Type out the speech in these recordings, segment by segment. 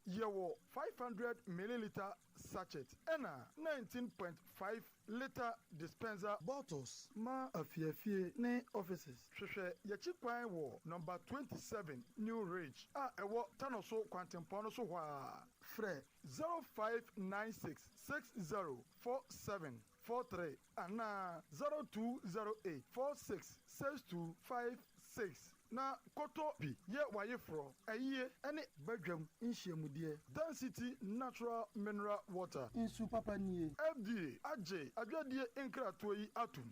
Yɛwɔ 500 millilitre sachet ɛna 19.5 litre dispenser bottles ma afiafie ne offices. Hwehwɛ yɛkyi kwan wɔ number 27 New Ridge a ɛwɔ Tanoso kwantempɔn no so hɔ a. Frɛ 0596 60 47 43 anaa 0208 46 62 56 na kɔtɔ bi yɛ w'ayeforɔ, ayie ne badwam nhyiamudeɛ. Dan City Natural Mineral Water. Nsu papa nie. FDA agye adwadie nkratoɔ yi atom.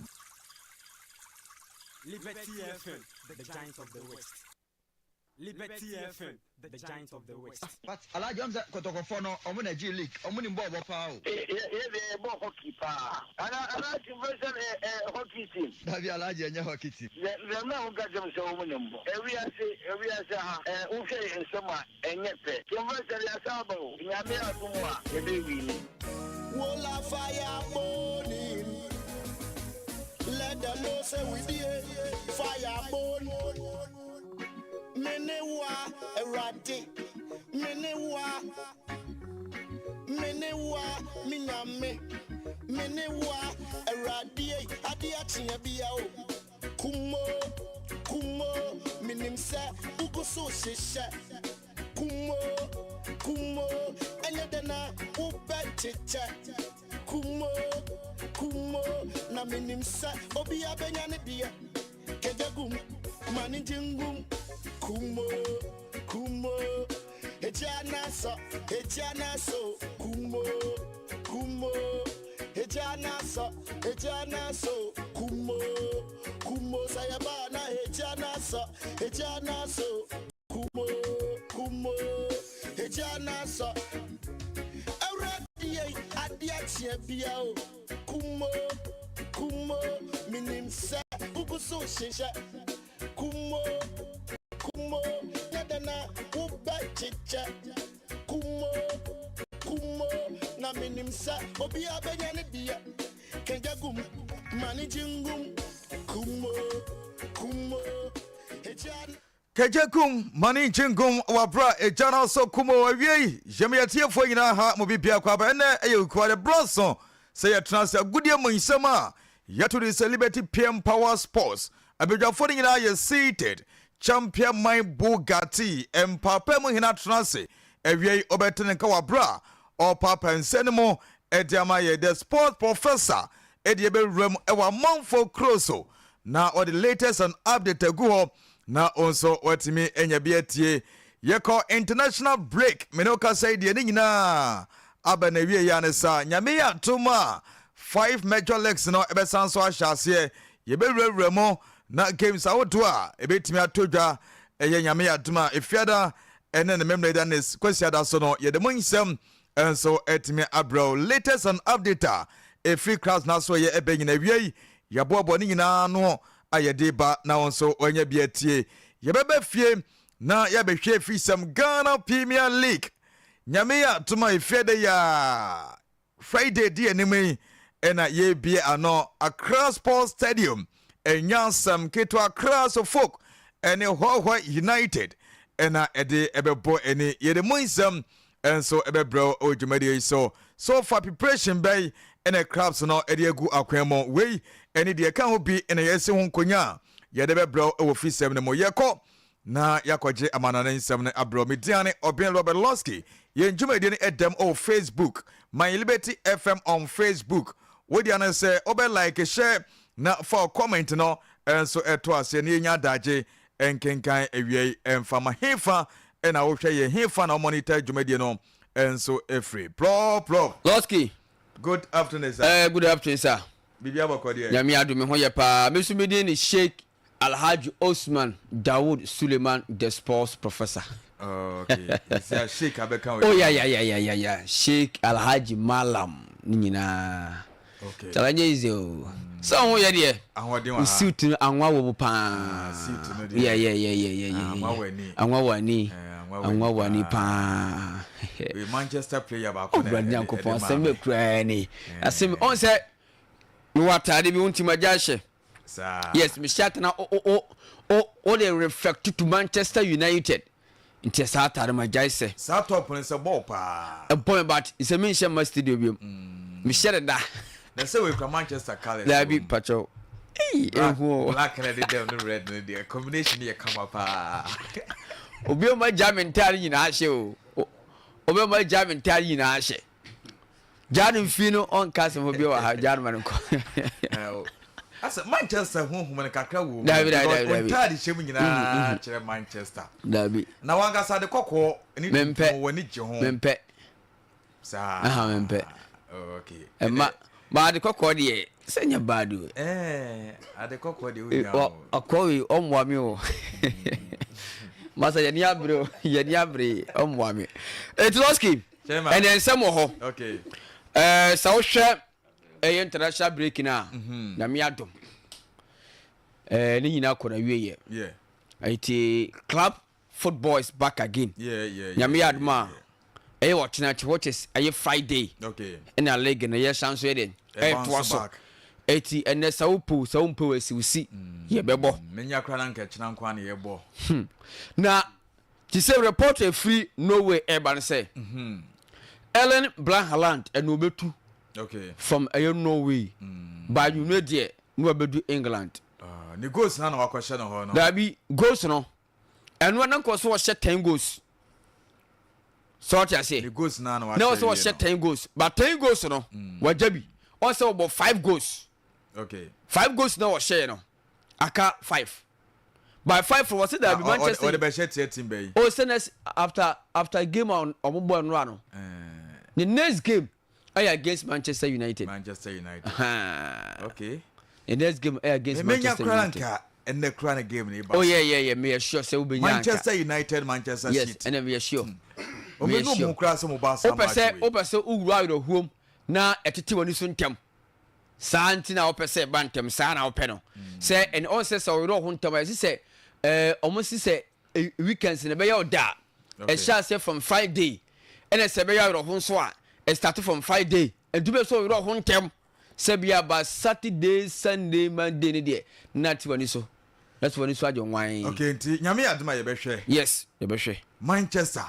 Liberty FM, the giant of the West. Liberty FM, the giant of the West. But Alhaji ɔm sɛ kɔtɔkɔfoɔ no ɔmo na gye league, ɔmo nim bɔɔl bɔ paa o. Yɛ yɛ deɛ yɛbɔ hockey paa. Ana ana team fɛ sɛ ɛ ɛ hockey team. Dabi Alhaji, ɛnyɛ hockey team. Dɛ dɛm na woka kyerɛ me sɛ wɔn nim bɔ. Ewiase ewiase ha ɛ wohwɛ yɛn nsam a ɛnyɛ pɛ. Team fɛ sɛ yɛasan aba o. Nyame adom a yɛbɛ wini. Wola fire burning. Let them know say we there. Fire burn. Mene wa erade. Mene wa. Mene wa minyame. Mene wa erade. Ade akyea bia o. Kumo kumo minim sɛ ugu so hyehyɛ. Kumo kumo ɛnyɛ dɛ na wobɛkyekyɛ. Kumo kumo na minim sɛ obi abɛnya ne deɛ. Kejagum mani jingum. Kumo kumo egya naso egya naso kumo kumo egya naso egya naso kumo kumo sayaba na egya naso egya naso kumo kumo egya naso awurade adeɛ akyea bia o kumo kumo minim sɛ ugu so hyehyɛ kumo kumo yɛdɛ na wobɛkyekyɛ kumo kumo na minim sɛ obiara bɛnya ne deɛ kɛgya gum mani jingum kumo kumo egya. Kagyakum mane nkyengum wabra agya no so kum o. Awiei yɛm yɛtiefoɔ nyinaa ha mo bibia kɔ aba. Ɛnɛ ɛyɛ okuade borɔso sɛ yɛtena ase agodie mu nsɛm a yɛto de sɛ Liberty PM Power Sports abadwafoɔ no nyinaa yɛ seated. Champion man Bugatti mpaapa mu hena tena ase awiei ɔbɛte ne nka wabra a ɔpaapa nsɛ no mu ɛde ama yɛ the sport professor ɛde ɛbɛwura mu ɛwɔ amanfoɔ kuro so na ɔde latest and update agu hɔ na nso watumi anya bi atie. Yɛkɔ international break, mene wo kasa yi deɛ ne nyinaa aba na wie yɛ ne saa. Nyame yɛ atom a, five major leagues no ɛbɛsan so ahyɛ aseɛ. Yɛbɛwurawura mu na games ahodoɔ a ɛbɛtumi atɔ dwa ɛyɛ Nyame yɛ adom a Efiada ɛne ne Memmerɛ ne Kwasiada so no, yɛde mo nsɛm nso ɛtumi abrɛw latest and update a ɛfiri class na so yɛ ɛbɛ nyina wie yi. Yɛaboaboa ne nyinaa no a yɛde ba na wɔn nso wɔanya bi atie. Yɛbɛbɛ fie na yɛabɛhwɛ fi sɛm Ghana Premier League. Nyame yɛ atom a, Efiada yi a Friday di anim yi ɛna yɛrebie ano Accra Sports Stadium. Ɛnya asɛm ketewa, Accra so folk ɛne Hohoe United ɛna ɛde ɛbɛbɔ ani. Yɛde mu nsɛm ɛnso ɛbɛbrɛw ɛwɔ dwumadie yi so. So far preparation bɛyi ɛna clubs no ɛde agu akwan mu. Wei ɛne deɛ ɛka ho bi ɛna yɛsi ho nkonya a yɛde bɛbrɛw ɛwɔ fisɛm no mu. Yɛkɔ na yɛakɔgye amanane nsɛm no abrɛw. Mediane Ɔbɛn Robert Losky. Yɛn dwumadie no ɛdɛm ɛwɔ Facebook, My Liberty FM on Facebook. Wodeɛ no sɛ wobɛ like, share na fa comment no ɛnso ɛto aseɛ na yɛnya adagye nkenkan awiei ɛmfama hefa ɛna wohwɛ yɛn hefa na ɔmonitor dwumadie no ɛnso ɛfiri plɔplɔ. Losky. Good afternoon, sir. Good afternoon, sir. Biribi abɔkɔ deɛ? Nyame adome ho yɛ paa. Me nso medin ne Sheikh Alhaji Osman Dawood Suleiman, the sports professor. Oh, okay. Sɛ Sheikh abɛka. Oh, yeah, Sheikh, Alhaji, Malam ne nyinaa. Kyala nyɛ easy o. Sɛ ho yɛ deɛ. Ahoɔden wɔ wo ha. Suit no anwa wɔ mu paa. Ah, suit no deɛ. Yeah. Ah, anwa wɔ ani. Anwa wɔ ani. Eh, anwa wɔ anwa ani wɔ ani paa. paa. Wei Manchester player baako na ɔwura ɛde Nyankopɔn ɛde maa asɛm me. bɛ kuraa ni asɛm ɔn sɛ mewɔ ataade bi wontim agya ahyɛ. Saa. Yes, mehyɛ atena o o o o o de reflect to Manchester United. Nti saa atare ma gyae sɛ. Saa top no sɛ bɔɔ paa. Ɛbɔ me but sɛ me nhyɛ mma studio biom. Me hyɛ deda. Na sɛ wei kura Manchester colours. Daabi pakyɛw. Eii ehu o. Black na ɛde dɛm ne red no deɛ combination no yɛ kama paa. Obi a ɔma gya me ntaare nyinaa hyɛ o. Obi a ɔma gya me ntaare nyinaa hyɛ. Gyaa no mfii no ɔnka asɛm hɔ bio wɔ ha gyaa no ma no nkɔ. Asɛ Manchester honhom no kakra wɔ mu. Dabi dabi dabi dabi. Ntaade hyɛ mu nyinaa kyerɛ Manchester. Dabi. Na wankasa ade kɔkɔɔ ne tuntum wɔ ani gye ho. Mempɛ. Saa. Aha mempɛ. Okay. Ɛma ba ade kɔkɔɔ deɛ sɛ nyɛ bad o. Ɛɛ ade kɔkɔɔ deɛ wonya o. Ɔkɔ wei ɔmmoa me o. Masa yɛni abere o yɛni abere ɔmmoa me. Eti Lɔski. Ɛnɛ nsɛm wɔ hɔ. Ɛɛ sɛ wohwɛ ɛyɛ international break no a mhm. nyame adom ɛɛ ne nyinaa kɔ na wie yɛ. Nti club football is back again. Nyame yɛ adom a ɛyɛ ɔkyena akyi which is ɛyɛ Friday. Ɛna league no yɛsan so yɛ dɛ ɛtoa so. Eti ɛnɛ sɛ wopɛ sɛ wompɛ wɔ asiwsi mm. yɛbɛbɔ. Menya koraa na nka kyena nko a na yɛbɔ. Hmm. Na Te sɛ report a ɛfiri Norway ɛreba no sɛ Erling Bra Haaland ɛna ɔbɛtu from ɛyɛ Norway by anwummerɛ deɛ na wabɛdu England. Ah, ne goals na na wakɔhyɛ no hɔ no. Daabi, goals no ɛno na nkɔ so ɔhyɛ 10 goals. Sɛ ɔte aseɛ. Ne goals na na wahyɛ Na ɔsɛ ɔhyɛ 10 goals. But 10 goals no, wagya bi. Ɔsɛ ɔbɔ 5 goals. Okay. 5 goals na ɔhyɛɛ no. Aka 5. By 5 wɔ se daabi Manchester. Ɔde bɛhyɛ tia team bɛyi. Oh sɛ next after after game a ɔmo bɔ ɛnora no. Ne next game ɛyɛ against Manchester United. Manchester United. Okay. Ne next game ɛyɛ against Manchester United. Menya kura nka ɛnɛ kura ne game ne ba. Oh yeah yeah yeah meyɛ sure sɛ wobɛnya nka. Manchester United Manchester City. Yes ɛnɛ meyɛ sure. Meyɛ sure. Ɔmo kura sɛ mo ba sa match wei. Wopɛ sɛ wopɛ sɛ wowura awerɛhoom na ɛtete w'ani so ntɛm. Saa nti na wopɛ sɛ ɛba ntɛm, saa na wopɛ no. Sɛ ɛn ɔn sɛ sɛ ɔwerɛ ɔho ntɛm a yɛsi sɛ ɛɛ ɔmo si sɛ weekends no ɛbɛyɛ ɔda a ɛhyɛ aseɛ from Friday ɛna sɛ ɛbɛyɛ awerɛho nso a ɛstart from Friday nti wopɛ sɛ ɔwerɛ ɔho ntɛm sɛ bia ba Saturday Sunday Monday no deɛ na ate w'ani so na te w'ani so agye nwan. Okay nti Nyame yɛ adom a yɛbɛhwɛ. Yes yɛbɛhwɛ. Manchester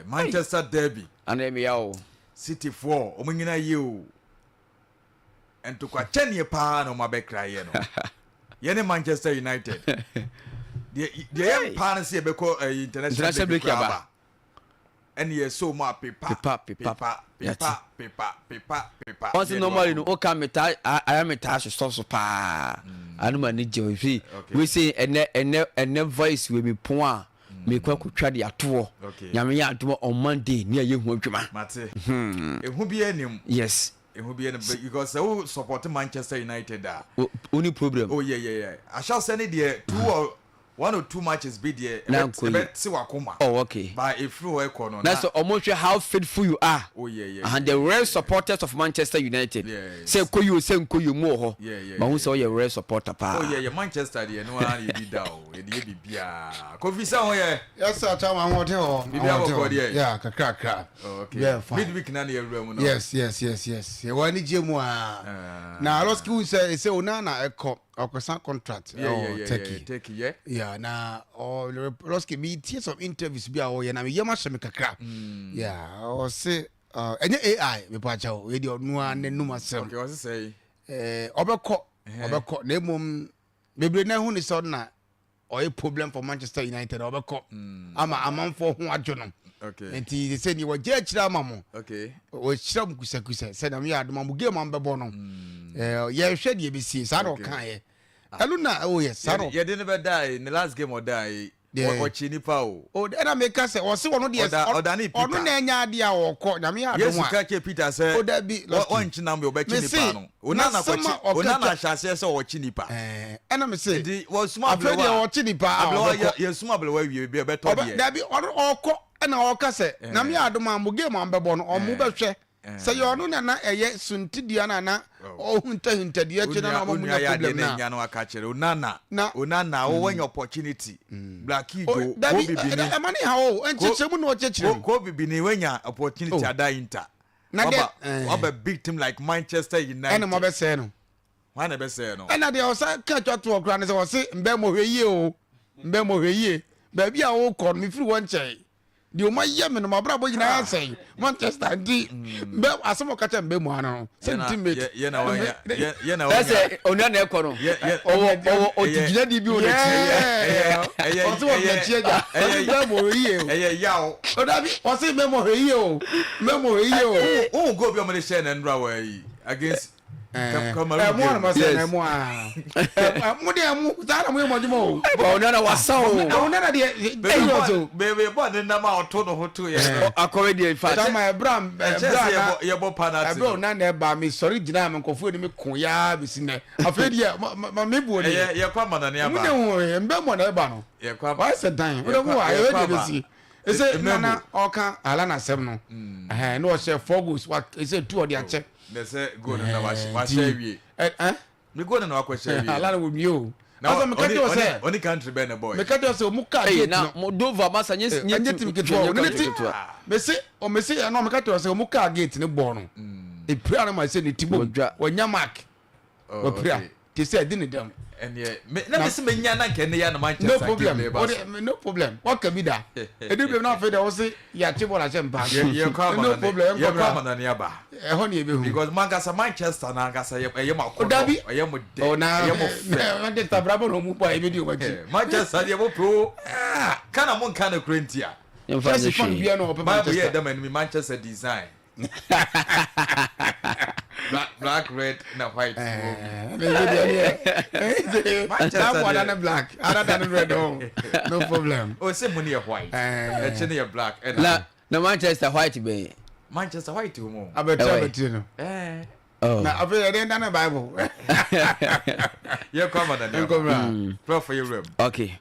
Manchester derby. Ana ɛyɛ me ya o. City foɔ ɔmo nyina yie o ntokwa kyɛneɛ paa na ɔmo abɛkra yɛ no yɛne Manchester United deɛ deɛ yɛ mpaa no sɛ yɛbɛkɔ ɛyi international break koraa aba ɛne yɛ so mu a pepa pepa pepa pepa pepa pepa pepa. Ɔsi normally no oka metaa ayɛ metaa sosɔ so paa ano ma ne gye fi wei sɛ ɛnɛ ɛnɛ ɛnɛ voice wei mi pon a. mekɔ akɔtwa de ato hɔ nyame yɛ adom on monday ne ayɛ ho adwuma mate hmm. ehu bi anim yes ehu bi anim because sɛ wo support manchester united a wo ni problem oh yeah yeah yeah ahyɛsɛ ne deɛ two or one or two matches bi deɛ ɛbɛ te wakoma oh okay ba efiri hɔ ɛkɔ no na sɛ ɔmo hwɛ how faithful you are oh yeah yeah and the real supporters of manchester united sɛ ɛkɔ yi o sɛ nkɔ yi o mu wɔ hɔ ma ho sɛ ɔyɛ real supporter paa oh yeah yeah manchester deɛ no ara yɛ bi da o Yɛde yɛ biribiara. Kofi sɛ ho yɛ. Yes sir, chama ahoɔden wɔ hɔ. Biribiara bɔkɔ deɛ. Yeah, kakrakra. Oh, okay. Yeah, fine. Midweek na ne yɛwura mu no. Yes, yes, yes, yes. Yɛwɔ anigye mu a. Uh, na Aloski hu sɛ ɛsɛ Onana ɛkɔ ɔkɔsan contract yeah, yeah, yeah, Turkey. Yeah, Turkey, yeah. Yeah, na Aloski mi tie some interviews bi a ɔyɛ na mi yam ahyɛ mi kakra. Mm. Yeah, ɔse ɛnyɛ AI mepa kyɛw, yɛ deɛ ɔno ara n'anum asɛm. Okay, ɔse sɛ. Eh, ɔbɛkɔ, ɔbɛkɔ na mmom Bebree na ehu ne sɛ ɔno na ɔyɛ problem for Manchester United ɔbɛkɔ mm. ama amanfoɔ ho adwo no nti sɛ ni wɔgye akyire ama mo wɔkyerɛ mo kusakusa sɛ na meyɛ adoma mo game ambɛbɔ no mm. eh, yɛhwɛ deɛ ɛbɛsie saa na ɔkaeɛ ɛno na oh yes saa na yɛde no bɛdae ne last game ɔdae Ɔkye nipa o. O ɛna meka sɛ ɔse ɔno deɛ Ɔdane Peter. ɔno na ɛnyɛ adeɛ a ɔkɔ nyame yɛ adom a. Yesu ka kyerɛ Peter sɛ O dabi Lɔski. ɔnkye nam deɛ ɔbɛkye Mese nipa no. Onana n'asɛm kɔkye a ɔka Onana twa hyɛ aseɛ sɛ ɔkye nipa. Ɛɛ ɛna mese Nti wɔsoma afei ablewa deɛ a ɔkye nipa a ablewa ɔbɛkɔ. yɛ yɛsoma ablewa wie bi ɛbɛtɔ Ɔbɛ deɛ. dabi ɔno ɔkɔ ɛna ɔka sɛ nyame yɛ adom a mo game a mobɛbɔ no ɔmo bɛhwɛ Sɛ yɛ ɔno na na ɛyɛ suntidua no a na ɔhuntahunta dua akyi no na ɔma mu nya problem no a. Onua yɛ adeɛ na nya no aka kyerɛ Onana Na Onana wo wanya opportunity Blackie O Joe dabi ko bibini ɛma ne ha o ko nkyekyerɛ mu na ɔkyekyerɛ mu. ko bibini wanya opportunity Oh ada Inter na dɛ waba ɛɛ waba big team like Manchester ɛna United mo abɛsɛɛ no. Hwan na ɛbɛsɛɛ no? Ɛna deɛ ɔsa ka twa toɔ koraa ne sɛ ɔse mbɛmɔ hwɛ yie o mbɛmɔ hwɛ yie. Baabi a wokɔ no mefiri hɔ nkyɛe. Deɛ ɔma yɛ me no mabrabɔ nyinaa asɛe Manchester nti bɛ asɛm ɔka kyɛ mbɛ mu ano no sɛ ne teammate. Ɛsɛ onua na ɛkɔ no ɔwɔ ɔwɔ ɔti gyina di bi wɔ n'akyi. Ɔsɛ wɔ n'akyi agya ɔsɛ mbɛ mu ɔhwɛ yie o. Ɛyɛ yaw. Ɔdabi ɔsɛ mbɛ mu ɔhwɛ yie o mbɛ mu ɔhwɛ yie o. Wohu goal bi a wɔde hyɛɛ no nnora wɔ ayi against Cameroon game. Ɛmu anam sɛ ɛmu a. Ɛmu deɛ ɛmu saa na mo yɛ mo adwuma o. Ɔno na wasa o. Ɔno na deɛ ɛyi wɔ so. Bebe bɔ ne nam a ɔto ne ho to yɛ. Akɔrɛ deɛ nfa. Sama ɛbra ɛbra na yɛbɔ penalty. Ɛbra ɔna na ɛba mi sɔre gyina mi nkɔfo ni mi ko yaa besi nɛ. Afei deɛ ma mi bu o deɛ. Ɛyɛ yɛkɔ amanane aba. Mo de ho mbɛ mɔ na ɛba no. Yɛkɔ ama. Wayɛ sɛ dan. Wo de ho a ɛyɛ deɛ besi. Ese nana ɔka ala na asɛm no. Ɛhɛn na ɔhyɛ four goals wa ese tu ɔde akyɛ. Na sɛ goal no na wahyɛ awie. Ɛ Ne goal no na wakɔhyɛ awie. Ala na wɔwie o. Asa meka kyerɛ sɛ ɔne country bɛn na bɔɔ. Meka kyerɛ sɛ ɔmo kaa gate no. Na Moldova masa nye nye team ketewa o. Ne ti mese ɔmese ɛna meka kyerɛ sɛ ɔmo kaa gate ne bɔɔ no. Epira no ma sɛ ne ti bom. Wɔnya mark. Oh, Wapira te sɛ ɛdi ne dɛm. Ɛneɛ me na mesi me nya na nka ɛne ya na Manchester no problem game o de no problem waka bi da ɛdi bi na afei de ɔsi yɛakye bɔɔl ahyɛ mpa yɛ kɔ ama no problem yɛ kɔ ama na ne aba ɛhɔ ne ebehu because mankasa Manchester na ankasa yɛ ɛyɛ mo akɔnɔ dabi ɛyɛ mo dɛ ɛyɛ mo fɛ Manchester brabɔ na ɔmo bɔ a ebi di ɔmo akyi Manchester deɛ mo pe o kana mo nka no kura ntia Chelsea fan bia na ɔpɛ Manchester Bible yɛ dɛm anim Manchester design black black red na white. Manchester deɛ ne black ada ne red o no problem. O se mu ne yɛ white ɛkyɛ ne yɛ black. Na na Manchester white bɛn. Manchester white wɔ mu. Abɛtiri abɛtiri no. Oh. Na afei yɛde nda ne bible. Yɛkɔ ama na nneɛma. Prɔfo yɛ wuram. Okay.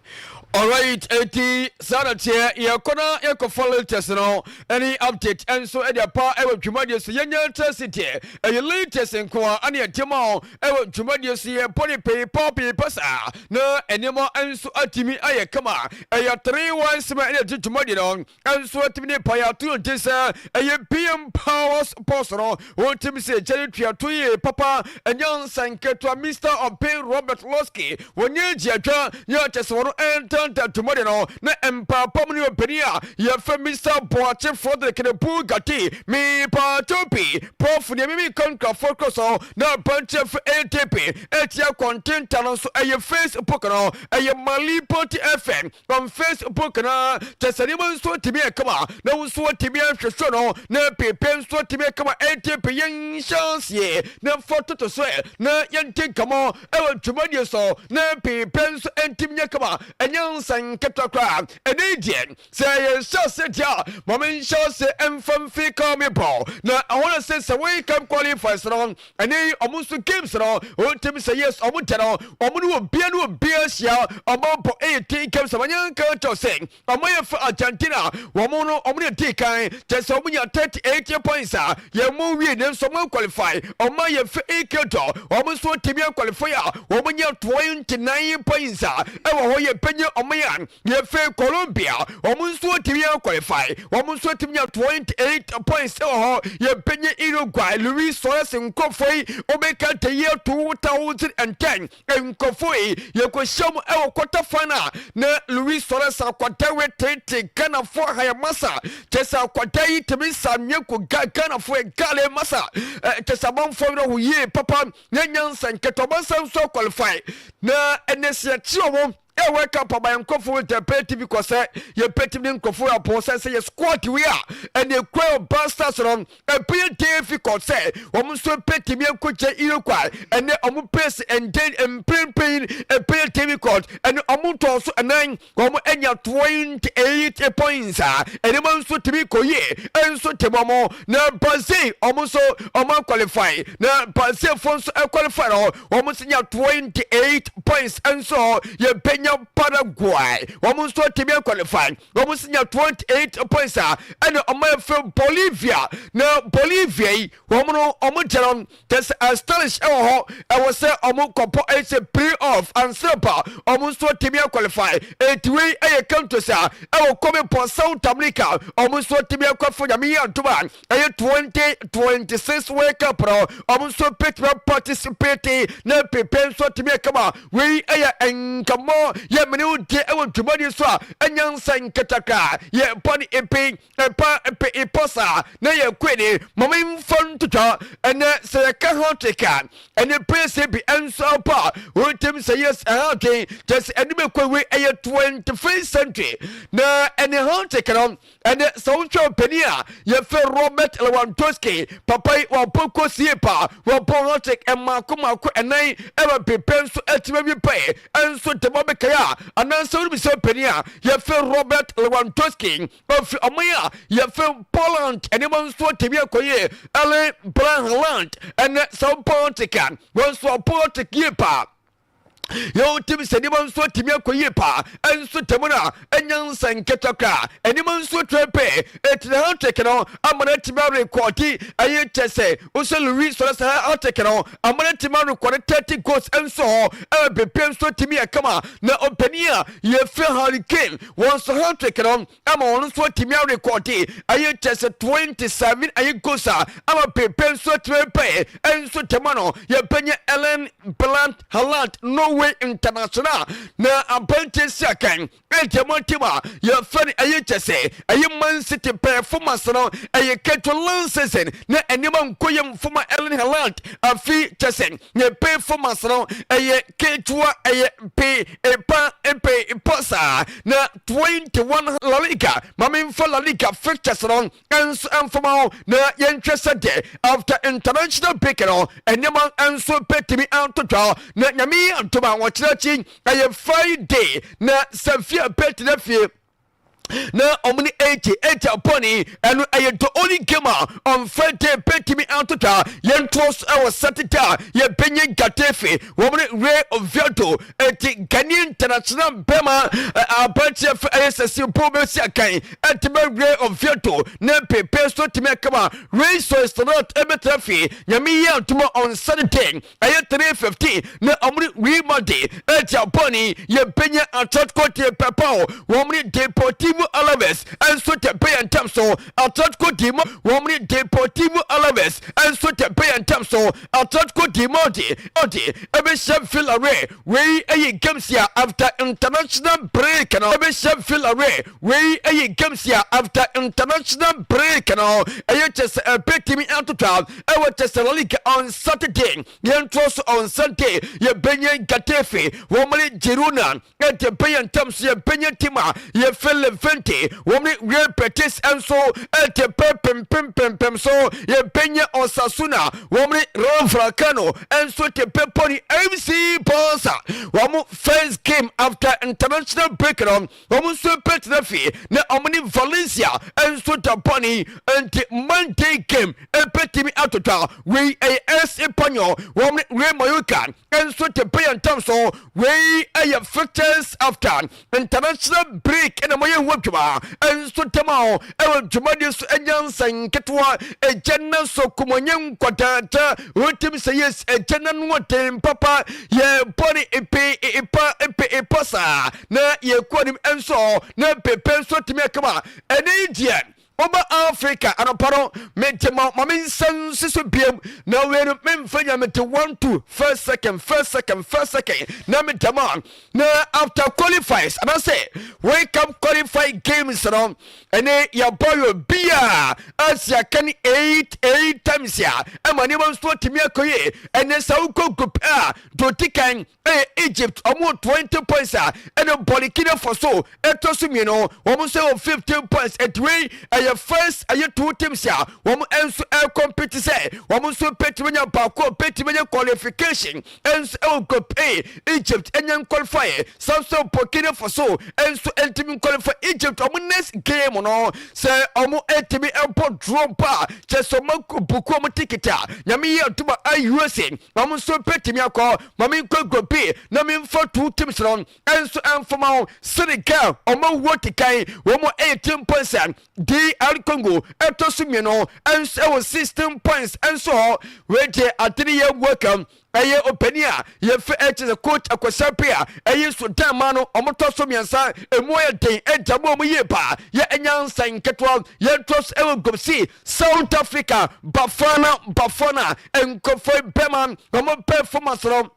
Alright, eti saa na teɛ yɛkɔ na yɛkɔfa latest no ɛne update nso ɛde apa ɛwɔ dwumadie so yɛnya ntrɛsi deɛ ɛyɛ latest nko a ɛne ɛde ma wo ɛwɔ dwumadie so yɛbɔ ne pii pa pii pa saa na nneɛma nso atumi ayɛ kama ɛyɛ 3 1 7 ɛne ɛde dwumadie no nso atumi ne pae ato no din sɛ ɛyɛ PM Power Sports no. Wɔtumi sɛ gya no tua to yie papa, ɛnyɛ nsa nketewa. Mister Ɔpen Robert Losky, wɔnyɛ gyiadwa yɛ kyɛ sɛ wɔn ɛntanta dwumadi no na mpaapam ne ɔpanin a yɛfrɛ Mister Boakye Frederick ne Bugatti mepaakyɛw pii Prof deɛ mimi kankrafoɔ kɔ so na aberanteɛ fɛ ATP ɛtia kɔntenta no nso ɛyɛ Facebook no ɛyɛ Mali Party FM On Facebook na kyɛ sɛ nneɛma nso atumi ayɛ kama na wo nso atumi ahwehwɛ no na pepe nso atumi ayɛ kama ɛnti pe yɛn nhyɛ aseɛ na mfa toto so ɛ na yɛnti nkɔmmɔ ɛwɔ dwumadie so na pepe nso ɛntumi nyɛ kama ɛnyɛ nsa nketewa koraa ɛnɛ yi deɛ sɛ yɛnhyɛ aseɛ deɛ a ma menhyɛ aseɛ ɛmfa mfi ka me bɔ na ɛhɔ na sɛ sɛ wɔyi camp qualifiers no Ɛnɛ yi ɔmo nso games no ɔntɛm sɛ yes ɔmo tɛ no ɔmo ne obia ne obia ahyia ɔmo bɔ 18 games ɔmo nyɛ nka kyɛw sɛ ɔmo yɛ fɛ Argentina wɔn no ɔmo ne di kan kyɛ sɛ ɔmo nya 38 points a yɛn mo wie ne nso ɔmo qualify ɔmo ayɛ fɛ Ecuador ɔmo nso tɛmi qualify a wɔn nya 29 points a ɛwɔ hɔ yɛ pɛnyɛ ɔmo yɛ Yɛfei Colombia, wɔn nso atumi aqualify, wɔn nso atumi nya 28 points wɔ hɔ. Yɛbɛnya Uruguay, Luis Suarez nkurɔfoɔ yi, wɔbɛka the year 2010 nkurɔfoɔ yi, yɛkɔhyia mu wɔ quarter final na Luis Suarez akwadaa wei tete Ghanafoɔ ha yɛ masa, kyɛ sɛ akwadaa yi tumi sa nwe ko ga Ghanafoɔ yɛ gale masa, kyɛ sɛ amanfoɔ werɛ ho yie papa, na nyansa nkɛtɛ ɔmansa nso aqualify na ɛnɛ sɛ yɛkye wɔn Ɛ World Cup aba yɛn nkurɔfo wɔ dɛ TV kɔ sɛ yɛn pɛ team ne nkurɔfo yɛ apɔn sɛ sɛ yɛ squad wei a ɛne ekura ɔba stars no ɛbɛyɛ difficult sɛ wɔn nso pɛ team yɛn kɔ kyɛ Uruguay ɛne wɔn pace ɛnde mprempren ɛbɛyɛ difficult ɛne wɔn ntɔn so ɛnan wɔn anya 28 points a ɛne wɔn nso tumi kɔ yie ɛnso te wɔn na Brazil wɔn nso wɔn qualify na Brazil fo nso qualify no Wɔn nso nya 28 points nso yɛbɛnya Paraguay. Wɔn nso atumi qualify. Wɔn nso nya 28 points a ɛna wɔn afɛ Bolivia. Na Bolivia yi wɔn no wɔn gyina no kyɛ sɛ stylish ɛwɔ hɔ ɛwɔ sɛ wɔn kɔpɔ ɛsɛ play off ansana ba wɔn nso atumi qualify. Eti wei ɛyɛ countries a ɛwɔ kɔmi South America wɔn nso atumi akɔfo nyame yi adom a ɛyɛ 2026 World Cup no ɔmo nso bɛtumi participate na pepe nso atumi akama wei ɛyɛ nkɔmmɔ. Yɛ mene wo die ɛwɔ dwumadi so a ɛnya nsa nketakra. Yɛ bɔ ne epe ɛpa epe epɔ saa na yɛ kɔ ani. Ma me nfa ntotwa ɛnɛ sɛ yɛka hat-trick a ɛne pese bi nso apa a wotim sɛ yes ɛha adwen kyɛ sɛ ɛne bɛkɔ wei ɛyɛ 21st century na ɛne hat-trick no. Ɛnɛ sɛ wohwɛ ɔpanin a yɛfrɛ Robert Lewandowski, papa yi wabɔ kɔsie pa, wabɔ hat-trick mmaako mmaako ɛnan ɛwɔ pepɛ nso atumi awie pɛɛ nso dɛm abɛkae a anaasɛ wonim sɛ ɔpanin a yɛfrɛ Robert Lewandowski ɔfiri ɔman a yɛfrɛ Poland nneɛma nso atumi akɔyie. Erling Braut Haaland ɛnɛ sɛ wobɔ hat-trick a wɔn nso wabɔ hat-trick yie paa. Yɛwɔ tim sɛ nneɛma nso atumi akɔ yie paa nso tɛm no a ɛnya nsa nketewa koraa nneɛma nso atwa pɛ ɛtena hatrik no ama no atumi arekɔde ɛyɛ kyɛ sɛ wosɛ Luis Suarez hatrik no ama no atumi arekɔde 30 goals nso hɔ ɛwɔ bepɛ nso atumi akama na ɔpanin a yɛfrɛ Harry Kane wɔn nso hatrik no ama wɔn nso atumi arekɔde ɛyɛ kyɛ sɛ 27 ɛyɛ goals a ama pepe nso atumi pɛɛ ɛnso tɛma no yɛbɛnyɛ Erling Braut Haaland, Norway international na aberanteɛ si akan ɛgya mu atim a yɛfrɛ no ɛyɛ kyɛ sɛ ɛyɛ Man City performance no ɛyɛ ketewa last season na nneɛma nkɔ yɛ mfoma Erling Haaland afi kyɛ sɛ ne performance no ɛyɛ ketewa ɛyɛ pe epa epe epa saa na 21 La Liga ma memfa La Liga fixtures no nso mfama ho na yɛnhwɛ sɛ deɛ after international break no nneɛma nso bɛtumi ato dwa na Nyame adom a wɔkyerɛ akyi ɛyɛ Friday na Sevilla bɛtena fie na ɔmo ne 80 80 abɔne. Ɛno ɛyɛ the only game a on Friday bɛtumi atotwa. Yɛntoɔ so ɛwɔ Saturday a yɛbɛnya Getafe wɔn ne Real Oviedo. Eti Ghanaian international bɛma aberanteɛ fɛ ɛyɛ sɛsi bo bɛsi akan ɛte bɛ Real Oviedo ne pepe so tumi akama Real Sociedad ɛbɛtena fie Nyame yi atoma on Saturday ɛyɛ 3:15 na ɔmo ne Real Madrid ɛti abɔne. Yɛbɛnya Atletico de Bilbao wɔn ne Deportivo Alaves ɛnso tɛ bɛyɛ ntam so. Atletico de wɔn ne Deportivo Alaves ɛnso tɛ bɛyɛ ntam so. Atletico de Madrid ɔde ɛbɛhyɛ Villarreal. Wei ɛyɛ games a after international break no ɛbɛhyɛ Villarreal. Wei ɛyɛ games a after international break no ɛyɛ kyɛ sɛ ɛbɛtumi atotwa ɛwɔ kyɛ sɛ La Liga on Saturday. Yɛntoɔ so on Sunday yɛbɛnya Getafe wɔn ne Girona ɛde bɛyɛ ntam so. Yɛbɛnya team a yɛfɛ Levante wɔn ne Real Betis nso ɛde bɛ pempempempem so. Yɛbɛnya Osasuna wɔn ne Rayo Vallecano nso de bɛ pɔni. FC Barca wɔn first game after international break no wɔn nso bɛtena fie na wɔn ne Valencia nso da bɔne. Nti Monday game ɛbɛtumi atotwa. Wei ɛyɛ Espanyol wɔn ne Real Mallorca nso te bɛyɛ ntam so. Wei ɛyɛ fixtures after international break ɛna moyɛ ho adwuma nso tam a ɛwɔ dwumadi so. Ɛnya nsa nketewa ɛgya na so kɔmɔnyɛ nkɔdaata wotim sɛ yes ɛgya na no ɔden papa yɛbɔ ne epe epa epe epa saa na yɛkɔ anim nso na pepe nso tumi akama. Ɛne yi deɛ woba Africa anɔpa no mete ma me nsa nsi so biam na wei no memfa nya mete one two first second first second first second na metam a na after qualifies anaasɛ World Cup qualify games no ɛne yɛbɔ yɛ bia asi aka ne eight eight times a ɛma nneɛma nso atumi akɔ yie. Ɛne sɛ wokɔ group a doti kan ɛyɛ Egypt, ɔmo 20 points a ɛne Burkina Faso ɛtɔ so mmienu, wɔn nso wɔ 15 points. Ɛtiwei ɛyɛ first ɛyɛ two teams a wɔn nso ɛcompete sɛ wɔn nso pɛtumi nya baako pɛtumi nya qualification nso ɛwɔ group A. Egypt ɛnya qualify, sanso Burkina Faso nso ɛntumi qualify. Egypt ɔmo next game no sɛ ɔmo ɛtumi ɛbɔ draw pa kyɛ sɛ ɔmo book ɔmo ticket a Nyame yɛ atuma a USA ɔmo nso pɛtumi akɔ. Maame nkɔ group B na memfa two teams no ɛnso ɛmfama ho. Senegal ɔmo wuo tikan wɔn 18 points a DR Congo ɛtɔ so mmienu ɛnso ɛwɔ 16 points ɛnso hɔ. Wei deɛ ade ne yɛ welcome ɛyɛ ɔpanin a yɛfɛ ɛkyɛ sɛ coach Akɔsɛpe a ɛyɛ Sudan ma no ɔmo tɔ so mmiɛnsa emu yɛ den ɛgya mu ɔmo yie paa yɛ ɛnya nsa nketewa. Yɛntɔ so ɛwɔ group C, South Africa, Bafana Bafana nkɔfo bɛma ɔmo performance no.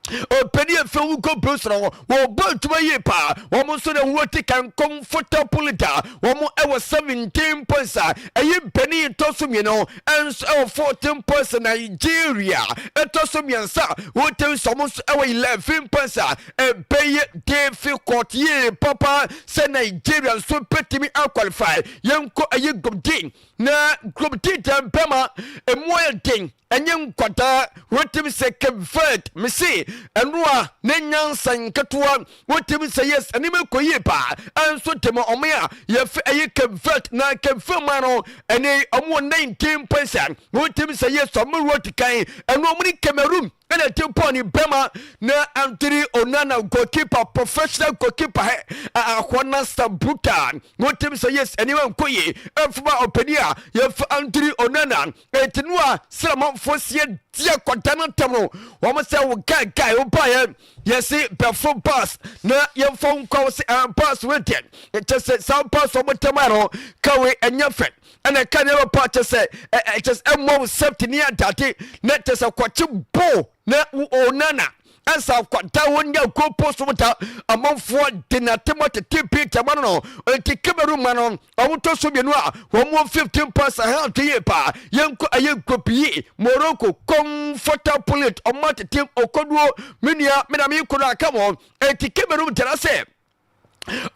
Ɔpanin a fɛn kɔ brosrɔ wɔbɔ adwuma yie paa. Wɔn nso na wɔn ti kan comfortable da. Wɔn wɔ 17 points a ɛyɛ Benin tɔ so mmienu nso ɛwɔ 14 points. Nigeria ɛtɔ so mmiɛnsa, wɔtɛm nso wɔn nso ɛwɔ 11 points a ɛbɛyɛ difficult yie papa sɛ Nigeria nso bɛtumi aqualify. Yɛnkɔ ɛyɛ group D, na group D dɛm bɛma emu ayɛ den. Ɛnyɛ nkwadaa wotim sɛ Cape Verde mese ɛno a ne nyansa nketewa wotim sɛ yes, anim kɔ yie paa. Ɛnso dem ɔmo a yɛfɛ ɛyɛ Cape Verde, na Cape Verde ma no ɛne ɔmo wɔ 19 points a wotim sɛ yes, ɔmo wɔ kan ɛno ɔmo ne Cameroon ɛna ti bɔɔl ne bɛma na Anthony Onana, goalkeeper, professional goalkeeper hɛ akɔ na sa brutal. Wotim sɛ yes, anim nkɔ yie ɛmfoma ɔpanin a yɛfɛ Anthony Onana. Eti no a srɛmanfoɔ sie die kɔda no ntam no, wɔn sɛ wo guy guy wo baeɛ yɛsi bɛfo bus na yɛmfa nkɔ wo sɛ ɛn bus wo deɛ kyɛ sɛ saa bus wɔn ntam ayɛ no kawe ɛnyɛ fɛ, ɛna ɛka nneɛma pa kyɛ sɛ ɛ ɛ kyɛ sɛ ɛmmɔ wo safety ne adade na kyɛ sɛ kɔkye bo na wo Onana ɛnsa akwada wɔn nya goal post mu ta amanfoɔ de n'atem atete pii tɛma no. Nti Cameroon ma no wɔn tɔ so mmienu a wɔn wɔ 15 points ɛha ate yie paa. Yɛnkɔ ɛyɛ group yi, Morocco comfortable, ɔmo atete okoduo me nua me na me kɔ no aka wɔn. Nti Cameroon tɛrɛ sɛ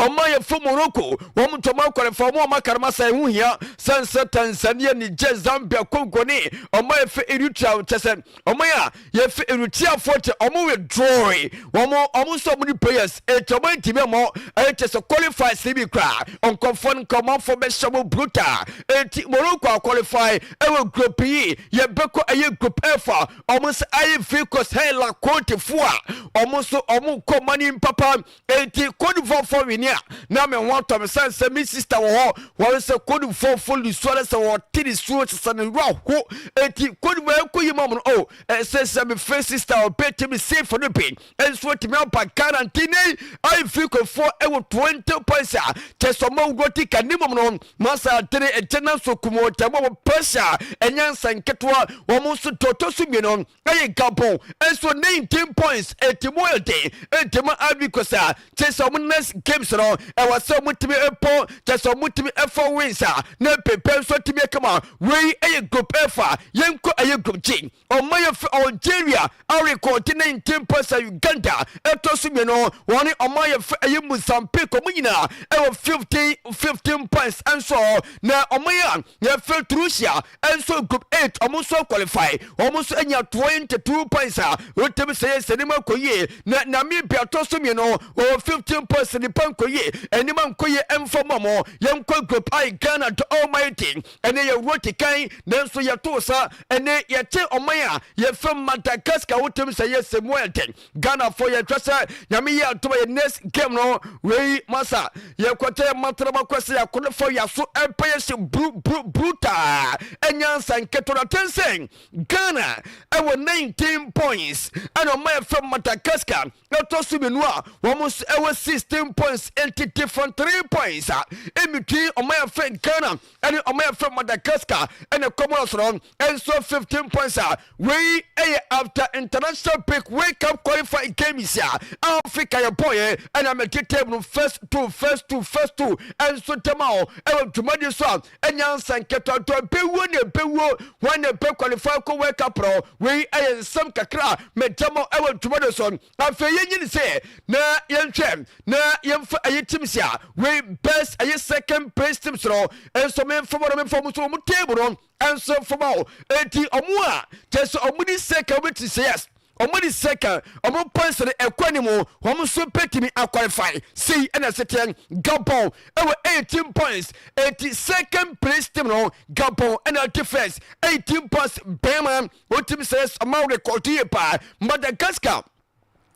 ɔma yɛfo Morocco wɔn ntɔma akɔrefa wɔn ɔma karama sɛ ɛho hia sɛnsɛ Tanzania, Niger, Zambia, Congo ne ɔma yɛfɛ Eritrea. Kyɛ sɛ ɔma yɛ a yɛfɛ Eritreafoɔ kyɛ ɔmo withdraw wɔn, ɔmo nso ɔmo ne players eti ɔmo ntumi ɔmo ɛyɛ kyɛ sɛ qualify si bi koraa nkɔfoɔ no nkɔmanfoɔ bɛhyɛ mo brutal. Eti Morocco aqualify ɛwɔ group yi. Yɛbɛkɔ ɛyɛ group F a ɔmo nso Ivory Coast hɛn Cote d'Ivoire, ɔmo nso ɔmo kɔ money papa. Eti Cote d'Ivoire fɔ wini a na me ho atɔ me sɛ sɛ me sister wɔ hɔ wɔn sɛ Cote d'Ivoire fɔ lisuo sɛ wɔte ne suo sesa ne wura ho. Eti Cote d'Ivoire ɛkɔ yi ma mo no o ɛsɛ sɛ me fɛ sister ɔbɛ ti mi safe no bi nso tumi aba Ghana. Nti ne Ivory Coast foɔ ɛwɔ 20 points a kyɛ sɛ ɔmo awuro ti ka ne mu no masa adene ɛgyɛ na so kumu ɔtɛmɔ wɔ pressure ɛnyɛ nsa nketewa. Wɔn nso tɔtɔ so mmienu ɛyɛ Gabon nso 19 points. Eti mu yɛ den eti mu Ivory Coast a kyɛ sɛ ɔmo next games no ɛwɔ sɛ ɔmo tumi ɛpɔ kyɛ sɛ ɔmo tumi ɛfɔ wins a na pepe nso tumi ɛkama. Wei ɛyɛ group F a yɛnkɔ ɛyɛ group G. Ɔmo yɛ fɛ Algeria arekɔɔte 19 points a Uganda ɛtɔ so mmienu, wɔne ɔmo yɛ fɛ ɛyɛ Mozambique, ɔmo nyinaa ɛwɔ 15 15 points. Ɛnso na ɔmo yɛ a yɛfɛ Tunisia ɛnso group 8, ɔmo nso qualify, ɔmo nso anya 22 points a wotɛm sɛ yɛ sɛ nneɛma nkɔ yie. Na Namibia tɔ so mmienu, wɔwɔ 15 points, nipa nkɔ yie, nneɛma nkɔ yie ɛmfa mu ɔmo. Yɛnkɔ group I, Ghana the almighty ɛne yɛwuro ti kan nanso yɛtoo sa ɛne yɛte ɔman a yɛfɛ Madagascar. Wotɛm sɛ yɛ sɛ mu ɛden Ghanafoɔ yɛtwɛ sɛ Nyame yɛ atoma yɛ next game no wei masa yɛkɔtɛ matrama kɔ sɛ yɛakɔnefo yɛaso ɛpɛ yɛ sɛ bru bru brutal ɛnya nsa nketewa ten sɛ Ghana ɛwɔ 19 points ɛna ɔma yɛfɛ Madagascar ɛtɔ so mmienu a wɔn nso ɛwɔ 16 points. Nti different 3 points a ɛmitwi ɔma yɛfɛ Ghana ɛne ɔma yɛfɛ Madagascar ɛne Comoros no ɛnso 15 points a wei ɛyɛ after international break World Cup qualifying games a Africa yɛ bɔɔyɛ ɛna mɛte table no first two, first two, first two ɛnso tɛm a ɛwɔ dwumadi so a ɛnya nsa nketewa dɔ ɛbɛwuo na ɛbɛwuo wɔn na ɛbɛ qualify kɔ World Cup no. Wei ɛyɛ nsɛm kakra mɛtɛm ɛwɔ dwumadi so. Afei yɛnyini sɛ na yɛnhwɛ na yɛmfa ɛyɛ teams a wei best ɛyɛ second place teams no ɛnso memfa mɔ no memfa mu so ɔmo table no ɛnso fama o. Eti ɔmo a kyerɛ sɛ ɔmo di second, ɔmo ti sɛ yes, ɔmo di second, ɔmo points no ɛkɔ anim, wɔn nso bɛtumi aqualify. Sei ɛna ɛsɛ teɛ Gabon ɛwɔ 18 points. Eti second place team no, Gabon ɛna ɛte first, 18 points. Bɛrima wotumi sɛ ɔmo record yie paa. Madagascar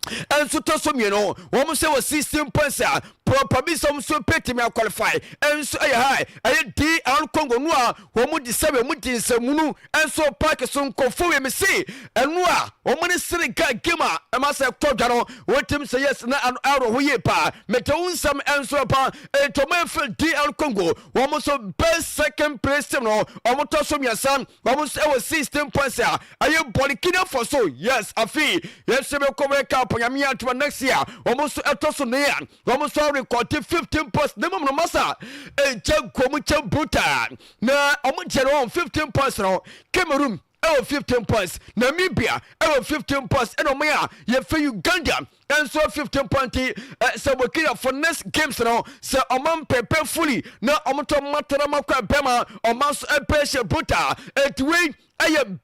ɛnso tɔ so mmienu, wɔn nso wɔ 16 points a proper bi sɛ wɔn nso pɛtumi aqualify ɛnso ɛyɛ high. Ɛyɛ DR DR Congo no a wɔn di sɛ wɔn di nsɛmunu nso park so nkɔfo wei mese ɛno a wɔn ne Senegal game a ɛma sɛ tɔ dwa no wɔtim sɛ yes na ano awerɛho yie paa mete wo nsɛm nso pa ɛtɔmɔ ɛfiri DR Congo wɔn nso best second place team no wɔn tɔ so mmiɛnsa wɔn nso ɛwɔ 16 points a ɛyɛ Burkina Faso yes afei yɛsɛ bɛkɔ World Cup Nyame atoma next year wɔn nso ɛtɔ so ne a wɔn nso rekɔte 15 points ne mu no masa ɛkyɛ nkɔm kyɛ brutal na wɔn kyɛ no 15 points no Cameroon ɛwɔ 15 points, Namibia ɛwɔ 15 points, ɛna wɔn a yɛfɛ Uganda nso 15 points. Sɛ Burkina for next games no sɛ ɔman pɛpɛ fully na wɔn tɔ matarama kɔ ɛbɛma ɔman nso ɛpɛ hyɛ brutal. Etiwei ɛyɛ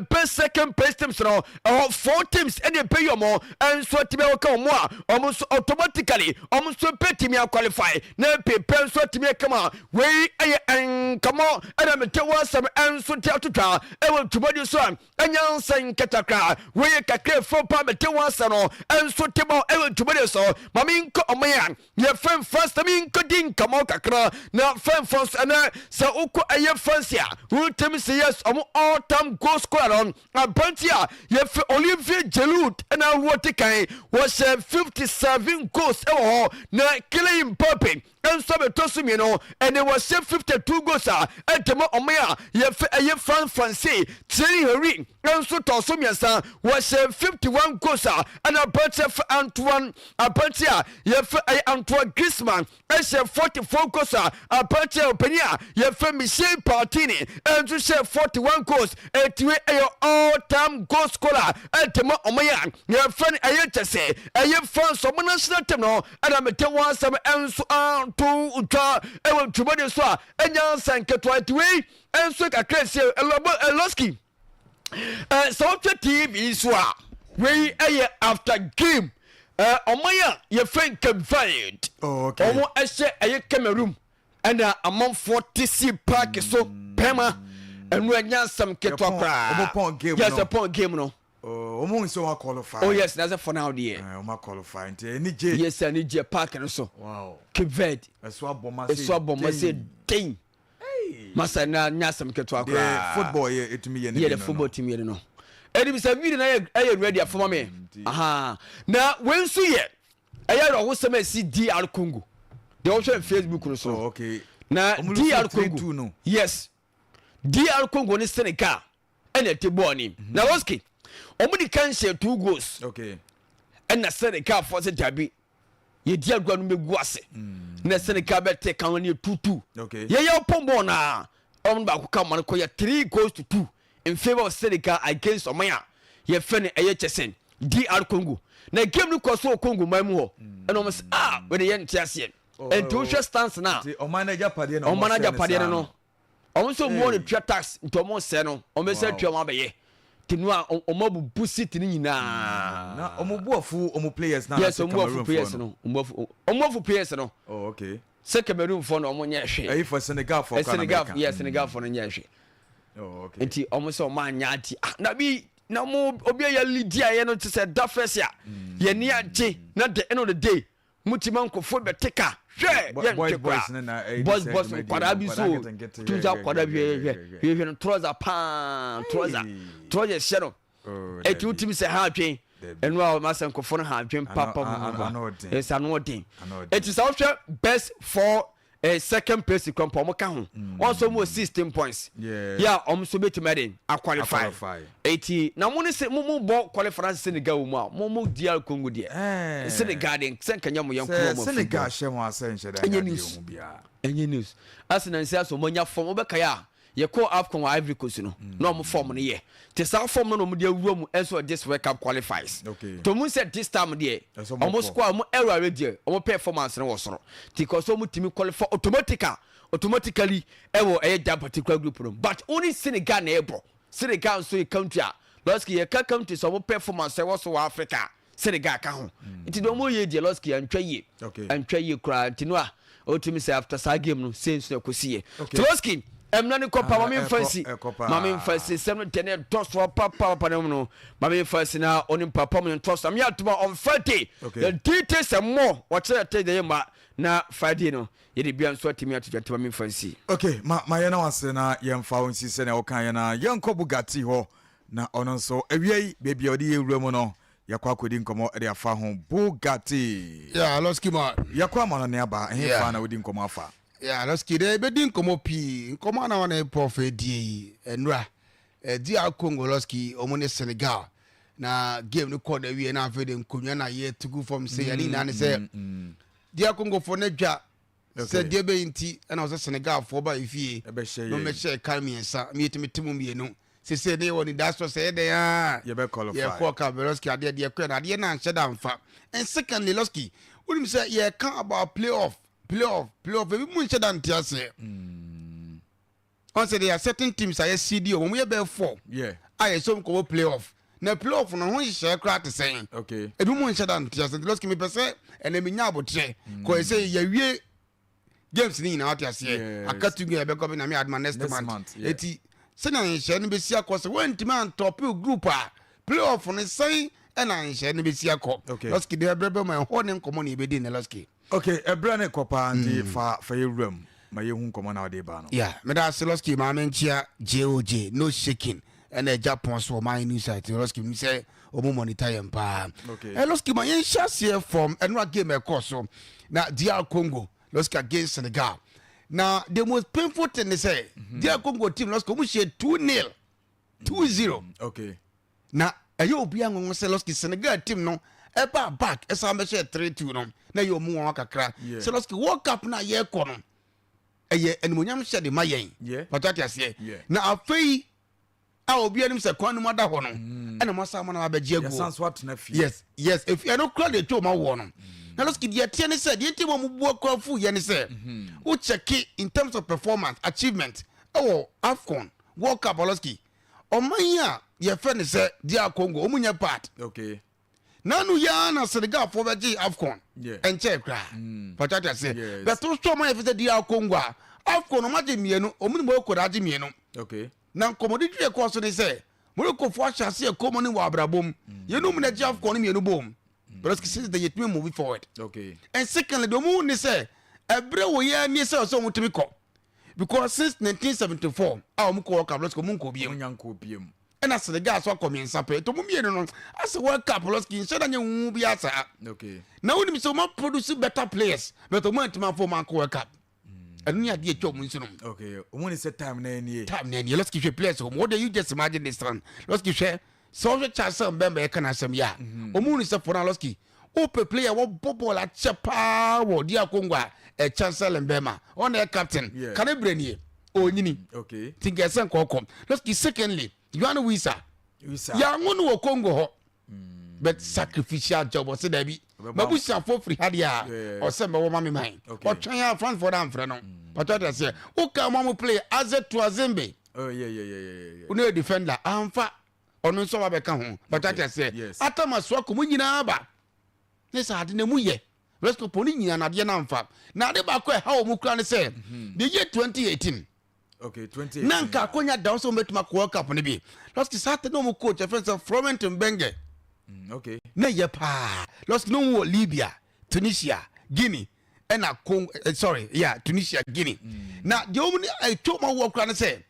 best second place teams no ɛhɔ four teams ɛna ɛbɛyi ɔmo nso atumi awɔka ɔmo a ɔmo nso automatically ɔmo nso bɛtumi aqualify na pepɛ nso atumi akama. Wei ɛyɛ nkɔmɔ ɛna mete wɔ asɛm nso te atotwa ɛwɔ dwumadi so a ɛnya nsɛn nketakra. Wei yɛ kakra efo pa mete wɔ asɛm no nso te bɔ ɛwɔ dwumadi so. Maame nkɔ ɔmo yɛ yɛfrɛ France na menkɔdi nkɔmmɔ kakra na fɛmfɔ nso ɛnɛ sɛ wokɔ ɛyɛ France a wotam sɛ yes, ɔmo all time goal scorer no aberante a yɛfrɛ Olivier Giroud ɛna awoɔ te kan wɔhyɛ 57 goals ɛwɔ hɔ, na Kylian Mbappe nso abɛtɔ so mmienu ɛne wɔhyɛ 52 goals a ɛntɛmɔ ɔmo a yɛfrɛ ɛyɛ France France. Thierry Henry nso tɔ so mmiɛnsa, wɔhyɛ 51 goals a ɛna aberante fɛ Antoine, aberante a yɛfɛ ɛyɛ Antoine Griezmann ɛhyɛ 44 goals a aberante a ɔpanin a yɛfɛ Michel Platini ɛnso hyɛ 41 goals. Ɛtiwe ɛyɛ all time goal scorer ɛntɛmɔ ɔmo yɛ a yɛfɛ no ɛyɛ kyɛ sɛ ɛyɛ France ɔmo national team no ɛna mete wɔn asɛm ɛnso ato twa ɛwɔ dwumadi so a ɛnya nsa nketewa. Ɛtiwe ɛnso kakra esie ɛlɔbɔ ɛlɔski sɛ wotwa TV so a wei ɛyɛ after game ɔman a yɛfrɛ Cape Verde. Oh, okay. Ɔmo ɛhyɛ ɛyɛ Cameroon ɛna amanfoɔ te si park so pɛma ɛnu ɛnya asɛm ketewa koraa. Ɔmo pɔn game yes no. Ɛpɔn game no. Oh, ɔmo nsɛ wɔn qualify. Oh yes, na sɛ for now deɛ. Ɔmo qualify nti ɛni gye. Yes, ɛni gye park no so. Cape Verde. Ɛso abɔ ma se. Ɛso abɔ ma se den masa na nya asɛm ketewa deɛ koraa. Football yɛ etumi yɛ ne yɛ bi the no. Football team yɛ no ɛdi bi sɛ video na yɛ ɛyɛ ready afɔma mi aha na wei nso yɛ ɛyɛ awerɛhosɛm a ɛsi DR Congo deɛ wɔhwɛ Facebook no so. Oh, okay. Na Ɔmo lose DR 3-2 Congo no. Yes, DR Congo ne Senegal ɛna ɛte bɔɔl ni na Roski ɔmo di kan hyɛ two goals. Ɛna Senegal fɔ sɛ dabi, yɛdi agorɔ no bɛgu ase na Senegal bɛte kan no yɛ 2-2. Yɛyɛ pɔn bɔɔl naa ɔmo no baako ka ɔmo no kɔ yɛ 3 goals to 2 in favour of Senegal against ɔman a yɛfɛ no ɛyɛ kyɛsɛn DR Congo. Na game no kɔ so wɔ Congo man mu hɔ ɛna ɔmo sɛ ah, wɔde yɛ nte aseɛ nti wohwɛ stance na nti ɔman no agyapadeɛ na ɔman no ɔmo sɛ ne agyapadeɛ saa no no ɔmo nso ɔmo wɔ ne tua tax nti ɔmo sɛ no ɔmo sɛ tua ɔmo abɛyɛ te no a ɔmo abubu city no nyinaa. Na ɔmo bu afu ɔmo players na yes anaasɛ ɔmo afu Cameroon players foɔ no ɔmo afu ɔmo afu players no. Oh, okay. Sɛ Cameroon foɔ no ɔmo nyɛ hwee. Ɛyi for Senegal foɔ kora na Senegal mɛka. Yes, Senegal foɔ no nyɛ hwee. Oh, okay. Nti ɔmo sɛ ɔmo anya ati ah na bi na ɔmo obi a yɛ lead a yɛ no te sɛ da first a yɛ ni agye na the end of the day mo ti ma nkɔfo bɛte ka hwɛ yɛ boys ntwe boys ne na koraa ɛyi boys sɛ boys dwumadie nkwadaa no, bi nkwadaa so nketenkete, tum hwɛ, sɛ hwɛ, akwadaa bi hwɛ, hwɛ hwɛ, hwɛ hwɛ no trouser paa trouser trouser hyɛ no. Oh, Eti dabi. wotumi sɛ ha adwen Dabi. ɛno a ɔma sɛ nkɔfo no ha adwen papa. Ano ɔden. Ɛsɛ ano ɔden. Ano ɔden. Eti sɛ wohwɛ best four second place kɔmpa ɔmo ka ho wɔn nso mo wɔ 16 points. Yɛ a ɔmo nso bɛtumi ɛde aqualify. Aqualify. Eti na mo ne se mo bɔ qualify Senegal wɔ mu a mo DR Congo deɛ Senegal de sɛ nkanya mo yɛn sɛ kuro mo Senegal hyɛ wɔn asɛ nhyɛ da Ɛnyɛ nyɛ news. adeɛ ho biara. Ɛnyɛ news ase na nsi asɛ ɔmo anya fam ɔbɛka yɛ a yɛkɔ AFCON wɔ Ivory Coast no na ɔmo fɔm no yɛ te saa fɔm no na ɔmo de awura mu ɛnso this World Cup qualifies. To mu sɛ this time deɛ Ɛsɛ ɔmo ɔmo kɔ. score ɔmo ɛwura deɛ ɔmo performance no wɔ soro ti kɔ so ɔmo timi qualify automatically ɛwɔ ɛyɛ that particular group no, but only Senegal na ɛbɔ. Senegal nso yɛ country a lɔski yɛka country sɛ ɔmo performance ɛwɔ so wɔ Africa, Senegal ka ho nti deɛ ɔmo yɛ deɛ lɔski ɛntwa yie. Ɛntwa yie koraa nti no a ɔtumi sɛ after saa game no sɛ nso na ɛkɔsi yɛ Toloski ɛmuna ne kɔ pa Ah, maame nfa ɛkɔ- si ɛkɔ paa. maame nfa si sɛm no deɛ ne ɛdɔ soɔ papapapa ne mu no maame nfa si na ɔne papa mu ne ntɔ so ame atoma on Friday. The details and more wɔkyerɛ tɛ deɛ yɛ ma. Na Friday no yɛde bia nso atumi ato dwa nti ma memfa nsi. Ok ma ma yɛna wo ase na yɛmfa wo nsi sɛnea wokaeɛ no ara. Yɛnkɔ Bugatti hɔ na ɔno nso awia yi baabi a ɔde yɛ wura mu no yɛkɔ akɔdi nkɔmmɔ de afa ho. Bugatti. Yeah, Losky ma. Yɛkɔ ama no ne aba, ɛhefa Yeah. na wodi nkɔmmɔ afa? Yeah, Losky deɛ yɛbɛdi nkɔmmɔ pii. Nkɔmmɔ a na wɔne Prof adie yi, nnora, eh, DR Congo Losky, wɔn ne Senegal. Na game no kɔɔ n'awie na afei de nkonnwa na yɛtu gu fam sɛ yɛne nyinaa ne sɛ DR Congofoɔ no adwa sɛ deɛ bɛyi nti ɛna ɔsɛ Senegalfoɔ ba efie na wɔbɛhyɛ ɛka mmiɛnsa mmiɛtumi te mu mmienu sese ne yɛwɔ nidasoɔ sɛ yɛdɛn a yɛkɔ ka Veloski adeɛ deɛ kɔɛ na adeɛ no anhyɛ da mfa. And secondly Losky, wonim sɛ yɛka about playoff playoff playoff ebi mu nhyɛ da nte aseɛ. Ɔn sɛ there are certain teams a yɛ seed wɔn, wɔn yɛ bɛyɛ four a yɛ sɛ wɔn kɔbɔ playoff. Na playoff no ho nhyehyɛɛ koraa te sɛn? Ebi mu nhyɛ da nte aseɛ. Nti Losky mepɛ sɛ ɛnɛ menya abotrɛ kɔ sɛ yɛwie games ni nyinaa ɔte aseɛ aka two game ɛbɛkɔ bi na mi aduma next month eti sɛnea nhyehyɛɛ no bɛsi akɔ sɛ wɔntumi antɔpe group a playoff no sɛn ɛna nhyehyɛɛ no bɛsi akɔ. Losky deɛ ɛbrɛ bɛ ma ɛhɔ ne nkɔmɔ na yɛbɛdi ne Losky. Ok, ɛberɛ no kɔ paa nti fa fa yɛ wuram ma yɛhu nkɔmmɔ na wode ba no. Yeah, meda ase Losky maame nkyia JOJ no shaking ɛna ɛgya pɔn so ɔman news site Losky mi sɛ ɔmo monitor yɛn paa. Okay. Eh, Losky ma yɛn hyɛ aseɛ from ɛnora game ɛkɔɔ so na DR Congo Losky against Senegal na the most painful thing ne sɛ DR Congo team Losky ɔmo hyɛ 2-0 2-0. Okay. Na ɛyɛ obiara nwanwa sɛ Losky Senegal team no ɛbaa back ɛsan bɛhyɛ 3-2 no na ɛyɛ ɔmo nwanwa kakra. Sɛ Losky World Cup no a yɛrekɔ no ɛyɛ animonyam hyɛ de ma yɛn. Pàtó ate aseɛ. Na afei a obiara nim sɛ kwan no mu ada hɔ no ɛna mo asan mo na abɛgye agu. Yɛsan so atena fie. Yes, efi ɛno kura deɛ etwa ɔmo awoɔ no. Na Losky deɛ ɛteɛ ne sɛ deɛ nti mo bu akura fu yɛ ne sɛ wo check in terms of performance achievement ɛwɔ AFCON World Cup Losky ɔman yi a yɛfɛ ne sɛ DR Congo ɔmo nyɛ part. Nanu yaa na Senegalfoɔ bɛgye AFCON ɛnkyɛn koraa. Pàtó ate aseɛ. Bɛtɔ so ɔman yɛfɛ sɛ DR Congo a AFCON ɔmo agye mmienu, ɔmo ne Morocco na agye mmienu. Na nkɔmɔdi dwi ɛkɔɔ so ne sɛ Moroccofoɔ ahyɛ ase ɛkɔm ne wɔ abrabɔ mu. Yɛnum na agye AFCON no mmienu bom. But since then yɛtumi move forward. And secondly deɛ ɔmo ne sɛ ɛbrɛ wɔ yɛn ani sɛ ɔsɛ ɔmo tumi kɔ because since 1974 a ɔmo kɔ World Cup lɔsiki ɔmo nkɔ biem. Ɔmo nya nkɔ biem. Ɛna Senegal so akɔ mmiɛnsa pɛ nti ɔmo mmienu no asɛ World Cup lɔsiki nhyɛ da nyɛ huhu bi asa. Na wonim sɛ ɔmo produce better players but ɔmo antumi afɔ ɔmo ankɔ World Cup. Ɛno ne adeɛ atwa ɔmo nso nom. Okay, ɔmo ni sɛ time na ɛnie. Time na ɛnie. Lɔsiki hwɛ players ɔmo wɔde you just imagine this one. Lɔsiki hwɛ sɛ ɔhwɛ Charles Mbemba ɛka n'asɛm yɛ a ɔmo ni sɛ fɔna Lɔsiki wopɛ player wɔbɔ bɔɔl akyɛ paa wɔ DR Congo a ɛ Chancel Mbemba ɔna ɛ captain kane brɛ nie ɔnyini ti nkɛ sɛ nkɔɔkɔ. Lɔsiki secondly Yoane Wissa yɛanwo no wɔ Congo hɔ but sacrificial job ɔsɛ daabi mabusuafoɔ firi ha deɛ a ɔsɛ mbɛwɔ ma me man ɔtwɛn a Francefoɔ no amfrɛ no pàtó ati aseɛ woka mo a mo play Aze Tuazembe wone yɛ defender amfa ɔno nso aba bɛka ho pàtó ati aseɛ Atama Suako mo nyinaa ba ne sɛ ade na mu yɛ resco pɔ ne nyinaa na adeɛ no amfa na ade baako a ɛha wɔ mu kura ne sɛ the year 2018 Okay, 2018. Na nka akonya da sɛ wɔbɛtumi akɔ World Cup no bi. Lɔski saa te na wɔn coach ɛfɛn sɛ Florent Mbenge. Na yɛ paa. Lɔski na wɔn wɔ Libya, Tunisia, Guinea ɛna Congo sorry yeah Tunisia, Guinea. Na deɛ wɔn ni ɛtwa wɔn awoɔ koraa ne sɛ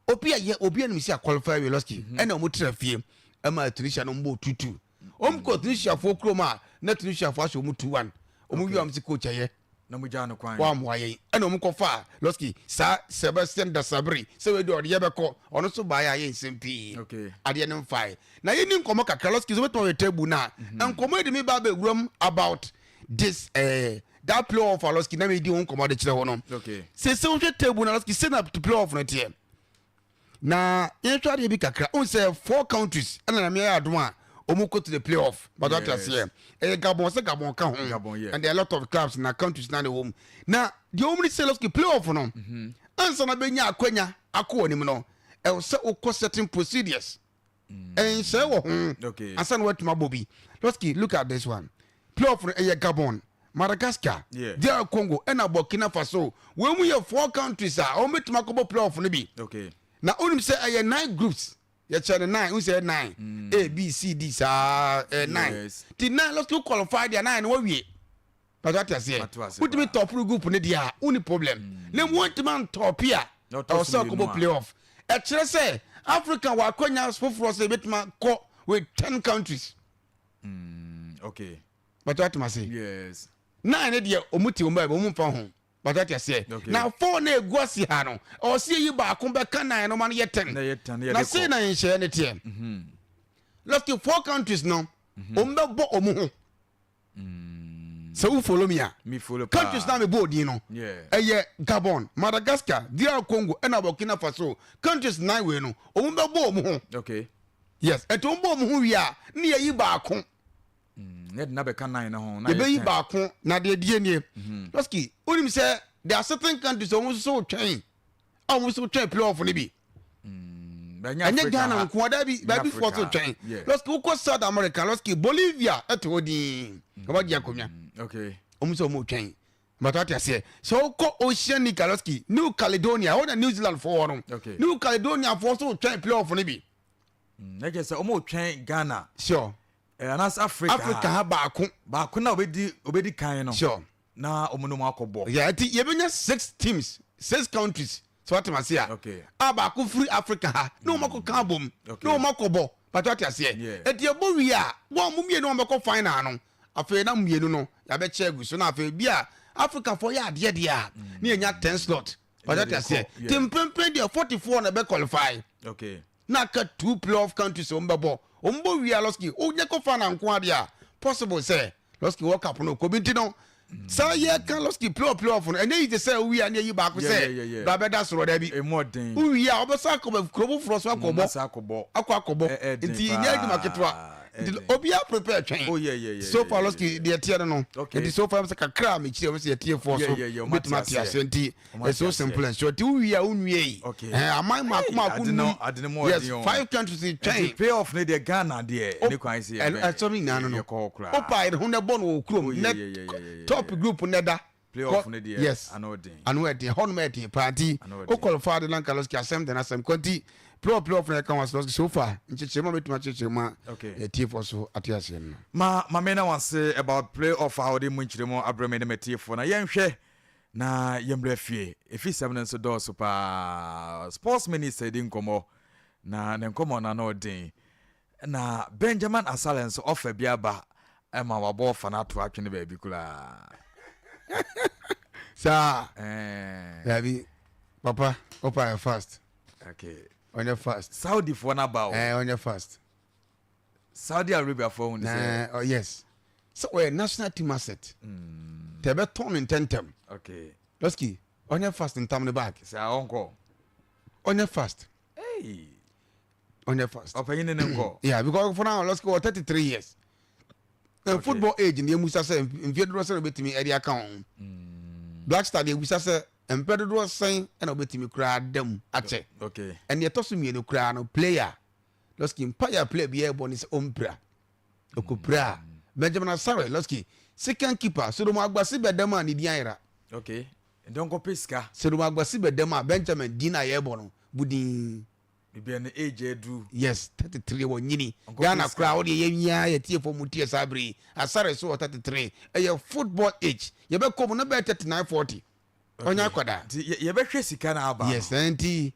obi a yɛ obi anim si akɔlifɛ wie Lɔski ɛna wɔn tena fie ɛma Tunisia no wɔn bɔ 2-2. Wɔn kɔ Tunisiafoɔ kurom a na Tunisiafoɔ ahyɛ wɔn 2-1. Wɔn wie wɔn si coach ɛyɛ. Na mo gyaa no kwan. Wammoa yɛn. Ɛna wɔn kɔfaa Lɔski saa Sebastien Desabre sɛ wei deɛ ɔde yɛ bɛkɔ. Ɔno nso baeɛ a yɛ nsɛm pii. Adeɛ no mfae. Na yɛnni nkɔmmɔ kakra Lɔski sɛ wobɛtumi awɛ table no a. Nkɔmmɔ yi de me ba abɛwuram about this eh, that play off a Lɔski na medi ho nkɔmmɔ de kyerɛ wo no. Sɛ sɛ wohwɛ table no a Lɔski sɛ na play off no teɛ. Na yɛnhwɛ adeɛ bi kakra. Wohu sɛ four countries ɛna Nyame ayɛ adom a wɔn kɔ to the playoff. But wate aseɛ. Ɛyɛ Gabon sɛ Gabon ka ho. Gabon, yeah. And there are a lot of clubs na countries na na ɛwɔ mu. Na deɛ wɔn ni sɛ lɔski playoff no ansa na bɛnya akwanya akɔ wɔn anim no ɛwɔ sɛ wokɔ certain procedures. Ɛnhyɛ wɔ ho ansa na watumi abɔ bi. Lɔski look at this one. Playoff no ɛyɛ Gabon, Madagascar, DR Congo ɛna Burkina Faso. Wɔn mu yɛ four countries a wɔn bɛtumi akɔbɔ playoff no bi. Na onim sɛ ɛyɛ nine groups. Yɛkyɛ no nine, n sɛ nine. A B C D saa ɛyɛ nine. Ti nine lɔski qualify deɛ nine no wawie. Pàtó ate aseɛ. Wotumi tɔporo group no deɛ a wonni problem. Mm. Na mu wɔntumi antɔpe a ɛwɔ sɛ ɔkɔbɔ playoff. Ɛkyerɛ sɛ Africa wɔ akɔnya foforɔ sɛ ebɛtumi akɔ with ten countries. Mm, okay. Pàtó ate ase. Yes. Nine ne deɛ ɔmu te ɔmu baabi ɔmu nfa ho. Pàtó ate aseɛ. Okay. Na four na egu ase ha no ɛwɔ sɛ yɛyi baako bɛka nine no ma no yɛ ten. Na yɛ ten yɛ de kɔ. Na sei na nhyɛn ne teɛ. Mm-hmm. Let's give four countries no. Ɔmu bɛ bɔ ɔmu ho. Sɛ wo follow me a, countries na mebɔ odin no, ɛyɛ Gabon, Madagascar, DR Congo, ɛna Burkina Faso. Countries nan wei no, wɔn bɛbɔ wɔn ho. Okay. Yes, ɛnti wɔn bɔ wɔn ho wie a, ne yɛyi baako. Mm, ne de na bɛka nan no ho. Na yɛbɛyi baako na deɛ die nie. Lɔski, wonim sɛ there are certain countries wɔn nso so twɛn. a wɔn nso twɛn playoff no bi mm, ɛnyɛ ghana nko ada bi baabi foɔ so twɛn lɔski wokɔ south america lɔski bolivia ɛte hɔ din mm, wɔn agye akonnwa wɔn nso wɔn twɛn bàtà ate aseɛ sɛ wokɔ oceanic lɔski new caledonia ɛhɔ na new zealand foɔ wɔ no new caledonia foɔ so twɛn playoff no bi. ɛkyɛ sɛ wɔn twɛn ghana. sure. Eh, anaasɛ africa africa ha baako. Baako na obedi obedi kan no. Sure. Na wɔn ne wɔn akɔbɔ. Yeah, nti yɛbɛnya six teams, six countries. So wate ase a. Okay. A baako firi Africa ha na wɔn akɔka abom. Okay. Na wɔn akɔbɔ. But wate aseɛ. Yeah. Nti yɛbɔ wie a, wɔn a mmienu wɔn bɛkɔ final no, afei na mmienu no yɛabɛkyɛ agu so na afei bi a Africa foɔ yɛ adeɛ deɛ a, ne yɛnya ten slot. But wate aseɛ. Nti mprempren deɛ 44 na ɛbɛ qualify. Okay. Na aka two playoff countries wɔn bɛbɔ wɔn bɔ wie a lɔski wonyɛ kɔ final nko adeɛ a possible sɛ lɔski world cup no kɔ bi nti no saa yɛ ka lɔski playoff playoff no ɛnyɛ yi te sɛ wowie a ne yɛyi baako sɛ bra bɛda soro daabi wowie a wɔbɛsa akɔ kuro foforɔ so akɔbɔ akɔ akɔbɔ nti nyɛ adwuma ketewa nti obiara prepare twɛn oh, so far lɔski deɛ teɛ no no nti so far sɛ kakra a mekyerɛ wɔn sɛ yɛtiefoɔ so wobɛtumi ate aseɛ nti It's so simple and short. Ti wie a wonwie yi. Okay. Eh, aman mako mako num. Yes, five countries twɛn. Nti playoff ne deɛ Ghana deɛ ne kwan si yɛ bɛn. Ɛsɛm nyinaa no no. Yɛ kɔ koraa. Opa yɛ ho na ɛbɔ no wɔ kurom. Oh, Ne top group ne da. Playoff ne deɛ yes. ano den. Ano ɛden hɔ nom ɛden paa nti o qualify de lanka lɔski asɛm de n'asɛm kɔ nti playoff playoff na ɛka ho asɛ lɔski so far nkyekyere mu a mɛtumi akyekyere mu a ɛtiefoɔ so ate aseɛ no. Ma ma me na wase about playoff a wɔde mu nkyerɛ mu abrɛ me ne matiefoɔ na yɛnhwɛ Na yɛmmra fie. Efisɛm no nso dɔɔso paa. Sports minister di nkɔmmɔ, na ne nkɔmmɔ no ano den. Na Benjamin Asare nso ɔfa bi aba ma wabɔ ɔfa no ato atwene baabi koraa. Saa. Eh. Dabi, papa, opa yɛ fast. Okay. Ɔnyɛ fast. Saudi foɔ no aba o. Eh, ɔnyɛ fast. Saudi Arabia foɔ hu ne sɛ. Oh, yes. Sɛ ɔyɛ national team asset. Mm. Tɛ bɛ tɔn ne ntɛntɛm. Okay. Lɔski, ɔnyɛ fast ntam ne bag. Sɛ ɔnkɔ. Ɔnyɛ fast. Hey. Ɔnyɛ fast. Ɔpanyin ne ne nkɔ. Yeah, because for now Lɔski wɔ 33 years. And okay. football age ni emusa sɛ mfie dodoɔ sɛ na obetumi ɛde aka ho. Mm. Black Star de ebusa sɛ mpɛ dodoɔ sɛn ɛna obetumi koraa dam akyɛ. Okay. Ɛnna ɛtɔ so mmienu koraa no player. Lɔski mpaeɛ a player biara bɔ ne sɛ ɔmpira. Ɔkɔpira a, Benjamin Asare, Lɔski, second keeper, Solomon Agbasi bɛda mu a ne din ayera. Okay, nti ɔnkɔpɛ sika. Solomon Agbasi bɛda mu a Benjamin din a yɛrebɔ no, budin. Baabi a ne age aduru. Yes, 33 wɔ nyini. Ghana koraa wo deɛ yɛn nyinaa yɛ tie fo mu tie saa bere yi. Asare so wɔ 33. Ɛyɛ football age. Yɛbɛkɔ mu no bɛyɛ 39 40. Ɔnyɛ akwadaa. Nti yɛbɛhwɛ sika no aba no. Yes, nti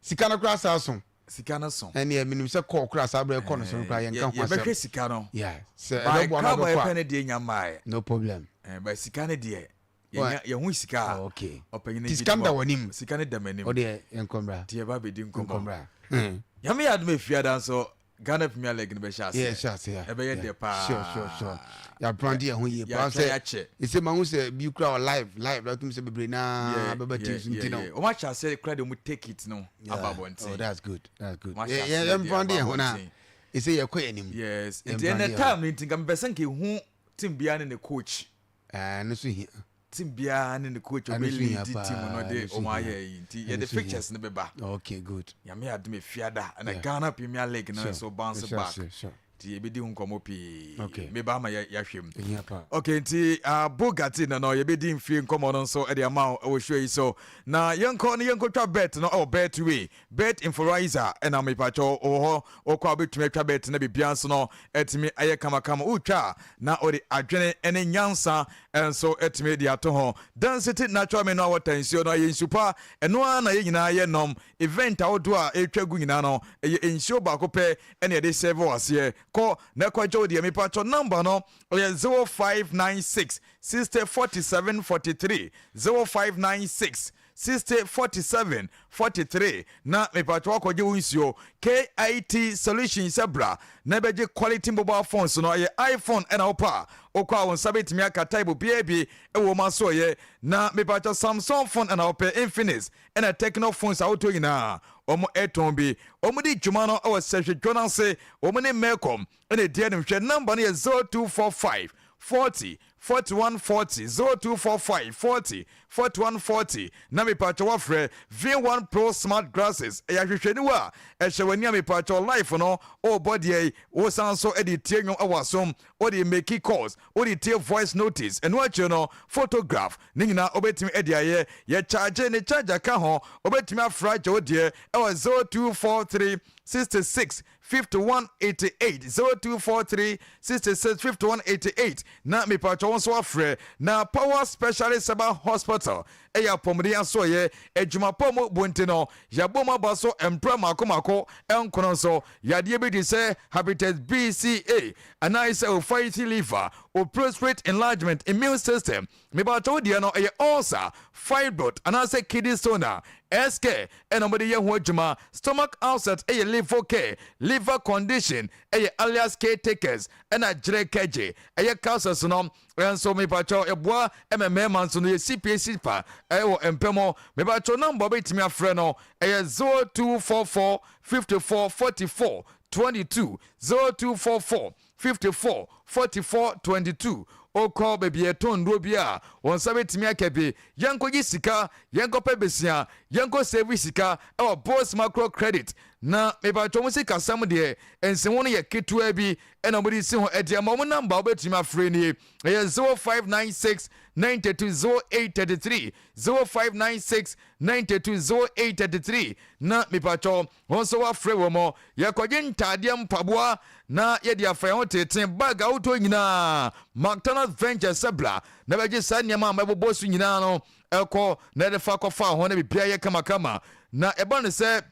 sika no koraa saa so. Sika no so. Ɛnneɛ menim sɛ kɔɔ koraa saa berɛ kɔ no so no koraa yɛnka ho asɛm. Yɛbɛhwɛ sika no. Yeah, sɛ ɛbɛboa no bɛkɔ a. By pɛ no deɛ nya mmaeɛ. No problem. Eh, by sika no deɛ yɛnya yɛho sika a. Oh, okay. Ɔpanyin no Ti sika no da w'anim. Sika no da m'anim. Ɔdeɛ yɛnkɔ mmra. Ti yɛba bɛdi nkɔmmɔ. Nkɔ mmra. Nyame yɛ adom efiada nso Ghana Premier League no bɛhyɛ aseɛ. Yeah, ɛhyɛ aseɛ. Ɛbɛyɛ dɛ paa. Sure, sure, sure. Yɛabrande yɛn ho yie paa sɛ. Yɛakyɛ. Ɛsɛ ma ho sɛ bi kura wɔ live live na ɔtum sɛ bebree naa bɛba team so nti no. Wɔn ahyɛ aseɛ kura de wɔn take it no aba abɔnten. Oh, that's good. That's good. Yɛn brande yɛn ho na ɛsɛ yɛkɔ yɛn anim. Yes. Nti ɛnɛ time no nti nka mepɛ sɛ nka ehu team biara ne ne coach. Ɛno nso hia. Team biara ne ne coach ɔbɛ lead team no de wɔn ayɛ yi nti yɛde fixtures no bɛba. Okay, good. Nyame adom efiada ɛna Ghana Premier League no nso bounce back. Sure, sure. Nti yɛbɛdi ho nkɔmmɔ pii. Okay. Meba ama yɛahwɛ mu. Ɛhia paa. Okay, nti Bugatti no no yɛbɛdi mfie nkɔmmɔ no nso de ama wo wɔ show yi so. Na yɛnkɔ na yɛnkɔtwa bet no wɔ Betway. Bet Inforizer ɛna mepakyɛw wɔ hɔ. Wokɔ a wobɛtumi atwa bet na biribiara nso no atumi ayɛ kamakama. Wotwa a na wode adwene ne nyansa nso atumi de ato ho. Density Natural Mineral Water nsuo no ɛyɛ nsu pa. Ɛno ara na yɛn nyinaa yɛnom. Event ahodoɔ a ɛretwa gu nyinaa no ɛyɛ nsuo baako pɛ ɛna yɛde serve wɔ aseɛ. Kɔ na kɔgye wo deɛ. Mepakyɛw number no ɛyɛ 0596 60 47 43, 0596 60 47 43 na mepakyɛw akɔgye wo nsuo. KIT Solutions sɛ bra na ɛbɛgye quality mobile phones no. Ɛyɛ iPhone ɛna wopɛ a, wokɔ a wo nsa bɛtumi aka type biara bi ɛwɔ mu asoɔyɛ. Na mepakyɛw Samsung phone ɛna wopɛ, Infinix ɛna Tecno phones ahodoɔ nyinaa wɔn ɛtɔn bi. Wɔn di dwuma no ɛwɔ Sɛhwɛ no ase, wɔn ne Melcom ɛna ɛdi anim. Hwɛ, number no yɛ 0245 40 41 40, 0245 40 41 40 na mepatwɛ wɔfrɛ. V1 Pro smart glasses ɛyɛ ahwehwɛniwa a ɛhyɛ w'ani a mepatwɛ life no ɔrebɔ deɛ yi, wosan so de tie nnwom ɛwɔ asom, wode make calls, wode tie voice notice, ɛno akyire no photograph ne nyinaa wobɛtumi de ayɛ. Yɛkyagye ne charger ka ho. Wobɛtumi afra agye wo deɛ ɛwɔ 0243 66 51 88, 0243 66 51 88 na mepatwa wo nso afrɛ. Na Power Specialist Herbal Hospital ɛyɛ apɔmuden asoɔyɛ adwuma pa mu bonte no yɛabɔ mu aba so mpra mako mako nkono nso yadeɛ bi te sɛ hepatitis B, C, A anaasɛ o fatty liver, o prostate enlargement, immune system. Mepatwa wo deɛ no ɛyɛ ulcer, fibroid anaasɛ kidney stone a, SK ɛna wɔde yɛ ho adwuma. Stomach ulcer ɛyɛ liver care, liver condition ɛyɛ alias caretakers, ɛna gyere kɛgye ɛyɛ cancers no ɛnso mepatwa ɛboa ɛmɛ mmarima nso no yɛ cpa sipa ɛwɔ mpɛmɔ. Mepatwa number bɛtumi afrɛ no ɛyɛ 0244 54 44 22, 0244 54 44 22. Wokɔ baabi ɛtɔn nnuro bi a, wɔn nsa bɛtumi aka bi. Yɛnkɔgye sika, yɛnkɔpɛ besia, yɛnkɔ save sika ɛwɔ Bos Micro Credit. Na mepatwa mu sikasɛm deɛ nsɛm no yɛ ketewa bi ɛna wɔde si ho ɛde ama wɔn. Number wobɛtumi afrɛ nie, ɛyɛ 0596 92 0833, 0596 92 0833 na mepatwa wɔn nso wafrɛ wɔ mɔ. Yɛkɔgye ntaadeɛ, mpaboa na yɛde afa yɛn ho teten, bag ahodoɔ nyinaa. McDonald Ventures sɛ bra na bɛgye saa nneɛma a mɛbobɔ so nyinaa no ɛkɔ na yɛde fa kɔfa ho na biribiara yɛ kamakama. Na ɛba no sɛ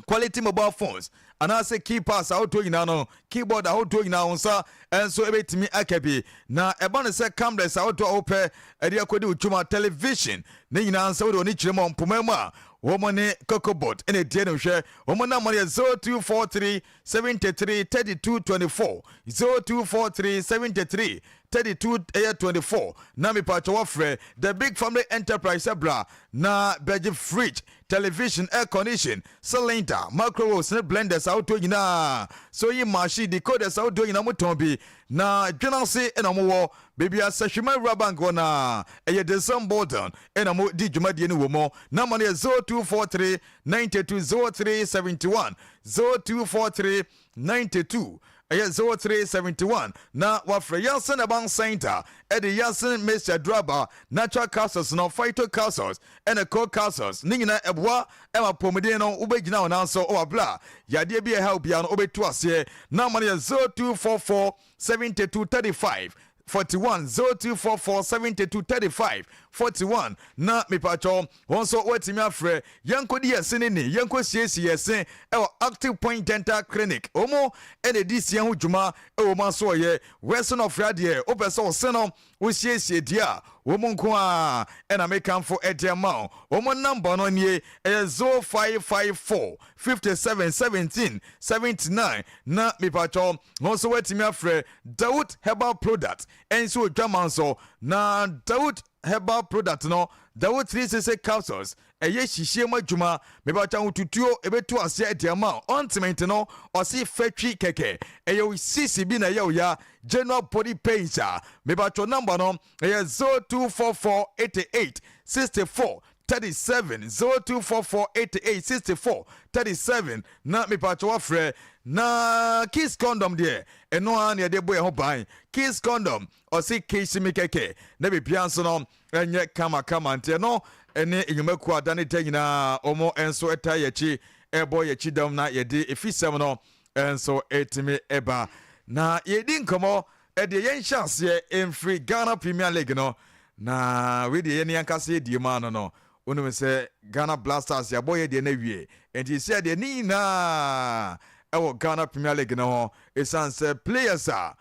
quality mobile phones anaasɛ keypads ahodoɔ nyinaa no, keyboard ahodoɔ nyinaa, wo nsa nso ɛbɛtumi aka bi. Na ɛba no sɛ cameras ahodoɔ a wopɛ ɛde akɔdi wo dwuma, television ne nyinaa nsa wode w'ani kyerɛ mu mpoma mu a, wɔn ne Cocobot ɛna ɛdie no. Hwɛ, wɔn nam no yɛ 0243 73 32 24, 0243 73 32 ɛyɛ 24 na mepatwa wɔfrɛ The Big Family Enterprise sɛ bra na bɛgye fridge, television, air condition, cylinder, microwaves ne blenders ahodoɔ nyinaa so yi, machine, decoders ahodoɔ nyinaa motɔn bi. Na dwenase ɛna mowɔ baabi a Sɛhwema Wura Bank wɔ na ɛyɛ the border ɛna mo di dwumadie no wɔ mu. Nama no yɛ 0243 92 03 71, 0243 92 ɛyɛ 0371 na wafrɛ Yasin Herbal Center. Ɛde Yasin Mixture Draba, natural capsules no, phyto capsules ɛna co capsules ne nyinaa ɛboa ɛma pɔmuden no wobɛgyina wo nan so. Ɔwɔ abla yadeɛ bi a ɛha obiara no wobɛtu aseɛ. Nama no yɛ 0244 72 35 41, 0244 72 35 41 na mepatwɔ wɔn nso wɔatumi afrɛ. Yɛnkɔdi yɛse ne ni, yɛnkɔ siesie yɛse ɛwɔ Active Point Dental Clinic. Wɔn ɛna ɛdi sie ho dwuma ɛwɔ mu aso ɔyɛ wɛse no ɔfrɛ adeɛ wopɛ sɛ ɔse no wosiesie deɛ a, wɔn nko a ɛna mekamfo ɛde ama wo. Wɔn number no nie, ɛyɛ 0554 57 17 79 na mepatwɔ wɔn nso wɔatumi afrɛ. Dawood Herbal Product ɛnso odwama nso na Dawood Herbal Product no, Dawood 360 capsules ɛyɛ hyihyie mu adwuma. Mepatwa ahotutuo ɛbɛtu aseɛ ɛde ama ointment no. Ɔse fɛtwi kɛkɛ ɛyɛ sisi bi na ɛyɛ oya, general body pains a, mepatwa number no ɛyɛ 0244 88 64. 37 0244 88 64 37 na mepatwa wafrɛ. Na Kiss Condom deɛ, ɛno ara na yɛde bɔ yɛn ho ban. Kiss Condom ɔse kesi mi kɛkɛ na biribiara nso no ɛnyɛ kamakama, nti ɛno ɛne nnwumakuo a da ne da nyinaa wɔn nso ɛta yɛn akyi, ɛbɔ yɛn akyi dɛm na yɛde efisɛm no nso ɛtumi ɛba na yɛdi nkɔmɔ. Ɛdeɛ yɛnhyɛ aseɛ mfiri Ghana Premier League no, na wei deɛ yɛne ankasa yɛdie mu ano no, wonim sɛ Ghana Black Stars yɛabɔ yɛ deɛ no awie, nti sɛ deɛ ne nyinaa ɛwɔ Ghana Premier League no ho, ɛsiane sɛ players a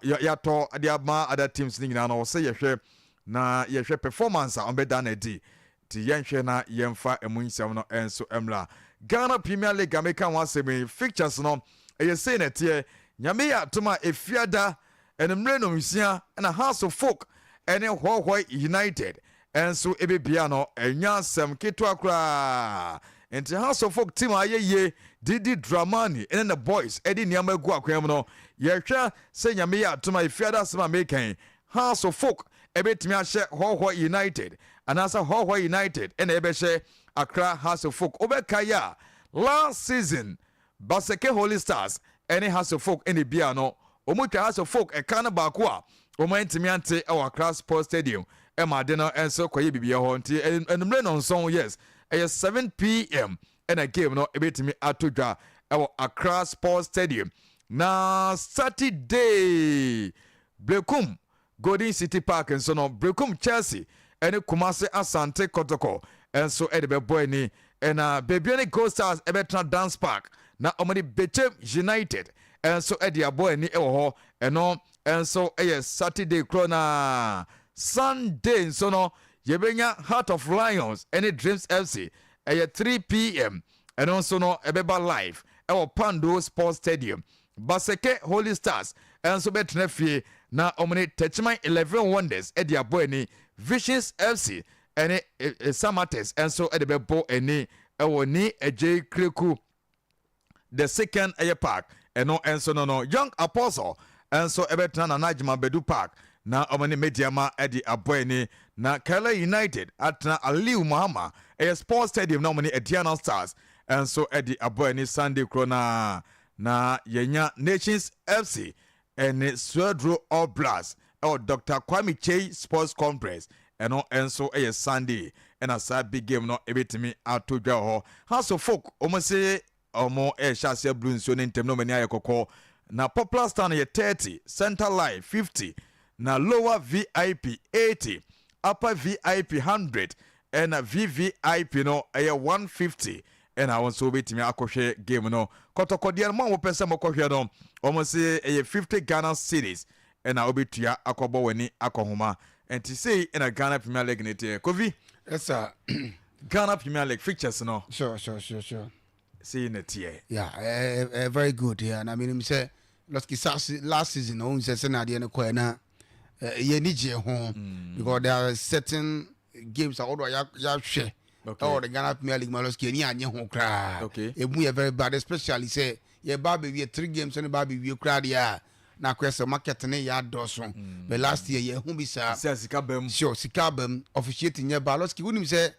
yɛatɔ de ama other teams no nyinaa no, wɔ sɛ yɛhwɛ na yɛhwɛ performance a ɔmbɛda no adi, nti yɛnhwɛ na yɛmfa ɛmu nsɛm no nso mmra. Ghana Premier League a meka ho asɛm yi, fixtures no ɛyɛ sei na ɛteɛ. Nyame yɛ atom a, efiada ɛnumere 6:30 ɛna Hearts of Oak ɛne Hohoe United ɛnso ɛbɛbia no. Ɛnya asɛm ketewa koraa, nti Hearts of Oak team a ayɛ yie, Didi Dramani ɛne the boys ɛde nneɛma agu akwan mu no, yɛhwɛ sɛ Nyame yɛ atom a, efiada asɛm a meka yi, Hearts of Oak ɛbɛtumi ahyɛ Hohoe United anaasɛ Hohoe United ɛna ɛbɛhyɛ Accra Hearts of Oak. Wobɛka yi a, last season Basake Holy Stars ɛne Hearts of Oak ɛna bia no, wɔn twa Hearts of Oak ɛka no baako a wɔn antumi ante ɛwɔ Accra Sports Stadium, ɛma ade no nso kɔyɛ biribi hɔ. Nti enumere 7, yes, ɛyɛ 7 p.m. ɛna game no ɛbɛtumi ato dwa ɛwɔ Accra Sports Stadium. Na Saturday, Brekum Golden City Park nso no, Brekum Chelsea ɛne Kumase Asante Kɔtɔkɔ nso ɛde bɛbɔ ani, ɛna Bibiani Gold Stars ɛbɛtena Dance Park na wɔde Bechem United nso ɛde abɔ ani ɛwɔ hɔ. Ɛno nso ɛyɛ Saturday koro. Na Sunday nso no, yɛbɛnya Heart of Lions ɛne Dreams FC, ɛyɛ 3 p.m. Ɛno nso no ɛbɛba live ɛwɔ Pando Sports Stadium. Basake Holy Stars ɛnso bɛtena fie na wɔn ne Techiman 11 Wonders ɛde abɔ ani. Visions FC ɛne Samatex ɛnso ɛde bɛbɔ ani ɛwɔ ni Agye Kreku the Second ɛyɛ park. Ɛno nso no Young Apostle ɛnso ɛbɛtena Nana Agyeman Badu Park na wɔn ne Medeama ɛde abɔ ani, na Karela United atena Aliu Mahama ɛyɛ Sports Stadium na wɔn ne Aduana Stars ɛnso ɛde abɔ ani Sunday koro. Na yɛnya Nations FC ɛne Swedru All Blacks ɛwɔ Dr Kwame Kyei Sports Complex. Ɛno nso ɛyɛ Sunday ɛna saa big game no ɛbɛtumi ato dwa hɔ. Hearts of Oak, wɔn se wɔn ɛrehyɛ aseɛ blue nsuo ne ntɛm na wɔn ani ayɛ kɔkɔɔ. Na popular stand yɛ 30, center line 50, na lower VIP 80, upper VIP 100, ɛna VVIP no ɛyɛ 150. Ɛna wɔn nso wobɛtumi akɔhwɛ game no. Kɔtɔkɔdeɛ no, mo a wɔpɛ sɛ mokɔhwɛ no, wɔn se ɛyɛ 50 Ghana cedis ɛna wobɛtua akɔbɔ w'ani akɔhoma. Nti sei ɛna Ghana Premier League ne teɛ, Kofi. Ɛsa. Ghana Premier League fixtures no sei na teɛ. Yeah, very good. Yeah, na menim sɛ lɔski last season ɔhu sɛ sɛne adeɛ no kɔɛ na yɛni gye ho because there are certain games a wɔdo a yɛahwɛ ɛwɔ the Ghana Premier League ma lɔski ani anye ho koraa. Ɛmu yɛ very bad, especially sɛ yɛba abɛwie three games ne ba abɛwie koraa deɛ a, na akɔyɛ sɛ market ne yɛ adɔso. But last year yɛhu bi saa. Sɛ sika bam. Sure, sika bam, officiating nyɛ ba. Lɔski, wonim sɛ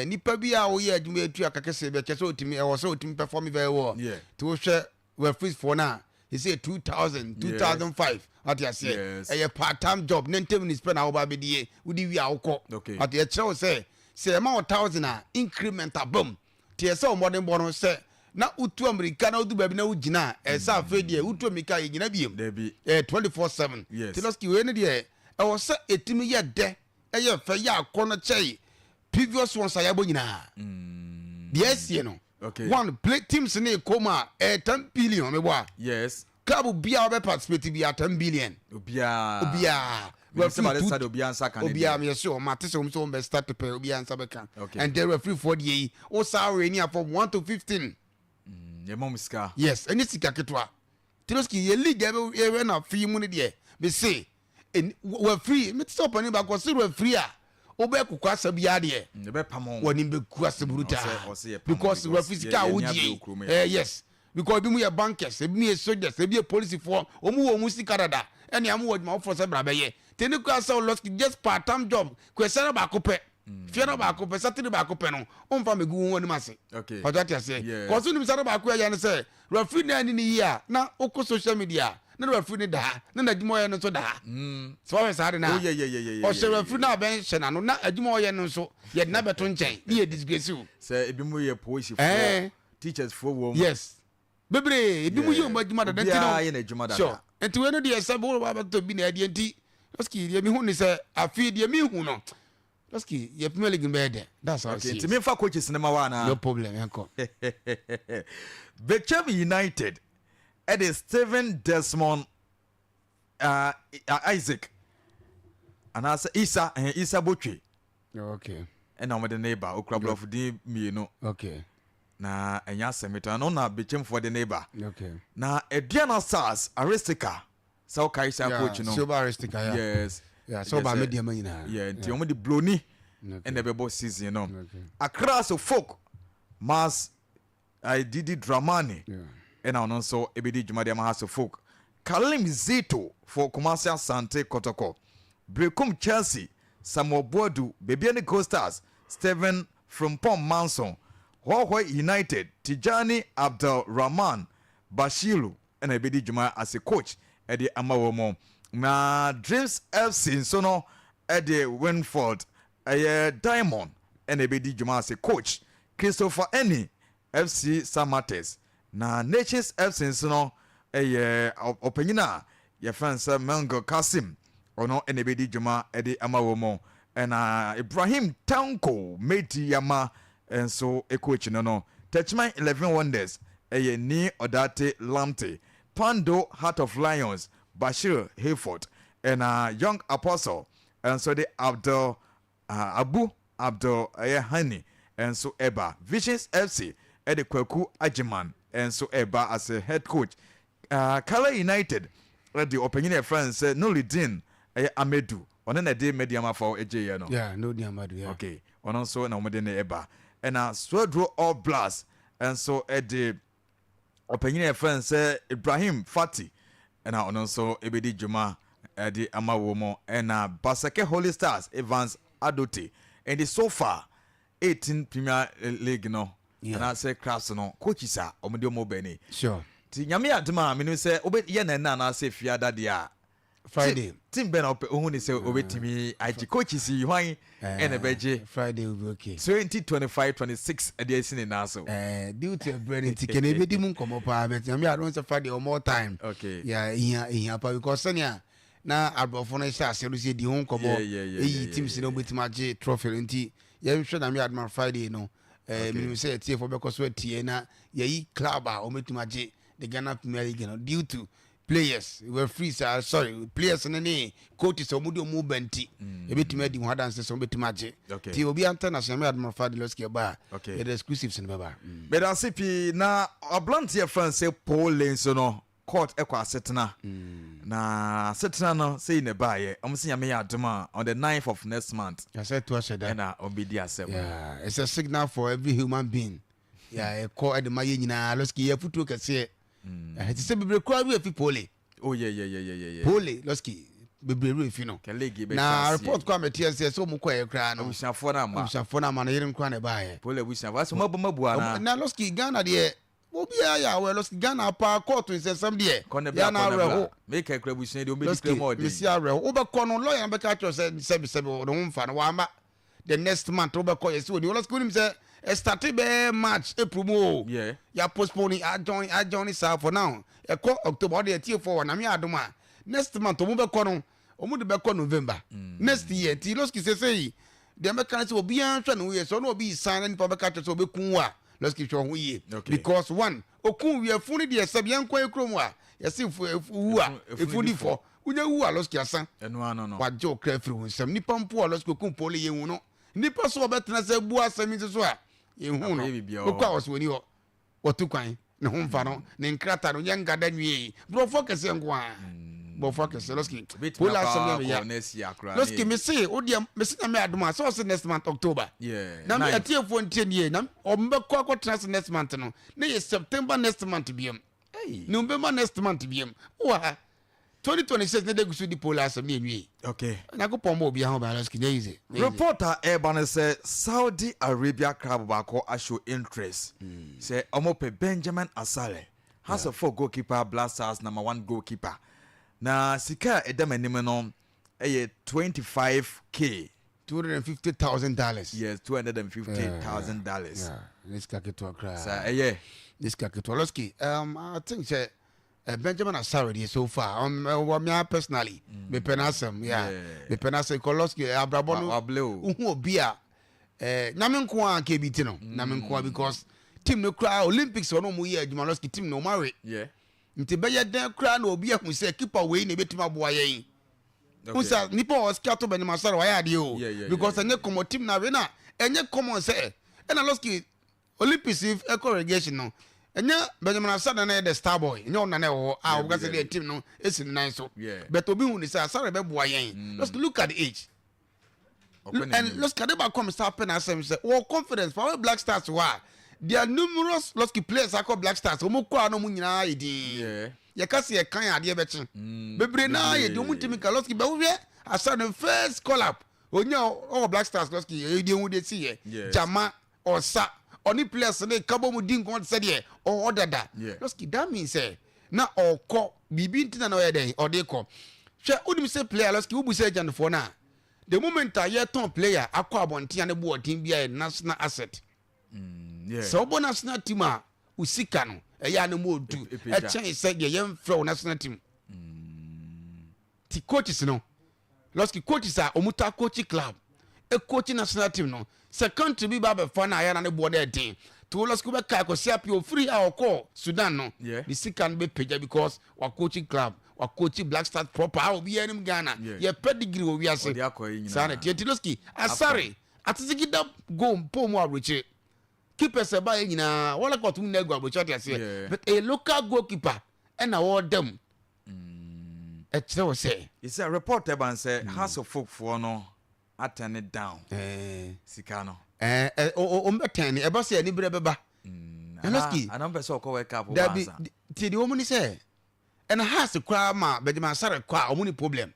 nipa bi a woyɛ adwuma etu akakɛsɛ bɛkyɛ sɛ otumi, ɛwɔ sɛ otumi perform very well. Nti wohwɛ referees foɔ no a, they 2000, 2005, ate aseɛ? Ɛyɛ part time job, 90 minutes pɛ na woba abɛdie, wode wie a wokɔ. Ate ɛkyerɛ wo sɛ ɛma wo 1,000 a, increment abam, nti ɛsɛ wo mmɔden bɔ no sɛ na wotu amirika na wodu baabi na wogyina a, ɛsɛ afei deɛ wotu amirika a yɛgyina biem. Dabi. Ɛyɛ 24/7. Nti lɔski wei no deɛ, ɛwɔ sɛ ɛtumi yɛ dɛ, ɛyɛ fɛ, yɛ akɔ no kyɛe previous ones a yɛabɔ nyinaa deɛ ɛsie no. One play teams ne kɔ mu a, ɛyɛ 10 billion mebɔ a club biara wɔbɛ participate bi a, 10 billion. Obiara. Obiara. Menim sɛ bade sa de obiara nsa ka ne obiara deɛ. Meyɛ sure ɔmo ate sɛ ɔmo sɛ ɔmo bɛ start pɛ, obiara nsa bɛka. And then referee foɔ deɛ yi, wo saa wei ni a, from 1 to 15. Yɛma mo sika. Yes, ɛnyɛ sika ketewa. Tiroski yɛ league a yɛbɛ na fi mu no deɛ, mese referee mete sɛ ɔpanin baako ɔse referee a wobɛ kokɔ asa biara deɛ, yɛbɛpam wo. Wɔne bɛku ase brutaa. Ɔsɛ yɛpam wo because because referee sika a yɛni wogyie abere wɔ kurom yi. Yes, because ebi mu yɛ bankers, ebi mu yɛ soldiers, ebi yɛ polisifoɔ, wɔn wɔ wɔn sika dada, ɛne amu wɔ adwuma foforɔ sɛ bra bɛyɛ te ne kura sɛ lɔski just part time job kwesɛrɛ baako pɛ. Fiada baako pɛ, Saturday baako pɛ no, womfa mmɛgu wo ho anim ase. Okay. Ɔtɔ ate aseɛ. Yeah. Kɔso nim Saturday baako ɛyɛ no sɛ referee no anni ne yie a, na wokɔ social media a, na referee no da ha, na n'adwuma ɔyɛ no nso da ha. Sɛ wahwɛ saa de no a, Oh, yeah, yeah, yeah, yeah, yeah, ɔhyɛ yeah, referee no a bɛnhyɛ n'ano, na adwuma ɔyɛ no nso, yɛde no abɛto nkyɛn, ne yɛ disgrace wo. Sɛ ebi mu yɛ polisifoɔ, Eh. teachers foɔ wɔ mu. Yes. Bebree, ebi mu yɛ wɔn adwuma dada nti no. Obiara yɛ n'adwuma dada. Sure. Nti wei no deɛ sɛ wo ba bɛtɔ bi na ɛdeɛ nti, Lɔski deɛ mehu ne sɛ afei deɛ mehu no, Lɔski yɛ Premier League no bɛyɛ dɛ. That's how I Okay, see nti it. memfa coaches no ma wo anaa? No problem, yɛnkɔ. Bechem United ɛde Stephen Desmond uh, Isaac anaasɛ Isa, eh, Isa Botwe. Okay. Ɛna wɔde ne ba, okura borɔfo din mmienu. Okay. Na ɛnyɛ asɛm eto ɛno na Bekyemfoɔ de ne ba. Okay. Na Aduana Stars Aristica sɛ wokae saa yeah, coach no. Silva Aristica, yeah. Yes. Yeah, so ba media ma nyinaa. Yeah, nti wɔn de Broni ɛna ɛbɛbɔ season no. Okay. Accra so folk Mas Didi Dramani ɛna ɔno nso ɛbɛdi dwuma de ama Hearts of Oak. Kalim Zito for Kumasi Asante Kɔtɔkɔ. Berekum Chelsea, Samuel Boadu, Bibiani Gold Stars, Stephen Frimpong Manson, Hohoe United, Tijani Abdul Rahman Bashiru ɛna ɛbɛdi dwuma as a coach ɛde ama wɔn. Na Dreams FC nso no ɛde Winford ɛyɛ Diamond ɛna ɛbɛdi dwuma as a coach. Christopher Eni, FC Samatex, na Nations FC nso no yɛ ɔpanyin a yɛfrɛ no sɛ Mengel Kassim, ɔno na ɛbɛdi dwuma de ama wɔn mu. Ɛna Ibrahim Tanko Medi Yama nso coach no no. Techiman Eleven Wonders yɛ Nii Odartey Lamptey, Pando Heart of Lions Bashir Hayford, ɛna Young Apostle nso de Abdul Abu Abdul ɛyɛ Hani nso ɛba. Visions FC de Kwaku Agyeman nso ɛba as a head coach. Kala United de ɔpanyin a yɛfrɛ no sɛ Nurudeen ɛyɛ Amedu, ɔno na ɛde Medeama Faw gyeeɛ no. Yeah, Nurudeen Amadu, yeah. Okay, ɔno nso na wɔde no ɛba. Ɛna Swedru All Blacks nso de ɔpanyin a yɛfrɛ no sɛ Ibrahim Fati ɛna ɔno nso ɛbɛdi dwuma ɛde ama wɔ mu ɛna Basake Holy Stars Evans Adote ɛnti so far 18 Premier League no yeah. anaasɛ clubs no coaches a wɔde wɔn bɛ ni sure. nti nyame adom a menim sɛ wobɛyɛ na ɛna anaasɛ fiada deɛ a Friday. Team bɛn na ɔpɛ ohun ni sɛ obetumi agye coaches yi hwan ɛna ɛbɛgye. Friday will be okay. 2025 26 ɛde asi ne nan so. Ɛɛ due to ɛbrɛ ne nti kɛnɛ ebedi mu nkɔmɔ paa bɛt nyame adom sɛ Friday ɔmɔ time. Okay. Yeah ehia ehia paa because sɛnea na aborɔfo no hyɛ aseɛ no sɛ di ho nkɔmɔ eyi teams na obetumi agye trophy no nti yɛnhwɛ nyame adom a Friday no ɛɛ menim sɛ yɛtiefo bɛkɔ so atie na yɛyi club a wɔbɛtumi agye the Ghana Premier League no due to players were free saa sorry players no ne coaches a wɔde wɔn ba nti mm. ebetumi adi ho adanse sɛ wɔbɛtumi agye ti obi anta na sɛmɛ adum fa de lɔski ɛba a yɛde exclusives no bɛba. Mm. bɛda ase pii na aberanteɛ fɛn sɛ paul lane so no court ɛkɔ asetena mm. na asetena no sɛyi na ɛbaayɛ ɔmo sɛ nyame yɛ adom a on the 9th of next month yɛsɛ to ahyɛ da ɛna ɔmo bɛdi asɛm yeah it's a signal for every human being yeah ɛkɔ ɛde ma yɛ nyinaa lɔski yɛ afutuo kɛseɛ Mm. Ɛte sɛ bebree koraa werɛ fi Pole. Oh yeah yeah yeah yeah yeah. Pole Lɔski bebree werɛ fi no. Na report kɔ a mɛte ɛsɛ sɛ ɔmo kɔɛ koraa no. Abusuafoɔ no ama. Abusuafoɔ no ama no yere nkoraa na ɛbaayɛ. Pole abusuafoɔ asɛ ɔmo abɔ mo abu anaa. Na Lɔski Ghana deɛ obiara yɛ awɛ Lɔski Ghana paa kɔɔto nsɛnsɛm deɛ. Kɔ ne bra kɔ ne bra. Meka kura abusua deɛ ɔmo bɛdi kura mu ɔden. Lɔski mesi awerɛho wobɛkɔ no lɔya no bɛka akyerɛ sɛ sɛbi sɛbi ɔde ho nfa no wama. the next month wobɛkɔ yɛsɛ oni wɔlɔsɛ wonim sɛ ɛstate bɛɛ march april mu o yeah. yɛ postpone adjourn adjourn saa for now ɛkɔ october ɔde ɛtie fɔ wɔ nyame adom a next month ɔmo bɛkɔ no ɔmo de bɛkɔ november mm. next year nti lɔski sɛsɛ yi deɛ mɛka ne sɛ obiara nhwɛ ne ho yie sɛ ɔne obi san na nipa bɛka kyerɛ sɛ ɔbɛku wo a lɔski hwɛ ɔho yie okay. because one okun wie funu deɛ sɛ yɛn kɔ ekuro mu a yɛsi wu a efunu di fɔ Wonya wu a Lɔski asa. Ɛno ano no. Wagye wo kra afiri wo nsam. Nipa mpo a Lɔski okum Pole yɛnhu no. Nipa so ɔbɛtena sɛ bu asɛm yi nso so a yɛnhu no. Akɔyɛ biribiara wɔ Wokɔ a hɔ. wɔsɛ wɔni hɔ. Wɔtu kwan. Ne ho mfa no. Ne nkrataa no ɔnya nkada nwiei. Borɔfo akɛseɛ nko ara. Borɔfo akɛseɛ Lɔski. Obetumi Pole akɔ asɛm yɛ me akɔ ya. next year koraa ne Lɔski me se wo deɛ me se Nyame adom a sɛ ɔse next month October. Yeah, Na me ninth. atiefoɔ ntie nie na ɔmo bɛkɔ akɔtena ase next month no na yɛ September next month biom. Ei. November next month biom. Wowɔ ha. 2026 ne de gu so di pole asɛm ne ɛnwie. Okay. Nyankopɔn bɔ obiara ho ban, Lɔski, nyɛ easy. Nyɛ easy. Report a ɛreba ne sɛ Saudi Arabia club baako ashow interest sɛ wɔpɛ Benjamin Asare, Hearts of Oak goalkeeper, Black Stars number one goalkeeper. Na sika a ɛda m'anim no yɛ 25K. $250,000. Yes, $250,000. Yeah, ne sika ketewa koraa. Saa ɛyɛ. Ne sika ketewa. Lɔski, I think sɛ Benjamin Asare deɛ so far, wɔ me personally, mepɛ n'asɛm, yeah. Mepɛ n'asɛm, kɔ Lɔski, abrabɔ no, wohu obi a, Nyame nko a nka ebi ti no, Nyame nko a because team no koraa Olympics wɔn a wɔn yɛ adwuma Lɔski team no wɔn awe. Nti bɛyɛ dɛn koraa na obi ahu sɛ keeper wei na ebetumi aboa yɛn. Nsa nipa a ɔsika to Benjamin Asare wayɛ adeɛ o because ɛnyɛ common team na awe na ɛnyɛ common sɛ ɛna Lɔski Olympics yi ɛkɔ relegation no ɛnyɛ Benjamin Asare na ɛyɛ the star boy, ɛnyɛ ɔno na ɛwɔ hɔ a wɔka sɛ deɛ team no esi ne nan so, but obi hu ne sɛ Asare bɛboa yɛn. Lɔski, look at the age and Lɔski ade baako a mesa pɛ n'asɛm sɛ wɔ confidence fa wɔ Black Stars hɔ a, there are numerous Lɔski players akɔ Black Stars, wɔn kɔ a na wɔn nyinaa yɛ din, yɛka sɛ yɛkan adeɛ bɛkye bebree naa yɛ di wɔn ntumi ka. Lɔski bɛwohwɛ Asare no first call up onya ɔwɔ Black Stars, Lɔski, yɛ di ehu de si yɛ jama ɔsa ɔne players ne kabɔ mu di nkɔmɔ te sɛ deɛ ɔwɔ dada. Lɔski, that means sɛ na ɔkɔ biribi nti na ɔyɛ dɛn ɔde kɔ. Hwɛ, wonim sɛ player, Lɔski, wobu sɛ agentfoɔ no a, the moment a yɛtɔn player akɔ abɔnten a ne bo ɔden bi a yɛ national asset, sɛ wobɔ national team a, wo sika no ɛyɛ a ne mu ɔdu ɛkyɛn sɛ deɛ yɛmfrɛ wo national team. Ti coaches no, Lɔski, coaches a ɔmu ta coach club, coach national team no, sɛ country bi ba bɛfa no a, ɛyɛ na ne boɔ no ɛden to. Lɔski, wobɛka Akwasi Appiah ofiri a ɔkɔɔ Sudan no, ne sika no bɛpagya because wa coaching club, wa coach Black Stars proper a obiara anim Ghana yɛ pedigree wɔ wiase saa na tiɛ. Ti Lɔski, Asare atesigida goal mpo mu aburokyire keepers ɛba yɛ nyinaa wɔlɛ kɔtum nyinaa gu aburokyire ate aseɛ, but a local goalkeeper ɛna wɔɔda mu ɛkyerɛ wɔ sɛ. Sɛ report ɛba sɛ Hearts of Oak foɔ no aturn down sika no. Ɛɛ, ɔmo bɛ turn ɛba sɛ ɛni berɛ bɛba. Lɔski, anam pɛ sɛ ɔkɔ World Cup. Dabi, tie, deɛ wɔn ni sɛ ɛna Hearts koraa ma Benjamin Asare kɔ a, ɔmo ni problem.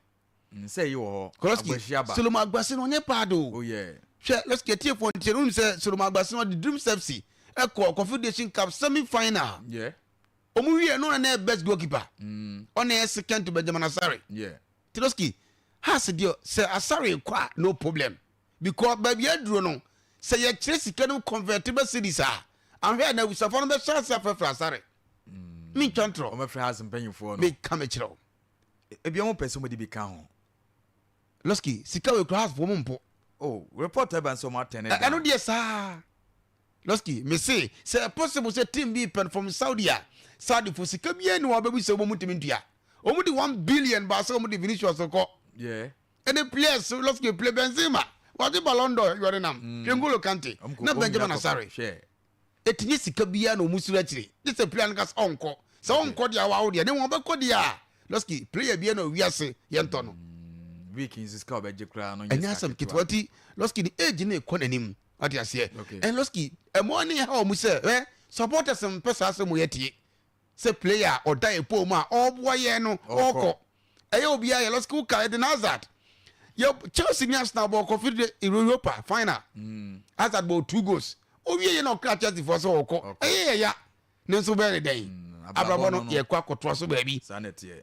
Nsɛ yi wɔ hɔ. Lɔski, Solomon Agbasi no ɔnyɛ paado o. Hwɛ, Lɔski, etiefoɔ ntiɛ no sɛ Solomon Agbasi no ɔde Dreams FC ɛkɔ Confederation Cup semi final. Ɔmo wie no na ɛyɛ best goalkeeper, ɔna ɛyɛ second to Benjamin Asare. Tiloski, Hearts deɛ, sɛ Asare kɔ a, no problem because baabi aduro no, sɛ yɛkyerɛ sika no convert bɛ cedis a, ahwɛ na abusafo no bɛhyɛ ase afrɛfrɛ Asare. Mentwa ntorɔ. Ɔmɛfrɛ Hearts mpanyinfoɔ no. Meka mekyerɛ wo. Ebi ɔmo pɛ sɛ ɔmo de bi ka ho. Lɔski, sika wɔ ekura Hearts foɔ mo mpo. Oh, report ɛba nso ɔmo aturn down. Ɛno deɛ saa, Lɔski, mese sɛ possible sɛ team bi pɛn from Saudi a, Saudi fo sika biara ni wɔn abɛbu sɛ wɔn mu ntumi ntua. Wɔn de 1 billion baasa, wɔn de Vinicius kɔ ɛne players. Lɔski, play Benzema wɔde Ballon d'Or yɔre nam hwɛ, N'Golo Kante na Benjamin Asare etinye sika biara na wɔn suru akyire gye sɛ player no ka sɛ ɔnkɔ. Sɛ ɔnkɔ deɛ, awawo deɛ ne wɔn bɛkɔ deɛ a, Lɔski, player biara na owiase yɛntɔ no. Week nso sika ɔbɛgye koraa no. Ɛnyɛ asɛm ketewa. Ti Lɔski, ne age ne kɔ n'anim, wate aseɛ? Ɛn Lɔski, ɛmɔ ne ha wɔn sɛ ɛ supporters mpɛ saa asɛm yɛ tie sɛ player a ɔda epo mu a ɔboa yɛn no ɔkɔ. Ɛyɛ obiara yɛ. Lɔski, woka Eden Hazard yɛ Chelsea ni Arsenal bɔ ɔkɔ fi Europa final, Hazard bɔ two goals, owie yɛ na ɔkra Chelsea fɔ sɛ ɔkɔ. Ɛyɛ yɛ ya ne nso bɛyɛ ne dɛn? Abrabɔ no yɛkɔ akɔtoa so baabi.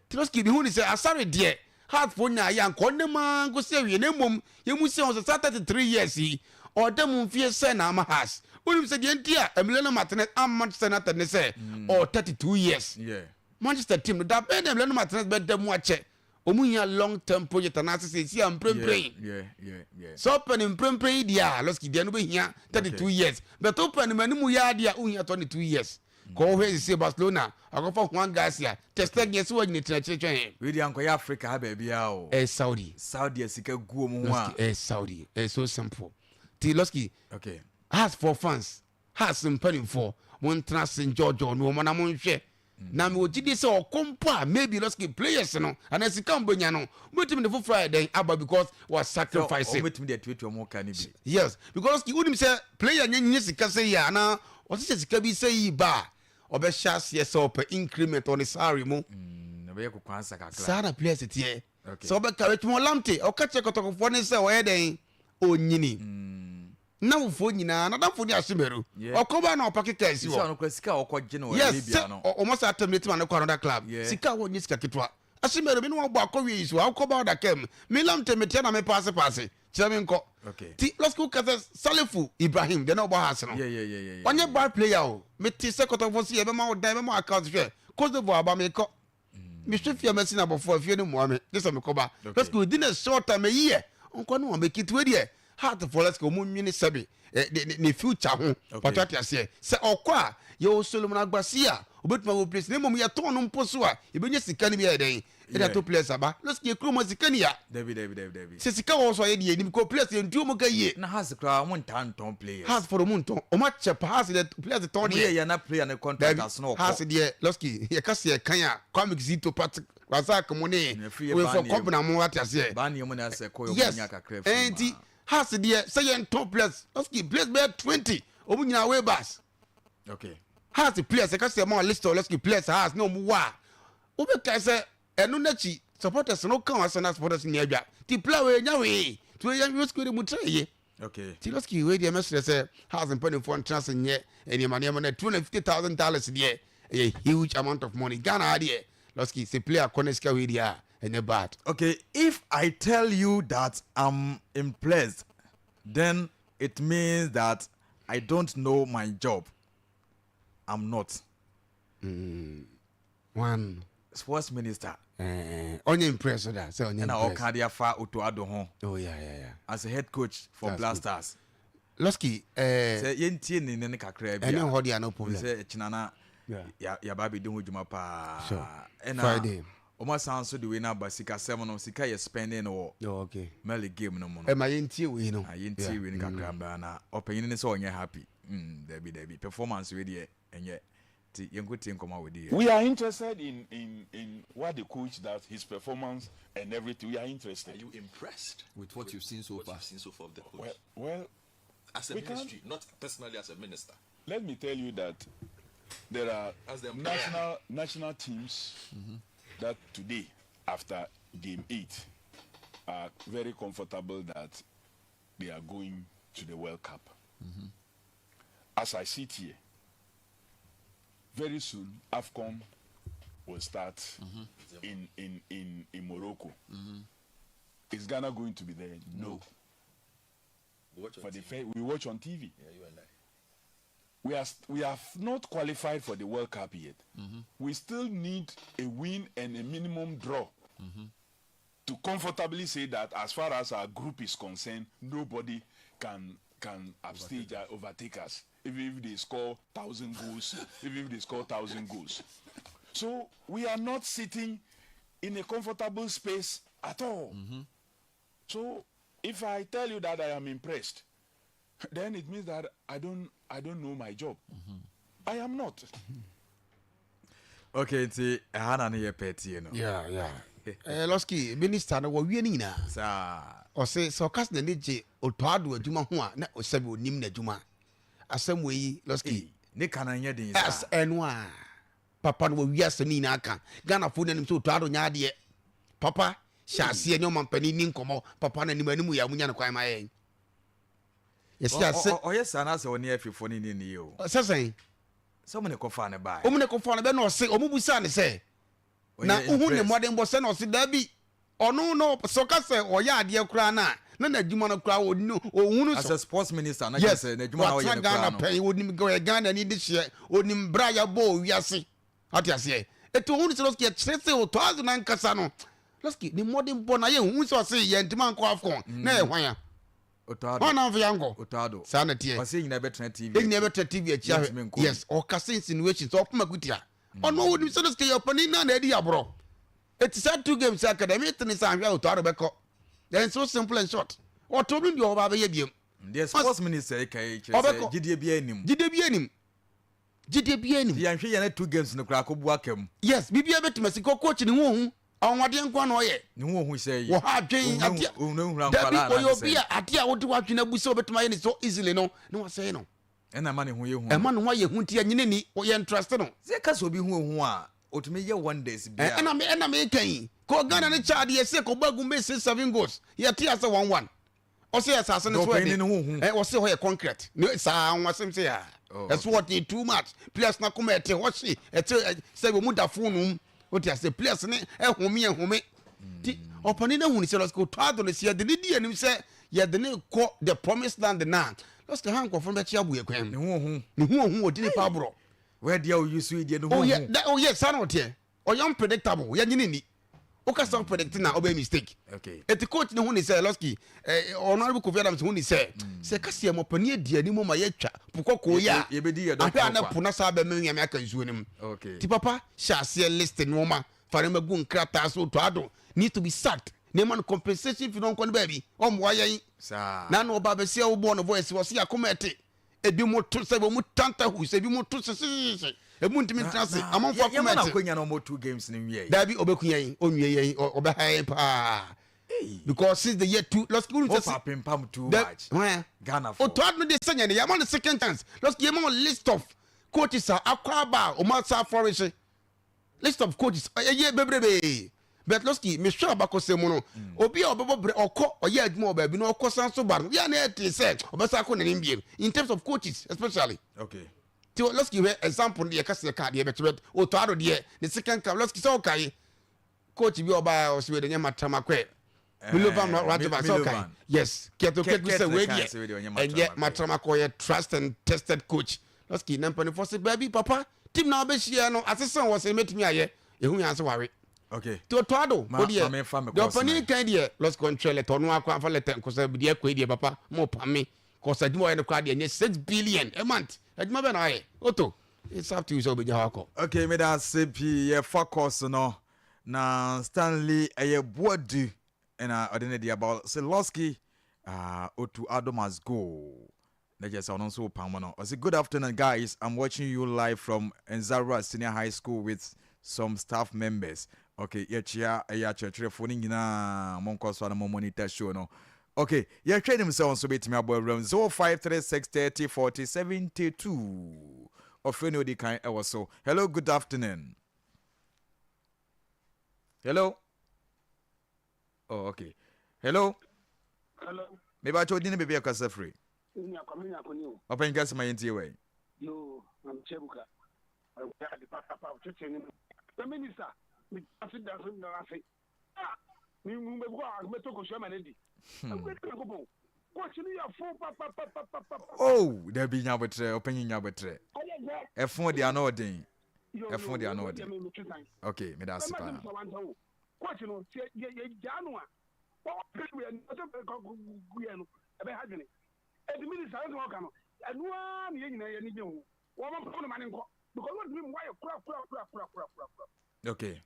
Tiloski bi hu ni sɛ Asare deɛ, Hearts fo nya ayɛ anka ɔne maa nkosi awie, na mmom yɛmu sɛ ɔsɛ saa 33 years yi ɔda mu mfie sɛ na ama Hearts. Wonim sɛ deɛ nti a Emiliano Martinez ama Manchester United ne sɛ ɔwɔ 32 years. Manchester team no da bɛn na Emiliano Martinez bɛda mu akyɛ? Ɔmu hia long term project anaasɛ sɛ ɛsi a mprempren sɛ ɔpɛ ne mprempren yi deɛ a, Lɔski, deɛ no bɛhia 32 years, but wopɛ no manimu yɛ adeɛ a, wohia 22 years kɔ. Wohwɛ sisi Barcelona akɔfa Juan Garcia, Ter Stegen sɛ woagyina tena akyire twɛn. Wei deɛ ankɔyɛ Africa ha baabiara o. Ɛyɛ Saudi. Saudi a sika gu wɔn ho a. Lɔski, ɛyɛ Saudi, ɛyɛ so simple. Ti Lɔski, Hearts for fans, Hearts mpanimfoɔ, montena ase njɔɔjɔɔ no wɔn na monhwɛ na mewɔ gyidie sɛ ɔkɔ mpo a, maybe Lɔski, players no anaa sika mbɛnya no, wobɛtumi de foforɔ ayɛ dɛn aba because wa sacrifice. Wɔbɛtumi de atuatua wɔn ka no bi. Yes, because wonim sɛ player nyɛ nye sika sɛ yi a, anaa ɔsɛ sɛ sika bi sɛ yi ba a, ɔbɛhyɛ aseɛ sɛ ɔpɛ increment ɔne salary mu. Ɔbɛyɛ kokwansa kakra. Saa na players teɛ. Sɛ ɔbɛka Richmond Lamptey, ɔka kyerɛ kɔtɔkɔfoɔ ne sɛ ɔyɛ dɛn onyini. Mm. N'awofoɔ nyinaa, n'adamfo ne Ashimeru. Ɔkɔ ba na ɔpake kaa si hɔ. Sika a ɔkɔgye no wɔ Libya no. Yes, sɛ ɔmo sa terminate ma no kɔ another club. Sika a wɔnyɛ sika ketewa. Ashimeru, me ne wɔn bɔ akɔ wie yi so, akɔ ba ɔda kaa mu. Me Lamptey meteɛ na me paase paase. Kyerɛ me nkɔ. Ti Lɔsiko ka sɛ Salifu Ibrahim deɛ na ɔbɔ Hearts no. Ɔnyɛ bad player o. Mete sɛ kɔtɔkɔfoɔ se yɛbɛma wo dan, yɛbɛma wo account hwɛ. Cote d'Ivoire aba mekɔ. Mehwɛ fie a masi no abɔfoɔ a fie no mmoa me gye sɛ mekɔba. Lɔsiko within a short time ayi yɛ ɔnkɔ ne wɔn bɛki. Nti wei deɛ Heart foɔ Lɔsiko wɔn nwene sɛbe ne future ho. Pato ate aseɛ. Sɛ ɔkɔ a yɛwɔ Solomon Agbasi a obɛtumi awɔ place na mmom yɛtɔn no mpo so a yɛbɛnya sika no bi ayɛ dɛn ɛde ato players aba lɔsi yɛ kurom sika ni ya. Dabi dabi dabi dabi. Sɛ sika wɔ so a yɛ deɛ nim kɔ players yɛ ntuo mu ka yie. Na Hearts koraa ɔmo ntaa ntɔn players. Hearts fɔlɔ ɔmo ntɔn ɔmo akyɛ pa Hearts deɛ players tɔn deɛ. Ɔmo yɛ yɛ na player ne contract aso na ɔkɔ. Hearts deɛ lɔski yɛ ka se yɛ kan a Kwame Zito Patrick Razak mo ne wefɔ Kɔbena mo ate aseɛ. Baneɛ mu na asɛ kɔ yɛ ɔmo nya kakra firi mu a. Yes ɛnti Hearts deɛ sɛ yɛ ntɔn players lɔski players bɛyɛ 20 ɔmo nyinaa way bus. Okay. Hearts players yɛ ka se yɛ ma list of lɔski players Hearts na ɔmo wɔ a Wobɛkae sɛ ɛno n'akyi supporters no ka asɛm na supporters ni adwa ti player wei nya wei ti wei yɛn wei de mu tra yie okay ti lɔski wei deɛ mɛsrɛ sɛ house mpanimfoɔ ntena ase nyɛ nneɛma nneɛma na $250,000 deɛ ɛyɛ huge amount of money Ghana ha deɛ lɔski sɛ player kɔ ne sika wei deɛ a ɛnyɛ bad. Okay, if I tell you that I'm impressed, then it means that I don't know my job. I'm not. One. Sports minister. Eh, ɔnyɛ impress da sɛ ɔnyɛ impress. Ɛna ɔka de afa Otto Addo ho. Oh yeah yeah yeah. As a head coach for Black Stars. Losky eh. Sɛ yɛntie ne ne kakra bi a. Ɛne hɔ deɛ no problem. Sɛ ɛkyina na yaba abɛdi ho dwuma paa. Sure. Ɛna Friday. Wɔn asan nso de wei no aba sikasɛm no sika yɛ spending no wɔ. Oh okay. Mali game no mu no. Ɛma yɛntie wei no. Na yɛntie wei no kakra mbra na ɔpanyin ne sɛ ɔnyɛ happy. Mm, dabi dabi performance wei deɛ ɛnyɛ. Nti yɛnkɔ tie nkɔmmɔ a wɔdi yɛ. We are interested in in in what the coach does, his performance and everything. We are interested. Are you impressed with what you've seen so what far? You've seen so far of the coach? Well, well as a ministry, not personally as a minister. Let me tell you that there are the national national teams mm-hmm. that today, after game eight, are very comfortable that they are going to the World Cup. Mm-hmm. As I sit here, very soon AFCON will start mm-hmm. in, in, in, in Morocco. Mm-hmm. Is Ghana going to be there? No. no. We watch for the fair, we watch on TV. Yeah, you and I. We are we have not qualified for the World Cup yet. Mm-hmm. We still need a win and a minimum draw mm-hmm. to comfortably say that as far as our group is concerned, nobody can can upstage overtake, overtake us even if they score thousand goals, even if they score thousand goals. So we are not sitting in a comfortable space at all. Mm-hmm. So if I tell you that I am impressed, then it means that I don't I don't know my job. Mm-hmm. I am not. Okay, nti ɛha na ne yɛ pɛ tie no. Yeah, yeah. Eh, Losky, minister no wɔwie no nyinaa. Saa. Ɔse sɛ ɔka sɛ n'ani gye Otto Addo adwuma ho a na ɔsɛbi onim n'adwuma. Asɛm wei yi Losky. Ne ka no nyɛ den saa. Ɛno a papa no wɔwie asɛm no nyinaa ka. Ghanafoɔ no anim sɛ Otto Addo nyɛ adeɛ. Papa hyɛ aseɛ ne ɔmampanin ni nkɔmmɔ. Papa no anim anim yɛ a munya no kwan ma yɛn. Yɛsi ase. Ɔyɛ saa na sɛ ɔne afifoɔ no ni ni o. Sɛ sɛn. Sɛ ɔmo ne kɔfaa no bae. Ɔmo ne kɔfaa no bɛ na ɔse ɔmo busaa no sɛ na wohu ne mmɔdenbɔ sɛ na ɔse daabi ɔno no sɛ ɔka sɛ ɔyɛ adeɛ koraa no a na n'adwuma no koraa ɔhunu so. As a sports minister na kyerɛ sɛ n'adwuma na ɔyɛ no koraa no. Yes, watena Ghana pɛn onim ɔyɛ Ghana ni de hyeɛ onim bra yɛbɔ wɔ wiase ate aseɛ eti ohunu sɛ lɔski ɛkyerɛ sɛ ɔtɔ adze n'ankasa no lɔski ne mmɔdenbɔ na yɛ hu sɛ ɔse yɛn ntoma nkɔ AFCON na ɛyɛ hwan a. Otto Hwan na ɔmfa yɛn nkɔ? Otto Addo. Saa na ɛteɛ. Ɔsɛ yɛn nyinaa bɛtena TV akyi. Yɛn nyinaa bɛtena TV akyi ahwɛ. Yɛntumi nkɔ bi. Yes, ɔkasa insinuation sɛ ɔpem akutia. Ɔno ɔnim sɛ no sika yɛ ɔpanin na na adi aborɔ. Eti saa two games aka dɛ metene sɛ anhwɛ a Otto Addo bɛkɔ. Then so simple and short. Ɔtɔ no deɛ ɔba abɛyɛ biom. Deɛ sports minister yi ka yi kyerɛ sɛ gyidie biara nnim. Gyidie biara nnim. Gyidie biara nnim. Yɛnhwɛ yɛn two games no koraa akɔbu aka mu. Yes, biribiara bɛtumi asi. Kɔ coach ne ho ohu. Anwanwadeɛ nko na ɔyɛ. Ne ho ohu sɛ yi. Wɔ ha adwen adeɛ. Ohunahuna Dabi nkwadaa ɔyɛ anaasɛ obi a adeɛ a wode w'adwene abu sɛ wobɛtumi ayɛ ne so easily no na wasɛe no. Ɛna ɛma ne ho yɛ hu. Ɛma ne ho ayɛ hu nti ɛnyine ni yɛ ntrust no. Sɛ yɛka sɛ obi ho ohu a. Otumi yɛ wonders bia. Ɛna me ɛna me kan yi. Kɔ Ghana ne Chad yɛ se kɔ bɔ agu mbɛ 6 7 goals. Yɛ te ase 1 1. Ɔsɛ yɛ asase no so ɛde. Ɛ ɔsɛ hɔ yɛ concrete. Ne saa ho asɛm sɛ ya. Ɛso ɔden too much. Players na kɔma ɛte hɔ hye. Ɛte sɛ wɔn mu da phone mu. Wote ase players ne ɛhome ɛhome. Ti ɔpanin no ahunu sɛ lɔsike otɔ ado no sɛ yɛde ne di anim sɛ yɛde ne kɔ the promised land na lɔsike ha nkurɔfoɔ no bɛkye aboɛ kwan mu. Ne ho ohu ɔdi nipa aborɔ. Wɛdeɛ oyi so yi deɛ ne ho ohu. Oyɛ saa na ɔteɛ. Ɔyɛ unpredictable yɛnye ne ni. Woka sɛ predict na ɔbɛyɛ mistake. Okay. Eti coach ne hu ne sɛ Lɔsky eh, Honorable Kofi Adams hu ne sɛ mm. sɛ kasi ɛmɔ panin adi anim ma yɛtwa po kɔkɔɔ yi a ahwɛ a na po na saa bɛmɛ nyame aka nsuo no mu. Okay. Ti papa hyɛ aseɛ list nneɛma fa nneɛma gu nkrataa so to ado need to be sacked nneɛma no compensation fi no nkɔ no baabi ɔmmoa yɛn. Saa. Na na ɔba abɛsi a wobɔɔ no voice wɔ se akoma ɛte ebi mo to sɛ wɔn tanta hu sɛ ebi mo to sesesese ebi mo ntumi ntena ase amanfo akoma ɛte. Yɛma akonya na wɔn two games no nwie. Dabi ɔbɛku yɛn onwie yɛn ɔbɛha yɛn paa because since the year two lɔsiki wuli sɛ. O papi mpam too much. Ghana fo. Otu adu de sɛ yɛn yɛma no second chance lɔsiki yɛma wɔn list of coaches a akɔ aba a wɔn asa afɔrehye. List of coaches ɛyɛ bebrebe but lɔski mehwɛ abakɔsɛm mu no mm. obi a ɔbɛbɔ brɛ ɔkɔ ɔyɛ adwuma wɔ baabi na ɔkɔ san so ba no yɛ na ɛte sɛ ɔbɛsa akɔ n'anim biem in terms of coaches especially. Okay. Ti lɔski hwɛ example no deɛ kasa ka deɛ bɛkyɛ bɛ otɔ ado deɛ ne second cup lɔski sɛ ɔkae coach bi ɔbaa ɔsɛ wei de nyɛ matama kɔɛ Milovan eh, Rajevac sɛ ɔkae yes kɛtɛ kɛtɛ sɛ wei deɛ ɛnyɛ matrama kɔ yɛ trust and tested coach lɔski na mpanimfoɔ sɛ baabi papa team na ɔbɛhyia no asesa wɔ sɛ mɛtumi ayɛ ehu yɛn ase ware okay tí o tọ́ ado o deɛ deɛ ɔpanin kan deɛ lɔski ɔntwɛ lɛtɛ ɔno akɔ afa lɛtɛ nkɔsɛ deɛ kɔ yi deɛ papa mo pa mi kɔsɛ adwuma ɔyɛ no koraa deɛ nyɛ 6 billion a month adwuma bɛɛ na ɔyɛ oto it's up to you sɛ ɔbɛgya hɔ akɔ. Okay, meda ase pii. Yɛfa course no na Stanley ɛyɛ Boadu ɛna ɔde ne de aba sɛ Losky Otto Addo must go na kyerɛ sɛ ɔno nso pam no. Ɔsɛ good afternoon guys, I'm watching you live from Nzarua Senior High School with some staff members. Okay, yɛkyia ɛyɛ akyerɛkyerɛfoɔ no nyinaa, monkɔ so a na mo monitor show no. Okay, yɛhwɛ anim sɛ ɔnso bɛtumi abɔ awuram 0536 30 40 72. Ɔfrɛ ne odi kan ɛwɔ so. Hello, good afternoon. Hello. Oh, okay. Hello. Hello. Meba kyɛ odi ne baabi a kasa firi. Ɔpanyin kasa ma yɛntie wɛ. Yo, I'm Chebuka. The minister, me ase da so na ase. Ah, me mu be ko a me to ko sha ma ne di. Oh, dabi nya abotrɛ, ɔpanyin nya abotrɛ. Ɛfo de ano ɔden. Ɛfo de ano ɔden. Okay, meda ase paa. Coach no, sɛ yɛ yɛ gyaa no a, wɔwɔ pɛ wia no, sɛ kɔ yɛ no, ɛbɛ ha dwene. Eti minister ɛsɛ ɔka no, ɛno ara na yɛn nyinaa yɛn ani gye ho. Wɔn mpam no ma ne nkɔ because wɔn ntumi mmoa yɛ kura kura kura kura kura kura kura. Okay.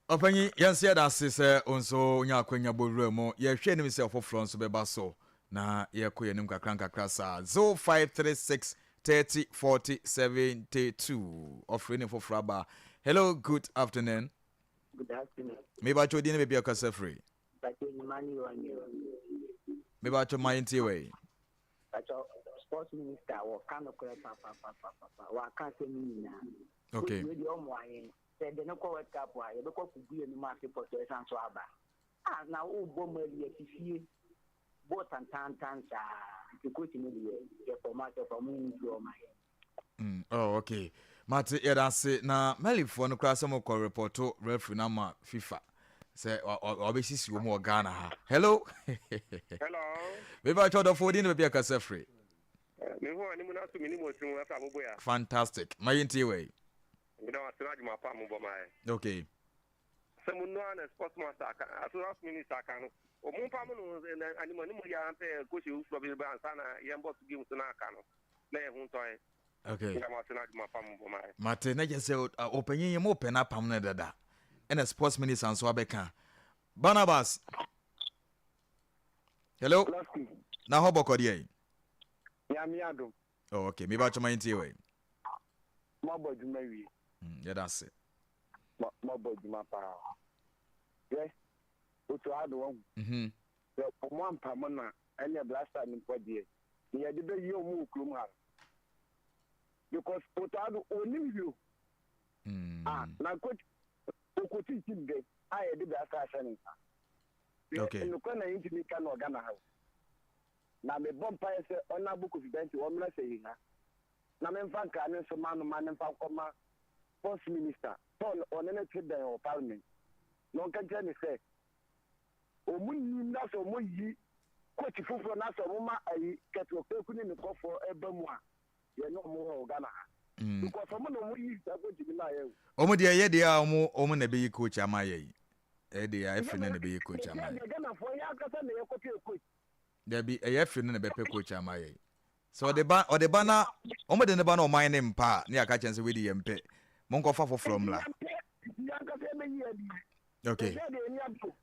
Ɔpanyin, yɛn nso yɛda ase sɛ wo nso wonya akwanya bɔ wura mu. Yɛhwɛ anim sɛ ɔfoforɔ nso bɛba so na yɛkɔ yɛn anim kakra nkakra saa. 0536 30 40 72. Ɔfrɛ ne foforɔ aba. Hello, good afternoon. Good afternoon. Mebakyɛ odin ne baabi a ɔkasa firi. Bakyɛ nyuma ne wɔ Mebakyɛ ma yɛntie wɔ yi. Bakyɛ sports minister wɔ ka nokorɛ papapapapa waka asɛm no nyinaa. Okay. Wei deɛ ɔmo ayɛ sɛ de ne kɔ World Cup a yɛbɛkɔ kugu yɛn anim ase pɔtɔ ɛsan so aba. Ah, na wobɔ Mali asifie bɔ tantantan saa nti coach no deɛ yɛpɔ ma sɛ fa mu nsu ɔma yɛ. Oh, okay. Mate, yɛda ase na Malifoɔ no koraa sɛ mokɔ report referee no ama FIFA sɛ wabɛsisi wɔ mu wɔ Ghana ha. Hello. Hello. Meba kyɛ ɔdɔfoɔ din ne baabi akasa firi. Me ho anim na so menim ɔsiri mu ɛfra aboboya. Fantastic. Ma yɛntie wei. Meda wo ase na adwuma pa a mobɔ ma yɛ. Okay. Sɛ mo nua na sports master aka sports minister aka no ɔmo mpa mo no anim anim yɛ ampɛ coach foforɔ bi ba ansa na yɛn bɔ so games na aka no na yɛn ho ntɔ yɛn. Okay. Meda mo ase na adwuma pa mobɔ ma yɛ. Mate, na kyerɛ sɛ ɔpanyin yi mopɛ no apam no dada ɛna sports minister nso abɛka. Barnabas. Hello. Na hɔ bɔkɔ deɛ yi. Nyame adom. Oh, okay. Meba kyɛ ma yɛntie wei. Moabɔ adwuma wie. Yɛda ase. Moabɔ adwuma paa. Hwɛ, Otto Addo wahu. Sɛ ɔmo ampamo no a, ɛneɛ Black Stars no mpo deɛ, nea yɛde bɛyɛ ɔmo wɔ kurom ha no. Because Otto Addo, ɔnnim hwee o. Ah, na coach okotii team bɛn a yɛde Black Stars ahyɛ ne nsa? Okay. Nokorɛ na yɛntumi nka no wɔ Ghana ha o. Na mebɔ mpaeɛ sɛ Honourable Kofi Bentil ɔmmra sɛ ha na memfa nkra no nso ma no ma no mfa nkɔma Sports Minister sɛ ɔne no te bɛn wɔ Parliament na ɔnka nkyerɛ no sɛ wɔn nim na sɛ wɔn yi coach foforɔ na sɛ wɔn ma ayi Kurt Okraku ne ne nkɔfoɔ ɛba mu a yɛne wɔn wɔ Ghana ha because wɔn na wɔn yi saa coach no ma yɛ o. Wɔn deɛ ɛyɛ deɛ a wɔn wɔn na ɛbɛyi coach ama yɛ yi ɛyɛ deɛ a ɛfiri no na ɛbɛyi coach ama yɛ. Ghanafoɔ yɛ ankasa na yɛkɔpɛ coach. Dabi ɛyɛ ɛfiri no na ɛbɛpɛ coach ama yɛ yi sɛ ɔde ba ɔde ba na wɔn de ne ba na ɔman ne mpa a ne yɛaka kyɛn sɛ wei de yɛn mpɛ monkɔfa foforɔ mmla. Okay.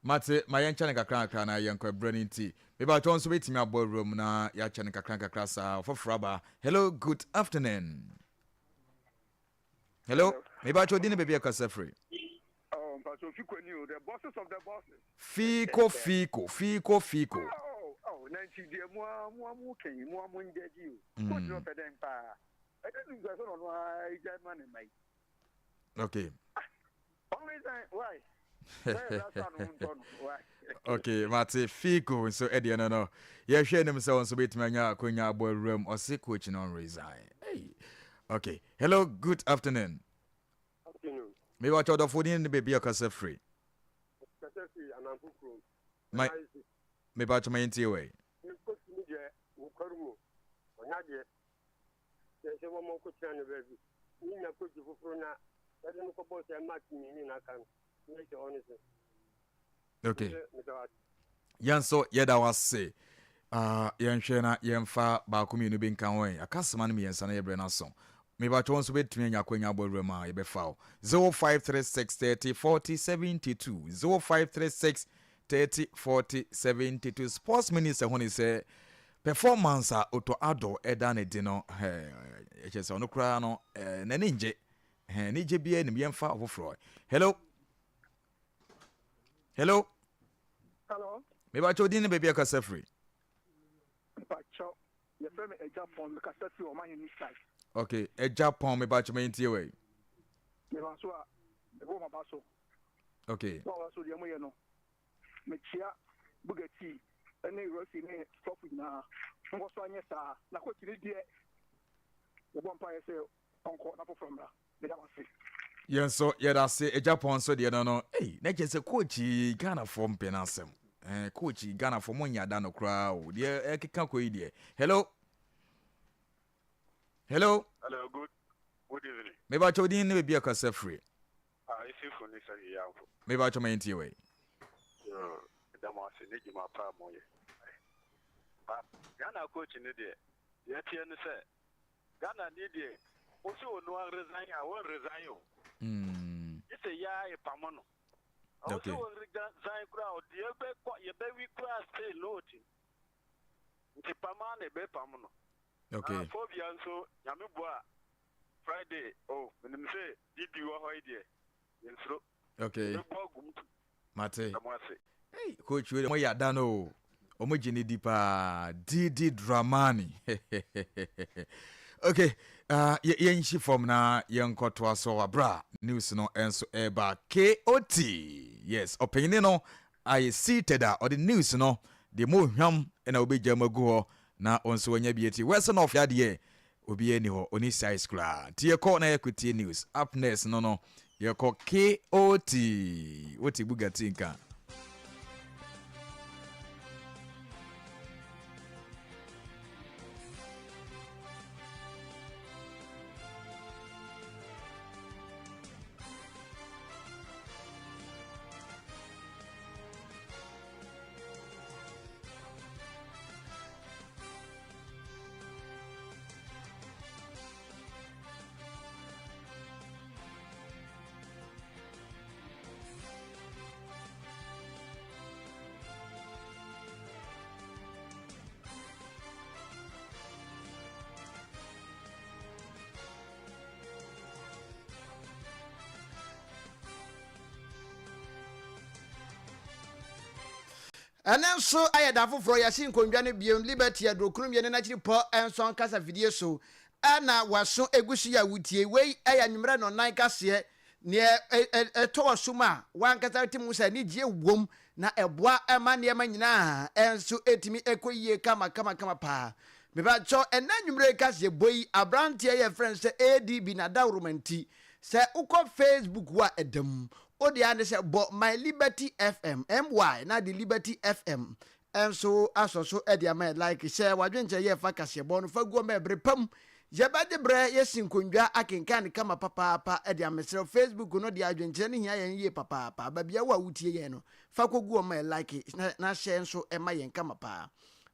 Mate, ma yɛnkyɛ no kakra kakra na yɛnkɔ ɛberɛ no nti. Mebatɔ nso bɛtumi abɔ awura mu na yɛakyɛ no kakra kakra saa. Ɔfoforɔ aba. Hello, good afternoon. Hello, mebatɔ di ne baabi ɛkasa firi. Oh, mpatsɔ fiko ni o, the bosses of the bosses. Fiko, fiko, fiko, fiko. Oh, oh, na nti deɛ mo a mo a mo kɛn mo a mo ngyagye o. Coach no pɛ dɛn paa. Ɛdɛ nu nsa sɛ ɔno ara gya ma ne mma yi. Okay. Why? okay mate fico nso ɛdeɛ no no yɛhwɛ anim sɛ wo nso bɛtumi anya akwanya abɔ awuram ɔse coach no resign hey. okay hello good afternoon mewɔ kyɛ ɔdɔfoɔ din ne baabi a ɔkasa firi mepa kyɛ ma yɛntie wei Kyerɛ sɛ wɔma ɔkɔtena no baabi ne nya coach foforo na yɛde no kɔbɔ sɛ match mmienu na aka no na ɛhyɛ hɔ no so. Okay. Yɛn nso yɛda wo ase. Uh, yɛnhwɛ na yɛmfa baako mmienu bi nka ho ɛ. Aka sema no mmiɛnsa na yɛbrɛ no aso. Mebatwɛ wo nso bɛtumi anya akwanya abɔ awura mu a yɛbɛfa wo. 0536 30 40 72 0536 30 40 72 Sports Minister hu ne sɛ performance a Otto Addo da no adi no kyerɛ sɛ ɔno koraa no n'ani ngye. Anigye biara nim yɛmfa ɔfoforɔ. Hello. Hello. Hello. Mebakyɛ odin ne baabi a kasa firi. Mebakyɛ yɛfrɛ me Agya Pɔn mekasa firi ɔman yɛn side. Okay, Agya Pɔn mebakyɛ ma yɛntie wɔ yi. Meba so a mebɔ maba so. Okay. Meba so deɛ moyɛ no mekyia Bugatti ne Rossi ne Sɔfo nyinaa. Monkɔ so anyɛ saa. Na coach no deɛ, yɛbɔ mpaeɛ sɛ ɔnkɔ na foforɔ mmra. Meda mo ase. Yɛn nso yɛda ase agya pɔn nso deɛ no no ei na kyerɛ sɛ coach yi Ghanafoɔ mpɛ no asɛm eh, coach yi Ghanafoɔ mo nyɛ ada no koraa o deɛ ɛkeka kɔ yi deɛ hello hello hello good good evening mebakyɛ odin ne baabi akasa firi Ah Isifu ne Sani Yamfo. Me ba twoma yɛntie wei. Yoo meda mo ase ne dwuma pa a moyɛ. But Ghana coach no deɛ deɛ ɛteɛ ne sɛ Ghana ni deɛ wose onua resign a won resign o. Gye sɛ yɛa yɛpamo no. Ɔwɔ sɛ won resign koraa ɔde yɛbɛkɔ yɛbɛwi koraa still no ɔtim. Nti pam ara na ɛbɛpam no. Okay. Na phobia nso nyame boa a Friday oh menim sɛ DD wɔ hɔ yi deɛ yɛnsuro. Okay. Yɛbɛbɔ agu mu tu. Mate. Meda mo ase. Hey, coach wei mo yɛ ada no o. Ɔmo gye ne di paa. Didi Dramani. okay, uh, yɛnhyi fam na yɛnkɔtoa so abra news no nso ɛba KOT. Yes, ɔpanyini no ayɛ seated a ɔde news no deɛ mu ohwam na wobɛgya mu agu hɔ na ɔnso wanya bi ati. Western of yadeɛ Obiaa nni hɔ ɔni size koraa nti yɛkɔ na yɛkɔ tie news up next no no yɛkɔ KOT wote Bugatti nka. Ɛnnɛ nso ayɛ da foforɔ, yɛasi nkonnwa no bio. Liberty aduokron mmienu no akyiri pɔ nso ankasa fidie so. na w'aso gu so yi a wotie. Wei yɛ anwummerɛ nnɔnnan kaseɛ. Neɛ ɛtɔ w'aso mu a, w'ankasa wote mu sɛ anigyeɛ wom na ɛboa ma nneɛma nyinaa nso ɛtumi ɛkɔ yie kama kama kama paa. Mepakyɛw, ɛnnɛ anwummerɛ yi kaseɛbɔ yi, aberanteɛ yɛfrɛ no sɛ ADB Nadaworoma nti, sɛ wokɔ Facebook hɔ a ɛda mu. Wo deɛ ara ne sɛ bɔ My Liberty FM, MY, na de Liberty FM nso asɔ so de ama yɛ like hyɛ w'adwenkyerɛ yɛ fa kaseɛbɔ no fa gu ɔma ɛbere pa mu yɛbɛgye berɛ yɛsi nkondwa akenkan no kama papaapa de amesrɛ Facebook no deɛ adwenkyerɛ no hia yɛn yie papaapa baabi a wo a wotie yɛn no fa kɔgu ɔma yɛ like na hyɛ nso ɛma yɛn kama paa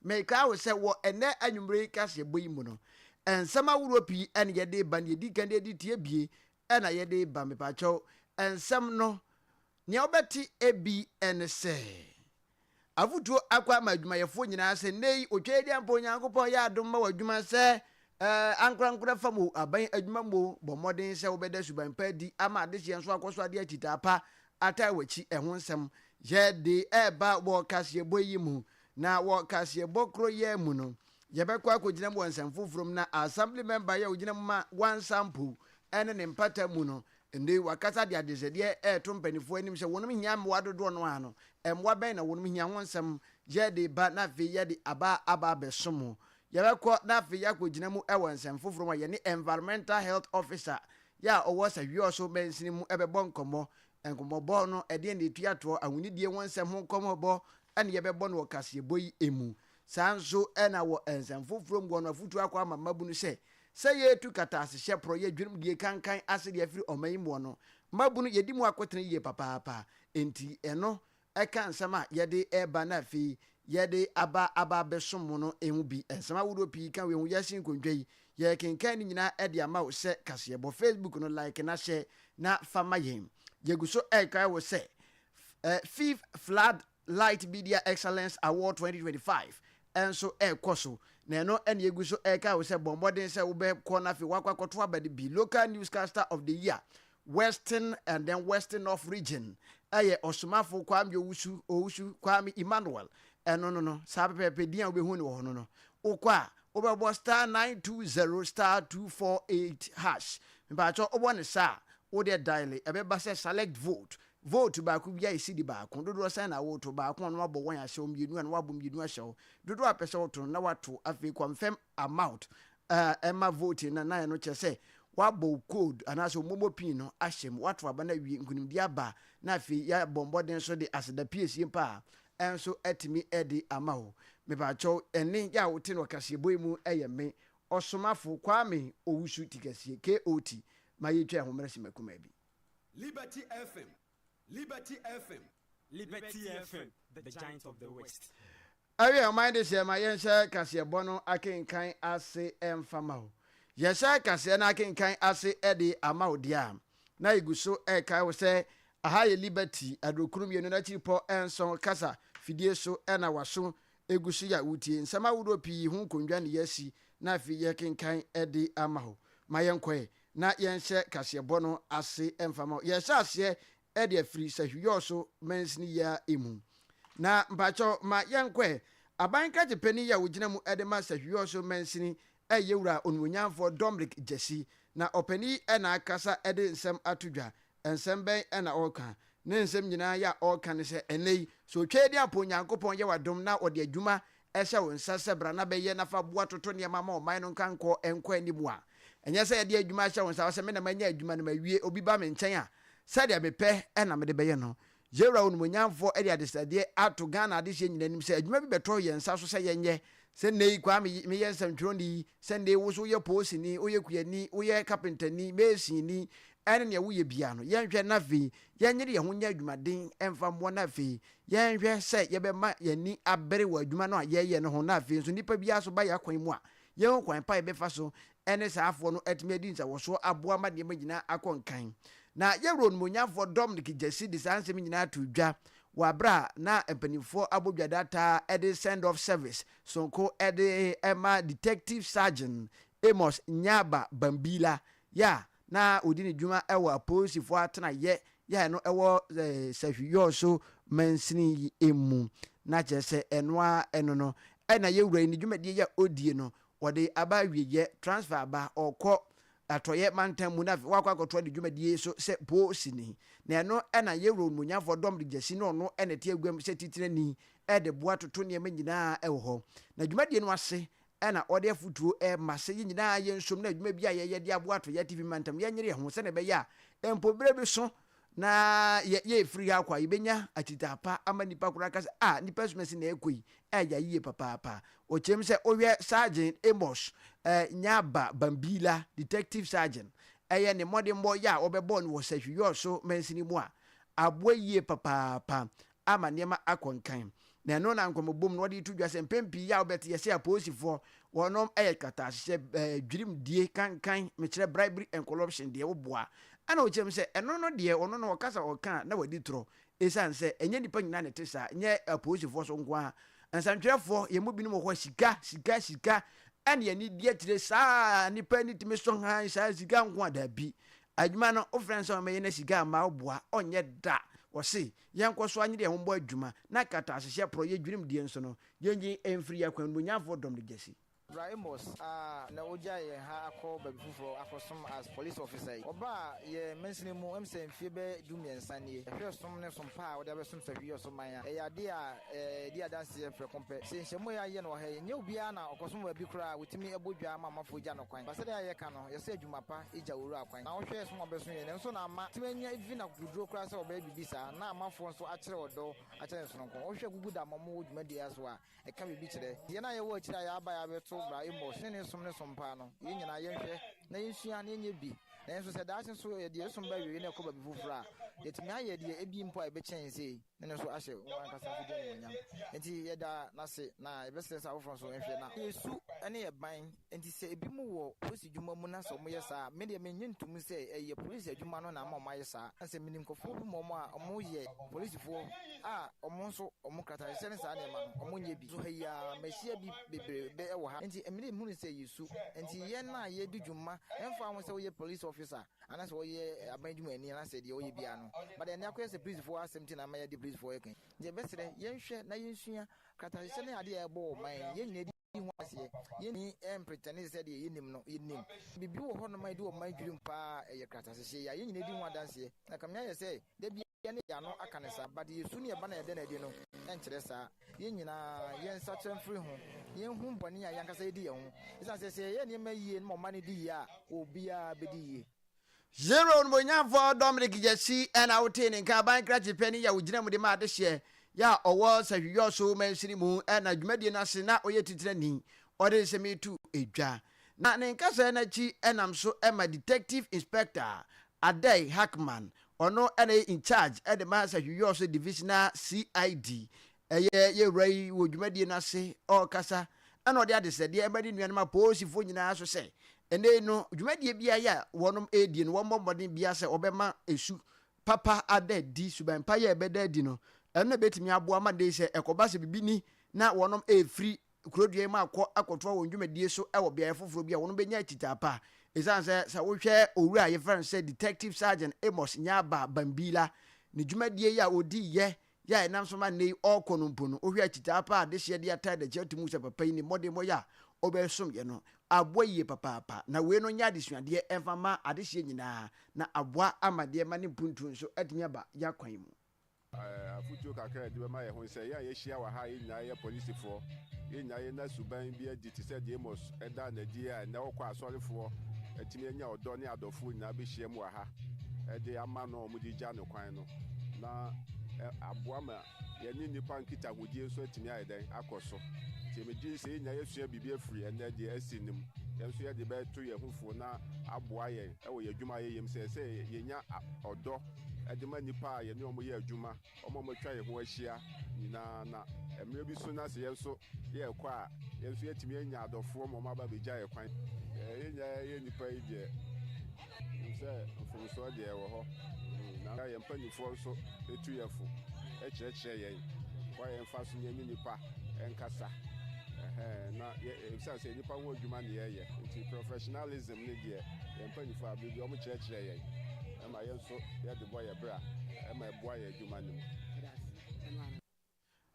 mekaa wo sɛ wɔ ɛnɛ anwummere yi kaseɛbɔ yi mu no nsɛm ahoroɔ pii ɛne yɛde ba ne yɛdi kan de adi tie bie ɛna yɛde ba mepakyɛw nsɛm no nea wobɛte ebi ɛne sɛ Afotuo akɔ ama adwumayɛfoɔ nyinaa sɛ nnɛ yi Otwaadiampa Onyankopɔn yɛ adom ma w'adwuma sɛ ankorankorɛ fam o, aban adwuma mu o, bɔ mmɔden sɛ wobɛda suban pa adi ama adehyeɛ nso akɔ so ade akyitaa pa ataa w'akyi. Ɛho nsɛm yɛde reba wɔ kaseɛbɔ yi mu. Na wɔ kaseɛbɔ koro yi ara mu no, yɛbɛkɔ akɔgyina mu wɔ nsɛm foforɔ mu na Assembly Member yi a ɔgyina mu ma Wansampo ne ne mpata mu no Ɛnnɛ yi, wɔakasa de adesrɛdeɛ reto mpanimfoɔ anim sɛ wɔnom hia mmoa dodoɔ no ara no, mmoa bɛn na wɔnom hia ho nsɛm yɛde ba na afei yɛde aba aba abɛso mo. Yɛbɛkɔ na afei yɛakɔgyina mu wɔ nsɛm foforɔ mu a yɛne Environmental Health Officer yɛ a ɔwɔ Sahwiɔso mansini mu bɛbɔ nkɔmmɔ. Nkɔmmɔbɔ no, ɛdeɛn na ɛtua toɔ? Ahonidie ho nsɛm ho nkɔmmɔbɔ na yɛbɛbɔ no wɔ kaseɛbɔ yi mu. Saa nso na wɔ nsɛm foforɔ mu no, afotuo akɔ ama mmabunu sɛ, sɛ yɛretu katasehyɛ porɔeɛ dwenem die kankan ase de afiri ɔman yi muɔ no, mmabunu yɛdi mu akotene yie papaapa. Enti ɛno ka nsɛm a yɛde reba na afei yɛde aba aba abɛsom mo no ho bi. Nsɛm ahodoɔ pii ka wei ho. Yɛasi nkondwa yi, yɛrekenkan ne nyinaa de ama wo sɛ kaseɛbɔ. Facebook no, like na hyɛ na fa ma yɛn. Yɛgu so rekae wo sɛ, Fifth Flood Light Media Excellence Award 2025 nso rekɔ so, na ɛno na egu so reka wo sɛ bɔ mmɔden sɛ wobɛkɔ na afei woakɔ akɔto aba no bi. Local Newscaster of the Year, Western and then Western North Region ɛyɛ Ɔsomafo Kwame Owusu, Owusu Kwame Emmanuel. Ɛno no no, saa pɛpɛɛpɛ din a wobɛhu no wɔ hɔ no no, wokɔ a wobɛbɔ star 920 star 248 hash. Mpakyɛ wobɔ ne saa a, wodeɛ dial ɛbɛba sɛ select vote. Vote baako biara yɛ cedi baako. Dodoɔ sɛn na woreto? Baako a na wabɔ one ahyɛ wo, mmienu a na wabɔ mmienu ahyɛ wo. Dodoɔ a wopɛ sɛ woto no na wato. Afei confirm amount a ɛma voting no na ɛno kyerɛ sɛ wabɔ wo code anaasɛ wo momo pin no ahyɛ mu. Wato aba no awie, nkunimdie aba na afei yɛabɔ mmɔden nso de aseda piesie mpo a ɛnso atumi de ama wo. Mepakyɛw, ɛnne yɛ a wote no wɔ kaseɛbɔ yi mu yɛ me, Ɔsomafo Kwame Owusu Tikɛseɛ, KOT. Ma yɛntwa yɛn ho mmra simma kumaa bi. Liberty FM, Liberty FM. Liberty FM, the giant of the West. Awiei ɔman dehyeɛ ma yɛnhyɛ kaseɛbɔ no akenkan ase mfa ma wo. Yɛhyɛ kaseɛ no akenkan ase de ama wo deɛ a, na yɛgu so rekae wo sɛ aha yɛ Liberty aduokron mmienu no akyiripɔ nson kasa fidie so na w'aso gu so yɛ a wotie. Nsɛm ahodoɔ pii ho nkondwa ne yɛasi na afei yɛrekenkan de ama wo. Ma yɛnkɔ ɛ. na yɛnhyɛ kaseɛbɔ no ase mfa ma wo. Yɛrehyɛ aseɛ de afiri Sahwi-Yɔɔso mansini yi ara mu. Na mpakyɛw ma yɛnkɔ ɛ. Aban krakye panin yi a ɔgyina mu de ma Sahwi-Yɔɔso mansini yɛ Wura Onimuonyamfoɔ Domrick Gyasi. Na ɔpanin yi na akasa de nsɛm ato dwa. Nsɛm bɛn na ɔreka? Ne nsɛm nyinaa yɛ a ɔreka ne sɛ, ɛnnɛ yi, sɛ Otwaadiampo Onyankopɔn yɛ w'adom na ɔde adwuma hyɛ wo nsa sɛ bra na bɛyɛ na fa boa toto nneɛma ma ɔman no nkankɔ nkɔ anim a, ɛnyɛ sɛ yɛde adwuma ahyɛ wo nsa sɛ me na manya adwuma no mawie, obi ba me nkyɛn a, sɛdeɛ mepɛ na mede bɛyɛ no. Yɛwura Onimuonyamfoɔ de adesrɛdeɛ ato Ghana adehyeɛ nyinaa anim sɛ adwuma bi bɛtɔ yɛn nsa so sɛ yɛnyɛ, sɛ nnɛ yi Kwame meyɛ nsɛmtwerɛni yi, sɛ nnɛ yi wo nso woyɛ poosini, woyɛ kuani, woyɛ kapentani, meesinni, ɛne nea woyɛ biara no, yɛnhwɛ na afei yɛnyere yɛn ho nyɛ adwumaden mfa mmoa na afei yɛnhwɛ sɛ yɛbɛma yɛn ani abere wɔ adwuma no a yɛreyɛ no ho na afei nso nnipa biara nso ba yɛn akwan mu a, yɛhu kwan pa a yɛbɛfa so ne saa afoɔ no atumi adi nsawɔsoɔ aboa ma nneɛma nyinaa akɔ nkan. Na yɛwura Onimuonyamfoɔ Dominic Gyasi de saa nsɛm nyinaa too dwa wɔ aberɛ a na mpanimfoɔ abɔ dwa data de send off service sononko de ma Detective Sergeant Amos Nyaba Bambila yɛ a na ɔdi ne dwuma wɔ apolisifoɔ atenaeɛ yɛ a ɛno ɛwɔ Sahwi-Yɔɔso mansini yi mu. Na kyerɛ sɛ ɛno ara ɛno no ɛna yɛwura yi ne dwumadie yi a ɔdie no. wɔde aba awieɛ, transfer aba, ɔrekɔ Atɔeɛ mantam mu na afei wakɔ akɔtoa ne dwumadie so sɛ poosini. Na ɛno na yɛn wura onimuonyamfoɔ Dominic Gyasi ne ɔno na ɛte aguam sɛ titenani de boa toto nneɛma nyinaa wɔ hɔ. Na dwumadie no ase na ɔde afotuo rema sɛ yɛn nyinaa yɛnsom na adwuma bi a yɛyɛ de aboa Atɔeɛ Atifi mantam yɛnyere yɛn ho sɛdeɛ ɛbɛyɛ a mpo berɛ bi so na yɛ yɛrefiri ha akɔ a, yɛbɛnya akyitaa pa ama nnipa koraa aka sɛ, Ah, nnipa asumasi na ɛrekɔ yi, ɛyɛ yie papaapa. Ɔkyerɛm sɛ wohwɛ Sergeant Amos eh, Nyaba Bambila, Detective Sergeant, ɛyɛ ne mmɔdenbɔ yɛ a wɔbɛbɔɔ no wɔ Sahwi-Yɔɔso mansini mu a, aboa yie papaapa ama nneɛma akɔ nkan. Na ɛno na nkɔmmɔbom no wɔde reto dwa sɛ mpɛn pii a wobɛte yɛsɛ apolisifoɔ wɔnom yɛ kataahyehyɛ dwirim die kankan mekyerɛ bribery and corruption deɛ woboa. Ɛna ɔkyerɛ mu sɛ ɛno no deɛ ɔno no ɔkasa ɔka a na wadi torɔ ɛsiane sɛ ɛnyɛ nnipa nyinaa na ɛte saa, nyɛ apolisifoɔ so nko ara. Nsɛntwerɛfoɔ yɛn mu binom wɔ hɔ a sika sika sika ɛna yɛn ani di akyire saa, nnipa ani tumi sɔ hann saa sika nko a, daabi. Adwuma no wofrɛ no sɛ ɔmmɛyɛ na sika amma woboa ɔnyɛ da. Wɔse Yɛnkɔ so anyere yɛn ho mmɔ adwuma, na kataahyehyɛ porɔeɛ dwirim deɛ nso no, yɛnyi mfiri yɛn akwan mu. Nyanfoɔ dɔm no gyasi. Bra Amos a na ogyae yɛn ha akɔ baabi foforɔ akɔsom as police officer yi, ɔbaa yɛn mansini mu ɛm sɛ mfie bɛyɛ du mmiɛnsa nie. Yɛhwɛ som ne som pa a ɔde abɛsom Sahwi Ɔsoman a, ɛyɛ adeɛ a ɛdi adanseɛ prɛko pɛ. Sɛ nhyiamu a yɛayɛ no wɔ ha yi, ɛnyɛ obiara na ɔkɔsom baabi koraa a wɔtumi bɔ dwa ma amanfoɔ gya no kwan. But sɛdeɛ a yɛka no, yɛsɛ adwuma pa gya owura kwan. Na wohwɛ som a ɔbɛsom yɛn no, ɛno nso na ama watumi anya even akokoduro koraa sɛ ɔbɛyɛ biribi saa, na amanfoɔ nso akyerɛ ɔdɔ akyerɛ no sononko. Wohwɛ Gugu Dam a wɔwɔ dwumadie yi so a, ɛka biribi kyerɛ. Yɛn a yɛwɔ akyire a yɛaba yɛabɛto Bra Amos ne ne som ne som paa no, yɛn nyinaa yɛnhwɛ na yɛnsua na yɛnyɛ bi. Na yɛn nso sɛ daakye nso yɛde yɛn som ba awieeɛ na ɛkɔ baabi foforɔ a, yɛatumi ayɛ deɛ ebi mpo a ɛbɛkyɛn sei ne no nso ahyɛ wɔn ankasa nso din animuonyam. Enti yɛda no ase na yɛbɛsrɛ sɛ afoforɔ nso nhwɛ na. Yɛn su ne yɛn ban. Enti sɛ ebinom wɔ polisi dwuma mu na sɛ wɔyɛ saa a, me deɛ mennye ntom sɛ ɛyɛ polisi adwuma no na ama wɔayɛ saa. Sɛ menim nkurɔfoɔ bi mmom a wɔyɛ polisifoɔ a wɔn nso wɔn kratahyɛhyɛ ne saa nneɛma no, wɔnyɛ bi. So ha yi ara, mahyia bi bebree bɛ wɔ ha. Enti me deɛ mehunu sɛ ɛyɛ su. Enti yɛn a yɛdi dwuma, ɛmfa ho sɛ woyɛ police officer anaasɛ woyɛ aban adwumayɛni anaasɛ deɛ woyɛ biara no, but ɛnnɛ akɔyɛ sɛ polisifoɔ asɛm nti na ama yɛde polisifoɔ reka yi. Nti yɛbɛsrɛ, yɛnhwɛ na yɛnsua kratahyɛhyɛ ne adeɛ a ɛbɔ ɔman yi, yɛn nyinaa di. ho aseɛ. Yɛnni ɛmpretɛne sɛ deɛ yɛnim no, yɛnim. Biribi wɔ hɔnom a ɛdi ɔman dwirim paa, ɛyɛ kratahyehye yi a yɛn nyinaa di ho adanseɛ. Na kame ayɛ sɛ da biara ne yɛn ano aka no saa, but yɛn su ne yɛn ba na yɛda no adi no nkyerɛ saa. Yɛn nyinaa yɛnsakyera mfiri ho, yɛnhu bɔne a yɛn ankasa yɛdi yɛn ho. Ɛsiane sɛ sɛ yɛyɛ nneɛma yie na ma ɔman no di yie a, obiara bɛdi yie. Zero Onimonyamfoɔ Dominic Gyasi na wotee ne nka aban krakye panin a ɔgyina mu de ma adehyeɛ yɛ a ɔwɔ Sahwi-Yɔso mansini mu na dwumadie no ase na ɔyɛ titenani ɔde nsɛm yi to dwa. Na ne nkasɛɛ no akyi nam so ma Detective Inspector Adei Hackman ɔno na ɛyɛ in charge de ma Sahwi-Yɔso Divisional CID Ɛyɛ yɛn wura yi wɔ dwumadie no ase ɔrekasa ɛna ɔde adesrɛdeɛ ɛma ne nuanom apolisifoɔ nyinaa so sɛ ɛnɛ yi no dwumadie biara yɛ a wɔnom ɛredie no wɔmmɔ mmɔden biara sɛ wɔbɛma esu papa ada adi, suban pa yɛ ɛbɛda adi no ɛno na ɛbɛtumi aboa ma de sɛ ɛkɔba sɛ biribi ni na wɔnom ɛrefiri kurodua yi mu akɔ akɔtoa wɔn dwumadie so wɔ beaeɛ foforɔ bi a wɔnom bɛnya akyitaa pa. Ɛsiane sɛ sɛ wohwɛ owura a yɛfrɛ no sɛ Detective Sergeant Amos Nyaba Bambila ne dwumadie yi a ɔdi yɛ Yɛ a ɛnam so ma nnɛ yi ɔrekɔ no mpo no, wohwɛ akyitaa pa a adehyeɛ de ataa n'akyi a, wotumi hu sɛ papa yi ne mmɔdemmɔ yɛ a ɔbɛsom yɛ no aboa yie papaapa. Na wei no nyɛ adesuadeɛ mfa mma adehyeɛ nyinaa, na aboa ama deɛ ne mpuntuo nso atumi aba yɛn akwan mu. Afotuo kakra a yɛde bɛma yɛn ho ne sɛ, yɛn a yɛahyia wɔ ha a yɛn nyinaa yɛ polisifoɔ, yɛn nyinaa yɛnna suban bi adi te sɛ deɛ Amos daa no adi a ɛnnɛ wokɔ a asɔrefoɔ atumi anya ɔdɔ ne adɔfoɔ nyinaa bɛhyiam wɔ ha de ama no a wɔde gya no kwan no. Na aboa ma yɛne nnipa nkitahodie nso atumi ayɛ dɛn akɔ so. Nti megye di sɛ yɛn nyinaa yɛasua biribi afiri ɛnnɛ deɛ asi no mu. Yɛn nso yɛde bɛto yɛn ho fo na aboa yɛn wɔ yɛn adwuma a yɛyɛ mu sɛ ɛsɛ sɛ yɛnya ɔdɔ de ma nnipa a yɛne wɔn yɛ adwuma, wɔn a wɔatwa yɛn ho ahyia nyinaa na mmerɛ bi so na sɛ yɛn nso yɛrekɔ a, yɛn nso yɛatumi anya adɔfoɔ ma wɔaba abɛgya yɛn kwan. Yɛn nyinaa yɛyɛ nnipa yi deɛ, nim sɛ mfomsoɔ deɛ ɛwɔ hɔ, na yɛn mpanimfoɔ nso tu yɛn fo kyerɛkyerɛ yɛn kwan a yɛmfa so ne yɛne nnipa nkasa. Ɛhɛn, na yɛ, ɛsiane sɛ nnipa ho adwuma ne yɛyɛ nti, professionalism ne deɛ yɛn mpanimfoɔ a bere bi wɔkyerɛkyerɛ yɛn ma yɛn nso yɛde bɔ yɛn bra ma ɛboa yɛn adwuma no mu.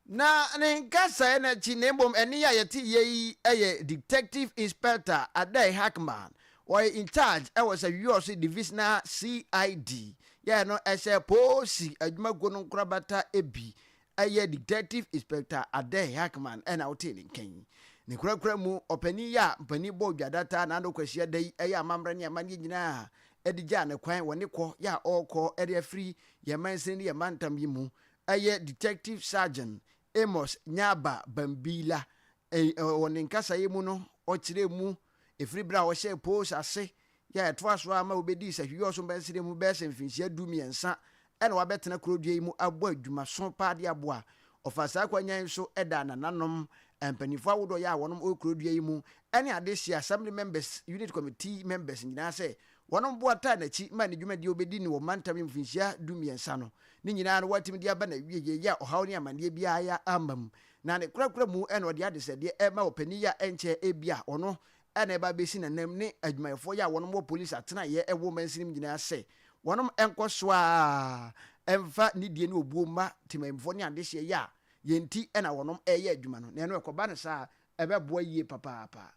Na ne nkasaeɛ no akyi, na mmom ɛnne yi a yɛte yɛ yi yɛ Detective Inspector Adai Hackman, ɔyɛ in charge wɔ Sahwiɔso Divisional CID, yɛ no ɛhyɛ Poosi adwumakuo no nkorabata bi, ɛyɛ Detective Inspector Adai Hackman na wotee ne nka yi. Ne korakora mu, ɔpanin yi a mpanin bɔɔ dwadataa n'ano Kwasia da yi yɛ amammerɛ ne amanneɛ nyinaa de gyaa no kwan wɔ ne kɔ yɛ a ɔrekɔ de afiri yɛn mansini ne yɛn mantam yi mu yɛ Detective Sergeant Amos Nyaba Bambila. Wɔ ne nkasaeɛ mu no, ɔkyerɛɛ mu ɛfiri berɛ a ɔhyɛɛ post ase yɛ a ɛtoa so ara ma ɔbɛdii Sahwi-Yɔso mansini mu bɛyɛ sɛ mfinhyia du mmiɛnsa na wabɛtena kurodua yi mu abɔ adwumaso paa de aboa. Ɔfaa saa kwanyan yi so daa nananom, mpanimfoɔ ahodoɔ yɛ a wɔnom wɔ kurodua yi mu ne adehyeɛ Assembly members, Unit Committee members nyinaa sɛ Wɔnom boa taa n'akyi maa ne dwumadie a ɔbɛdi no wɔ mantam yi mfinhyia du mmiɛnsa no ne nyinaa no watumi de aba n'awieɛ yi a ɔhaw ne amaneɛ biara amma mu. Na ne korakora mu na ɔde adesrɛdeɛ rema ɔpanin yi a ɛnkyɛ ebia ɔno na ɛba abɛsi n'anam ne adwumayɛfoɔ yi a wɔnom wɔ polisi atenaeɛ wɔ mansini mu nyinaa sɛ wɔnom nkɔ so ara mfa nidie ne obuo mma temanmufoɔ ne adehyeɛ yi a yɛn nti na wɔnom reyɛ adwuma no na ɛno ɛkɔba no saa a ɛbɛboa yie papaapa.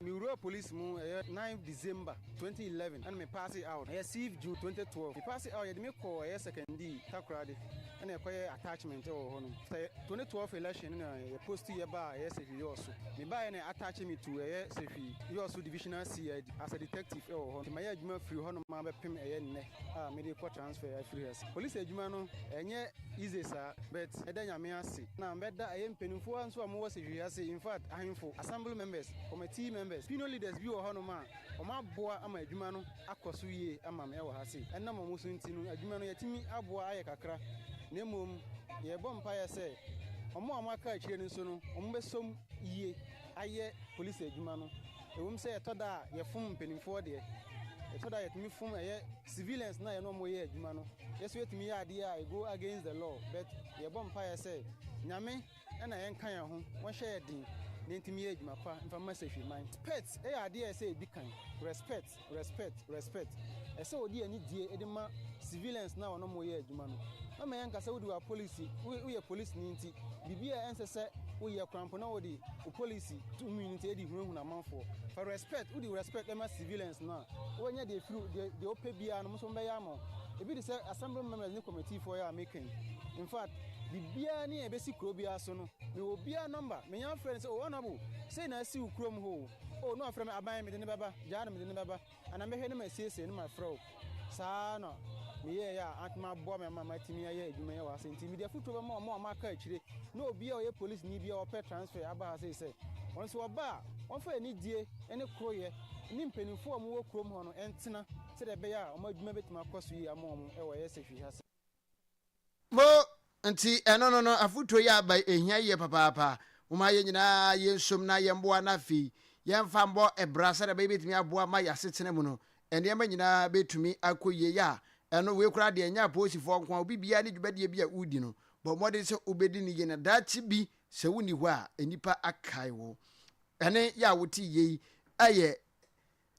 Me wuraa police mu ɛyɛ ninth December 2011 ɛna me paase out ɛyɛ sixth June 2012 me paase out yɛde me kɔɔ ɛyɛ Sekondi Takoradi ɛna yɛkɔ yɛ attachment ɛwɔ hɔ nom after 2012 election no na yɛ post yɛ baa ɛyɛ Sehwi Yɔɔso me baeɛ na yɛ attach me to ɛyɛ Sehwi Yɔɔso Divisional CID as a detective ɛwɔ hɔ nti mayɛ adwuma firi hɔ nom abɛpem ɛyɛ nnɛ a mede kɔ transfer afiri ha Police adwuma no ɛnyɛ easy saa but mɛda Nyame ase na mɛda ɛyɛ mpaninfoɔ nso a wɔwɔ sehwi ase infact ahenfo, assembly members, committee members, opinion leaders bi wɔ hɔ nom a wɔn aboa ama adwuma no akɔ so yie ama me ɛwɔ ha sei. Ɛnam wɔn so nti no adwuma no yɛatumi aboa ayɛ kakra na mmom yɛbɔ mpaeɛ sɛ wɔn a wɔn aka akyire no nso no wɔn bɛsɔ mu yie ayɛ police adwuma no. Ɛwom sɛ ɛtɔ da a yɛfom mpanimfoɔ deɛ, ɛtɔ da a yɛtumi fom ɛyɛ civilians no a yɛne wɔn yɛ adwuma no, yɛ nso yɛtumi yɛ adeɛ a it go against the law but yɛbɔ mpaeɛ sɛ Nyame na yɛnka yɛn ho, wɔnhyɛ yɛ den na yɛntumi yɛ adwuma pa mfa mma Sahwiman. Respect yɛ adeɛ a ɛsɛ ɛdi kan, respect, respect, respect. Ɛsɛ wɔde anidie de ma civilians no a wɔne wɔn yɛ adwuma no. Mɛma yɛnka sɛ wode w'apolisi, woyɛ polisini nti, biribi a ɛnsɛ sɛ woyɛ koraa mpo na wode wo polisi tumi no nti de hunahuna amanfoɔ. Fa respect, wode respect ma civilians no a, wobɛnya deɛ ɛfiri, deɛ, deɛ wopɛ biara no, wɔn nso wɔbɛyɛ ama wo. Ebi te sɛ assembly members ne committee foɔ yi a meka yi. In fact, biribiara ne a ɛbɛsi kuro biara so no, mewɔ obiara number, menya frɛ no sɛ, oh honourable, sei na asi wo kurom hɔ o. Oh, na wafrɛ me, aban, mede no bɛba, gyaa no mede no bɛba. Anaa mɛhwɛ na masiesie na mafrɛ wo. Saa ara na meyɛeɛ a atumi aboa me ama matumi ayɛ adwuma yi wɔ ha sei. Nti mede afotuo bɛma wɔn a wɔaka akyire ne obi a ɔyɛ polisini bi a ɔpɛ transfer aba ha sei sɛ, wɔn nso wɔba a, wɔmfa anidie ne koroyɛ ne mpanimfoɔ a wɔwɔ kurom hɔ no ntena sɛdeɛ ɛbɛyɛ a wɔn adwuma bɛtumi akɔ so yie ama wɔn wɔ ɛyɛ sahwi ha sei. Mo nti ɛno no no afotuo yi aba yi ɛhia yie papaapa. Momma yɛn nyinaa yɛnsom na yɛmmoa na afei yɛmfa mmɔ bra sɛdeɛ ɛbɛyɛ bɛtumi aboa ma yɛn asetena mu no nneɛma nyinaa bɛtumi akɔ yie. Yɛ a ɛno wei koraa deɛ ɛnyɛ apolisifoɔ nko ara, obi biara ne dwumadie bi a wodi no bɔ mmɔden sɛ wobɛdi no yie na daakye bi sɛ wonni hɔ a nnipa akae wo. Ɛne yɛ a wote yei ɛyɛ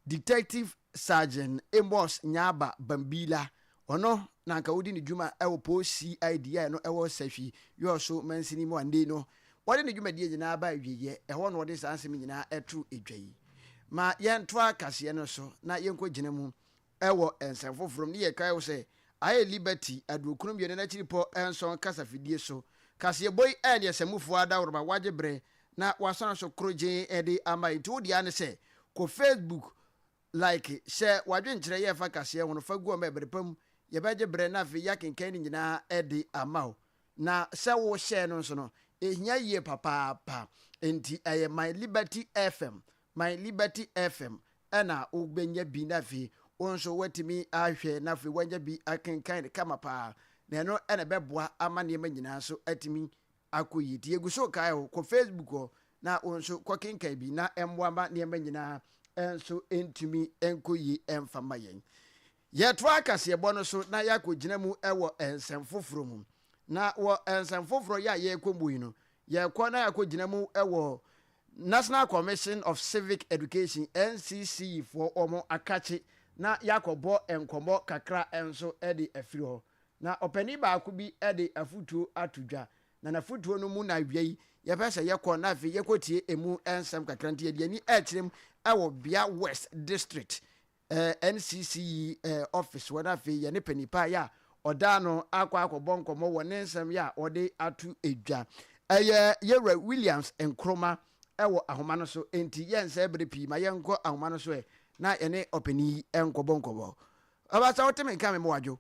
Detective Sergeant Amos Nyaba Bambila, ɔno na anka odi ne dwuma wɔ Post CID a ɛno ɛwɔ Sahwi Yɔɔso mansini mu a nnɛ yi no wɔde ne dwumadie nyinaa ba awieɛ. Ɛhɔ na ɔde saa nsɛm nyinaa ɛto dwa yi. Ma yɛntoa kaseɛ no so na yɛnkɔ gyina mu wɔ nsɛm foforɔ mu ne yɛkae wo sɛ ayɛ Liberty aduokron mmienu n'akyiripɔ nson kasafidie so kaseɛbɔ yi ɛyɛ deɛ samufoɔ adaworoma wagye berɛ na wasane so korogyenn de ama yɛn nti wo deɛ ara ne sɛ kɔ Facebook like hyɛ wadwenkyerɛ yɛ fa kaseɛ ho no fa gu hɔ ma ɛbere pa mu yɛbɛgye berɛ na afei yɛakenkan ne nyinaa de ama wo na sɛ wo hyɛ no nso no ɛhia yie papaapa nti ɛyɛ My Liberty FM My Liberty FM na wobɛnya bi na afei wo nso woatumi ahwɛ na afei woanya bi akenkan no kama paa na ɛno na ɛbɛboa ama nneɛma nyinaa nso atumi akɔ yie. Nti yɛgu so kae wo, kɔ Facebook hɔ na wo nso kɔkenkan bi na ɛmmoa ma nneɛma nyinaa nso ntumi nkɔ yie ɛmfa ma yɛn. Yɛtoa kaseɛbɔ no so na yɛakɔgyina mu wɔ nsɛm foforɔ mu. Na wɔ nsɛm foforɔ yɛ a yɛrekɔ mu yi no, yɛrekɔ na yɛakɔgyina mu wɔ National Commission of Civic Education, NCCE, foɔ wɔn akakye na yɛakɔbɔ nkɔmmɔ kakra nso de afiri hɔ. Na ɔpanin baako bi de afotuo ato dwa. Na n'afotuo no mu na awia yi yɛpɛ sɛ yɛkɔ na afei yɛkɔtie ɛmu nsɛm kakra. Nti yɛde ani ɛrekyerɛ mu ɛwɔ Bia West District NCCE office hɔ na afei yɛne panin pa yɛ a ɔda ano akɔ akɔbɔ nkɔmmɔ wɔ ne nsɛm yɛ a ɔde ato dwa. Ɛyɛ Yɛwura Williams Nkrumah ɛwɔ ahoma no so, enti yɛnsɛe bere pii ma yɛnkɔ ahoma no so ɛ na yɛne ɔpanin yi nkɔbɔ nkɔmmɔ. Ɔba sɛ wote me nka me mmoadwo.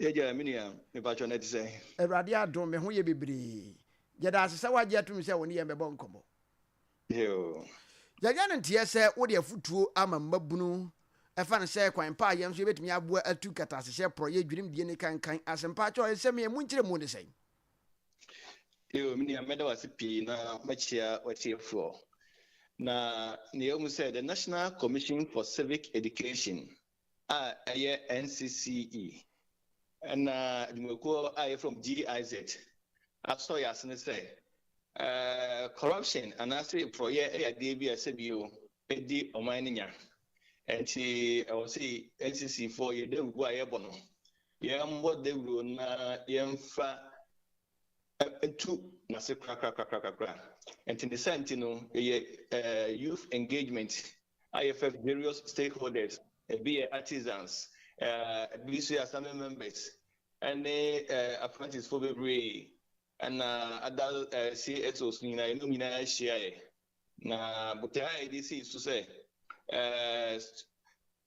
Yɛgya me nua, mepakyɛw na ɛte sɛn? Awurade adom, me ho yɛ bebree. Yɛda ase sɛ woagye atom sɛ wo ne yɛn bɛbɔ nkɔmmɔ. Yoo. Yɛanya no nteɛ sɛ wode afotuo ama mmabunu ɛfa no sɛ kwan pa a yɛn nso yɛbɛtumi aboa atu katasehyɛ, porɔeɛ, dwirimdie ne kankan ase. Mpakyɛw nsɛm yi emu nkyerɛmu ne sɛn? Yoo, me nua mɛda wo ase pii na mɛkyea w'atiefoɔ. Na nea ɛwɔ mu sɛ the National Commission for Civic Education a ɛyɛ NCCE ɛna adwumakuo a yɛfrɛ wɔn GIZ asɔ yɛn asene sɛ corruption anaasɛ porɔeɛ yɛ adeɛ bi a sɛ bio ɛdi ɔman no nya. Ɛnti ɛwɔ sɛ NCC foɔ yɛ dawuro a yɛbɔ no, yɛmmɔ dawuro na yɛmfa ntu n'ase korakorakorakora. Nti ne saa nti no, yɛyɛ youth engagement a yɛfrɛ various stakeholders, ebi yɛ artisans, ebi nso yɛ assembly members, ɛne apprentice fo bebree, ɛna other CSOs nyinaa, yɛne wɔn nyinaa hyiaeɛ. Na botae a yɛde sii so sɛ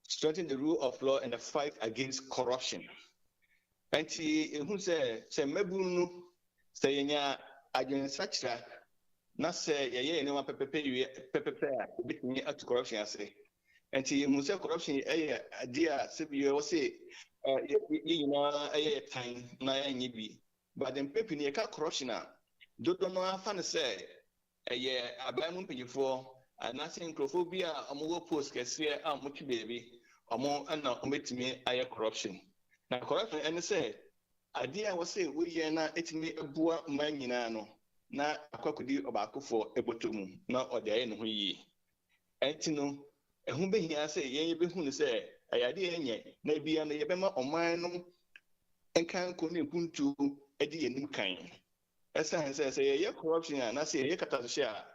strengthen the rule of law and the fight against corruption. Nti ehu sɛ sɛ mmabun no sɛ yɛnya adwensakyera na sɛ yɛyɛ yɛn nneɛma pɛpɛpɛ wie pɛpɛpɛ a ebetumi atu corruption ase. Nti ehu sɛ corruption yɛ adeɛ a sɛbi ɛwɔ sɛ yɛ nyinaa ɛyɛ yɛ tan na yɛnyɛ bi. But mpɛn pii no yɛka corruption a dodoɔ no ara fa no sɛ Ɛyɛ aban mu mpanyinfoɔ anaasɛ nkurɔfoɔ bi a wɔwɔ post kɛseɛ a wɔte baabi, wɔn na wɔbɛtumi ayɛ corruption. Na corruption ɛne sɛ adeɛ a wɔsɛ woyɛ na ɛtumi boa man nyinaa no na akɔ akɔdi ɔbaakofoɔ bɔtɔ mu na ɔde ayɛ ne ho yie. Ɛnti no ɛho bɛhia sɛ yɛn yɛbɛhu no sɛ ɛyɛ adeɛ a ɛnyɛ na ebia no yɛbɛma ɔman no nkanko ne mpuntuo adi yɛn anim kan. Ɛsiane sɛ sɛ yɛyɛ corruption a anaasɛ yɛyɛ katasohyɛ a,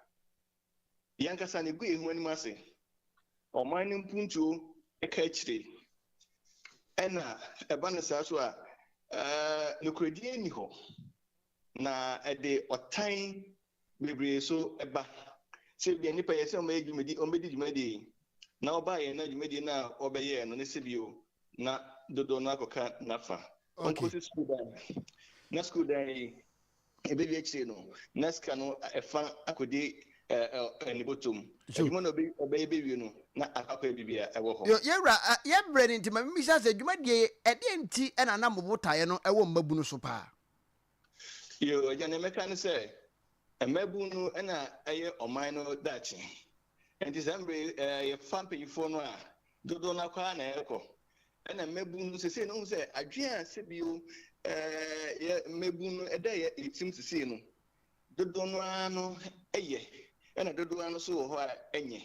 yɛn ankasa no egu yɛn ho anim ase. Ɔman no mpuntuo ka akyire. Ɛna ɛba no saa so a, nokorɛdie nni hɔ, na ɛde ɔtan bebree so ba. Sɛ ebia nnipa yɛ sɛ wɔbɛyɛ dwumadi, wɔbɛdi dwumadie yi, na wɔbaeɛ na dwumadie no a wɔbɛyɛɛ no ne sɛ bio na dodoɔ no akɔka n'afa. Ɔnkɔsi sukuu dan. Na sukuu dan yi, ɛbɛwie akyire no, na sika no ɛfa akɔdi ne bɔtɔ mu. Adwuma no ɔbɛyɛ bɛwie no, na akɔ akɔyɛ biribi a ɛwɔ hɔ. Yo, yɛwura, yɛ berɛ no nti ma memmisa sɛ, dwumadie yi, ɛdeɛn nti na na mo botaeɛ no wɔ mmabunu so paa? Yo, agya, nea mɛka ne sɛ, mmabun no na ɛyɛ ɔman no daakye. Enti saa mmerɛ yi, yɛfa mpanyinfoɔ no a, dodoɔ no ara koraa na ɛrekɔ. Ɛna mmabun no sesei no, wohu sɛ adwene a sɛbio yɛ mmabun no ɛda yɛ tirim sesei no, dodoɔ no ara no yɛ, ɛna dodoɔ ara no nso wɔ hɔ a ɛnyɛ.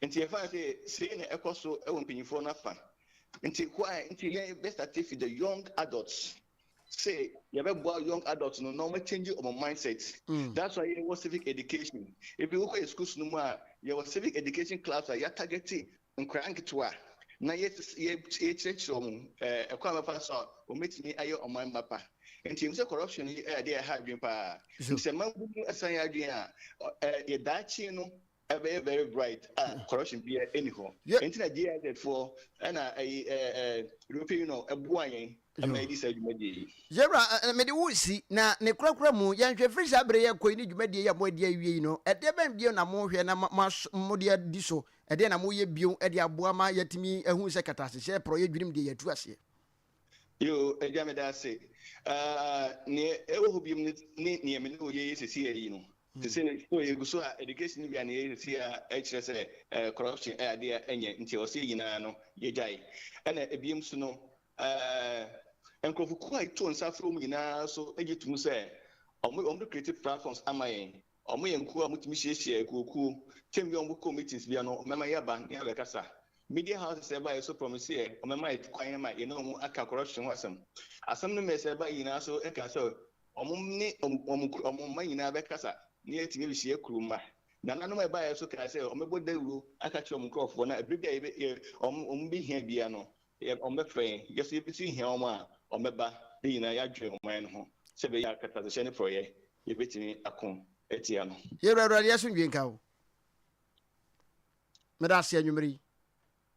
Nti yɛfa no sɛ sei na ɛkɔ so wɔ mpanyinfoɔ no afa. Nti why nti yɛn bɛstate fi the young adults. Sɛ yɛbɛboa young adults no na wɔn change wɔn mindset. That's why yɛwɔ civic education. Ebi wokɔ yɛ schools no mu a, yɛwɔ civic education clubs a yɛatargete nkwadaa nketewa na yɛ yɛkyerɛkyerɛ wɔn ɛkwan a wɔbɛfa so a wɔbɛtumi ayɛ ɔman mma pa. Nti yɛhu sɛ corruption yi ɛyɛ adeɛ a ɛha adwene paa. Nti sɛ mma bi ɛsan yɛ adwene a, yɛ daakye no ɛbɛyɛ very bright a corruption biara ɛni hɔ. Ɛnti na GIZ foɔ ɛna ɛyi ɛɛ European Union ɛboa yɛn ɛma yɛdi saa dwumadie yi. Yɛwura, mede wo resi, na ne korakora mu, yɛnhwɛ, firi saa berɛ yi rekɔ yi ne dwumadie yi a moadi awie yi no, ɛdeɛ bɛn bio na mohwɛ na mode adi so? Ɛdeɛn na moyɛ bio de aboa ma yɛatumi ahunu sɛ kɛtɛasehyɛ, porɔeɛ, dwirim deɛ yɛatu aseɛ? Yoo, Agya meda ase. Ah, neɛ ɛwɔ hɔ biom ne neɛ me ne wo yɛyɛ seesei yi no. Seesei so yɛgu so a education bi a neɛ yɛyɛ seesei a ɛkyerɛ sɛ eh, corruption ɛyɛ adeɛ a ɛnyɛ nti ɛwɔ sɛ yɛn nyinaa no yɛgyae. Ɛna ebiem so no, eh, nkurɔfokuo a yɛto nsa frɛ wɔn nyinaa so gye tom sɛ wɔn wɔn create platforms ama yɛn. Wɔn yɛ nkuo a wɔtumi hyiahyia akuokuo. Term bi a wɔkɔ meetings bia no, wɔbɛma yɛaba na yɛabɛkasa. Media houses a ɛbaeɛ nso promise yɛ wɔbɛma yɛ kwan ma yɛne wɔn aka corruption ho asɛm. Asɛm no mess a ɛbaeɛ nyinaa nso kaa sɛ. Wɔn ne wɔn wɔn mma nyinaa bɛkasa na yɛatumi abɛhyia kurom mma. Nananom a ɛbaeɛ nso kaa sɛ wɔbɛbɔ dawuro aka akyerɛ wɔn nkurɔfoɔ na ɛberɛ bi a yɛbɛ yɛ wɔn wɔn bɛhia biara no, yɛ wɔbɛfrɛ yɛn. Yɛn nso yɛbɛsi hia wɔn a, wɔbɛba na yɛn nyinaa yɛadwene ɔman no ho sɛ ɛbɛyɛ a kɛtrɛasehyɛ ne porɔeɛ yɛbɛtumi ako atia no. Yɛwura Awurade asomdwie nka wo. Meda ase anwummere yi.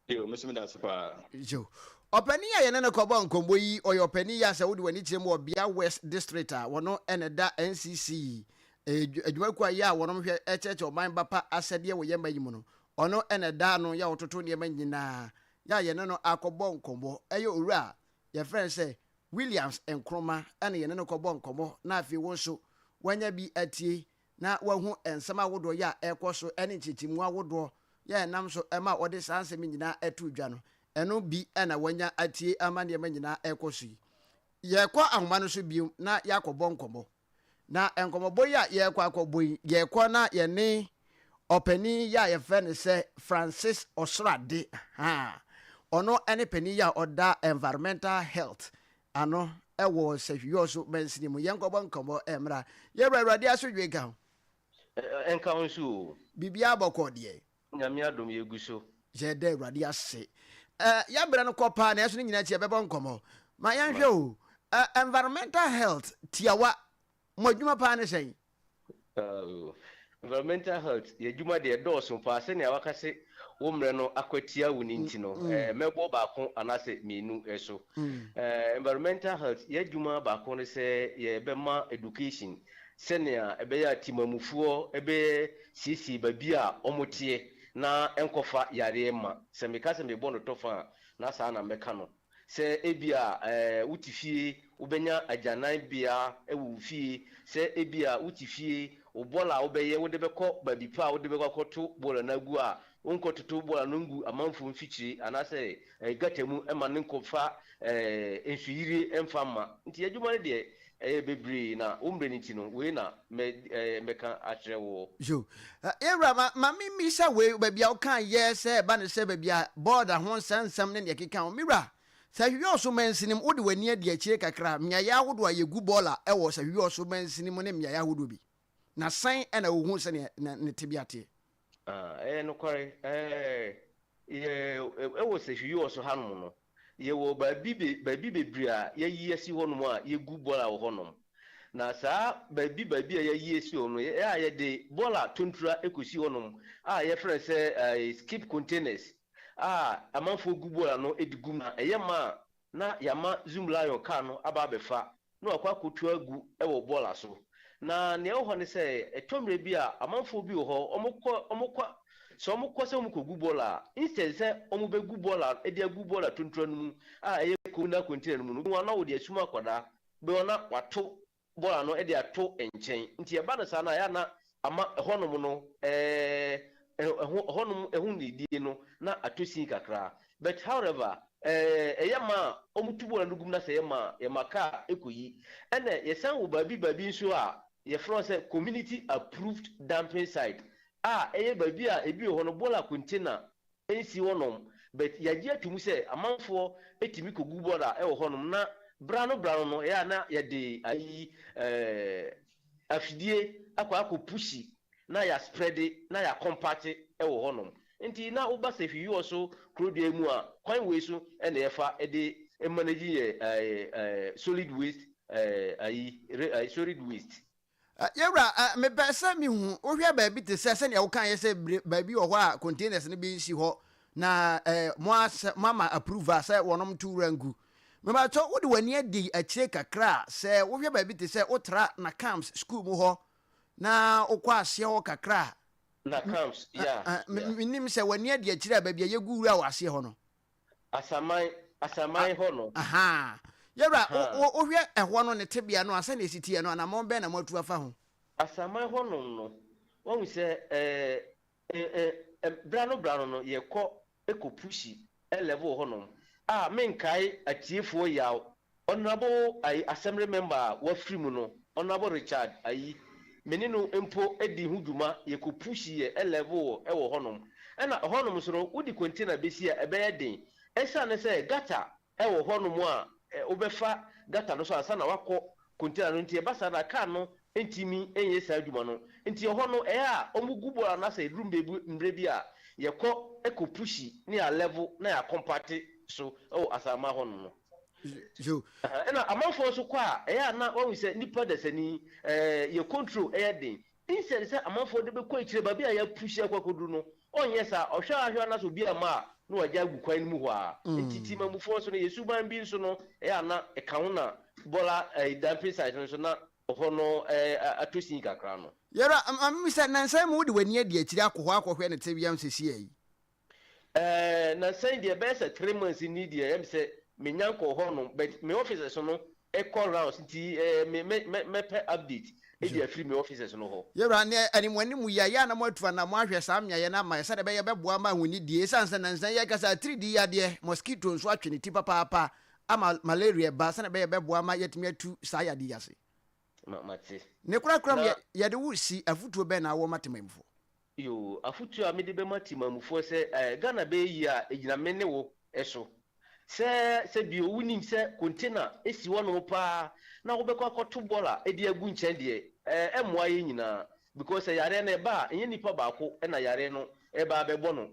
Yo, me nso meda ase paa. Yo. Ɔpanin a yɛne no kɔbɔ nkɔmmɔ yi, ɔyɛ ɔpanin yi a sɛ wode w'ani kyerɛ mu wɔ Bia West District a, wɔno na ɛda NCC adwumakuo a yɛ a wɔnom hwɛ kyerɛkyerɛ ɔman ba pa asɛdeɛ wɔ yɛn man yi mu no, ɔno na ɛda ano yɛ a ɔtoto nneɛma nyinaa yɛ a yɛne no akɔbɔ nkɔmmɔ. Ɛyɛ owura a yɛfrɛ no sɛ Williams Nkrumah na yɛne no kɔbɔ nkɔmmɔ na afei wo nso woanya bi atie na wahu nsɛm ahodoɔ yɛ a ɛrekɔ so ne nkyerɛkyerɛmu ahodoɔ yɛ a ɛnam so ma ɔde saa nsɛm yi nyinaa too dwa no, ɛno bi na wanya atie ama nneɛma nyinaa ɛrekɔ so yi. Yɛrekɔ ahoma no so bio na yɛakɔbɔ nkɔmmɔ. Na nkɔmmɔbɔ yi a yɛrekɔ akɔbɔ yi, yɛrekɔ na yɛne ɔpanin yi a yɛfrɛ no sɛ Francis Ɔsorade, ha, ɔno ne panin yi a ɔda Environmental Health ano wɔ Sahwi-Yɔso mansini mu. Yɛnkɔbɔ nkɔmmɔ mmra. Yɛwura Awurade asodwe nka ho. Ɛnka wo nso o. Biribiara bɔkɔɔ deɛ. Nyame adom yɛgu so. Yɛda Awurade ase. Yɛabrɛ no kɔ paa nanso ne nyinaa akyi yɛbɛbɔ nkɔmmɔ. Ma yɛnhwɛ o, environmental health tiawa, mo adwuma paa ne sɛn? Oh, environmental health, yɛ adwuma deɛ ɛdɔɔso paa. Sɛnea waka se wo mmerɛ no akwatia wo no nti no, eh, mɛbɔ baako anaasɛ mmienu so. Eh, environmental health, yɛ adwuma baako ne sɛ yɛbɛma education sɛnea ɛbɛyɛ a timamufoɔ bɛ siesie baabi a wɔteɛ na ɛnkɔfa yareɛ mma. Sɛ meka sɛ mebɔ no tɔfa a, na saa na mɛka no. Sɛ ebia wote fie, wobɛnya agyananbea wɔ wo fie. Sɛ ebia wote fie, wo bɔɔla a wobɛyɛ, wode bɛkɔ baabi pa a wode bɛkɔ akɔto bɔɔla no agu a, wonkɔtoto bɔɔla no ngu amanfoɔ mfikyire anaasɛ gata mu mma no nkɔfa nsuyire mfa mma. Nti adwuma no deɛ, ɛyɛ bebree na wo mmerɛ no nti no, wei na mɛka akyerɛ woɔ. Yo. Yɛwura, ma, ma me mmisa wei, baabi a wokaa yɛ sɛ ɛba no sɛ baabi a bɔɔda ho nsɛnsɛm ne deɛ ɛkeka ho. Me wura, Sahwiɔso mansini mu, wode w'ani adi akyire kakra a, mmeaeɛ ahodoɔ a yɛgu bɔɔla wɔ Sahwiɔso mansini mu ne mmeaeɛ ahodoɔ bi, na sɛn na wohu sɛdeɛ ne tebea teɛ? Ah, ɛyɛ nokware. Ɛɛ, yɛ, ɛwɔ Sahwiɔso hanom no, Yɛwɔ baabi be baabi bebree a yɛayi asi hɔnom a yegu bɔɔla wɔ hɔnom. Na saa baabi baabi a yɛayi asi hɔ no, yɛ a yɛde bɔɔla tontura kɔsi hɔnom a yɛfrɛ no sɛ skip containers a amanfoɔ gu bɔɔla no de gu mu. Na ɛyɛ ma a na yɛama Zoomlion car no aba abɛfa na wakɔ akɔtu agu wɔ bɔɔla so. Na nea ɛwɔ hɔ ne sɛ, ɛtɔ mmerɛ bi a, amanfoɔ bi wɔ hɔ, wɔkɔ, wɔkɔ, sɛ wɔkɔ sɛ wɔkɔgu bɔɔla a, instead sɛ wɔbɛgu bɔɔla de agu bɔɔla tontura no mu a ɛyɛ communal container no mu no, wobɛhu a na wɔde asum akwadaa, wobɛhu a na wato bɔɔla no de ato nkyɛn. Nti ɛba no saa no a, ɛyɛ a na ama ɛhɔnom no, ɛɛ, ɛho, ɛhɔnom, ɛho nnidie no na atɔ sin kakra. But however, eh, ɛyɛ ma a wɔtu bɔɔla no gu mu na sɛ ɛyɛ ma a, yɛma kaa kɔyi. Ɛna yɛsan wɔ baabi baabi nso a yɛfrɛ hɔ sɛ community approved dumping site a ɛyɛ baabi a ebi wɔ hɔ no bɔɔla container nsi hɔnom but yɛagye ato mu sɛ amanfoɔ tumi kɔgu bɔɔla wɔ hɔnom na bra no bra no no ɛyɛ a na yɛde ayi eh, afidie akɔ akɔ pushi na yɛasprɛde na yɛakɔmpakte wɔ hɔnom. Nti na woba Sehwi Wiɔso kurodua yi mu a, kwan wei so na yɛfa de manage yɛ solid waste ayi, solid waste. Yɛwura, mepɛ sɛ mehu, wohwɛ baabi te sɛ sɛnea wokaeɛ sɛ baabi wɔ hɔ a containers no bi nsi hɔ na moama approval sɛ wɔnom nto wura ngu. Mepakyɛw wode w'ani adi akyire kakra a, sɛ wohwɛ baabi te sɛ wotra Nakams school mu hɔ na wokɔ aseɛ hɔ kakra a, Na camps, yeah, yeah. Menim sɛ w'ani adi akyire a baabi a yɛgu wura wɔ aseɛ hɔ no. Asaman, Asaman hɔ no. Ahaa. Yɛwura, wohwɛ ɛhɔ no ne tebea no a, sɛnea ɛsi teɛ no, anammɔn bɛn na moatu afa ho? Asaman hɔnom no, woahu sɛ ɛɛ, ɛ, bra no bra no no, yɛkɔ kɔ pushi level hɔnom a, menkae atiefoɔ yaw Honourable ayi Assembly member a wafiri mu no, Honourable Richard ayi, me ne no mpo di ho dwuma, yɛkɔ pushi yɛ level wɔ hɔnom. Ɛna ɛhɔnom nso no, wode container bɛsi a, ɛbɛyɛ den. Ɛsiane sɛ gutter wɔ hɔnom a, wobɛfa gutter no so ansa na woakɔ. Container no nti ɛba saa no a car no ntumi nyɛ saa adwuma no nti ɛhɔ no ɛyɛ a wɔn gu bɔɔla no asɛ ɛduru mmerɛ bi a yɛkɔ kɔ pushi ne yɛ level na yɛ akɔmpate so wɔ asaama hɔ nom no. Ɛna amanfoɔ nso kɔ a ɛyɛ a na wahu sɛ nipa dasani ɛɛ yɛ control ɛyɛ den instead sɛ amanfoɔ de bɛkɔ akyire baabi a yɛ pushi akɔ akɔduru no ɔnyɛ saa ɔhwɛ a hwɛ a na sɛ obi amma a na wagya agu kwan no mu hɔ ara nti timamufoɔ nso no yɛ suban bi nso no ɛyɛ a na ɛka ho na bɔla ɛɛ dumping site no nso na hɔ no ɛɛ atɔ sin kakra no. Yɛwura, ma memmisa, nnansa yi mu wode w'ani adi akyiri akɔ hɔ akɔhwɛ ne tebea seesei yi? Ɛɛ nansa yi deɛ ɛbɛyɛ sɛ 3 months ni deɛ ɛyɛ me sɛ menya nkɔɔ hɔ nom but me officers no kɔ rounds nti ɛɛ me mɛ mɛ mɛpɛ update de afiri me officers no hɔ. Yɛwura, neɛ animuanimu yi a, yɛ a na moatu anammɔn ahwɛ saa mmeaeɛ no ama yɛ sɛdeɛ ɛbɛyɛ ɛbɛboa ama ahonidie ɛsiane sɛ nansa yi yɛkasa atiridii yadeɛ, mosquito, nso atwe ne ti papaapa ama malaria ba sɛdeɛ ɛbɛyɛ ɛbɛboa ama yɛatumi atu saa yadeɛ yi ase. Ma mate. Ne korakoram Na. yɛ yɛde wo si afotuo bɛn na wowɔ ma temanmufoɔ? Yoo, afotuo a mede bɛma temanmufoɔ sɛ eh, Ghana bɛyɛ yie a, ɛgyina me ne wo so. Sɛ, sɛ bio, wonim sɛ container si hɔnom paa na wobɛkɔ akɔto bɔɔla de agu nkyɛn deɛ, eh, ɛmmoa yɛn nyinaa. Because sɛ yareɛ no ɛba a, ɛnyɛ nipa baako na yareɛ no ɛreba abɛbɔ no.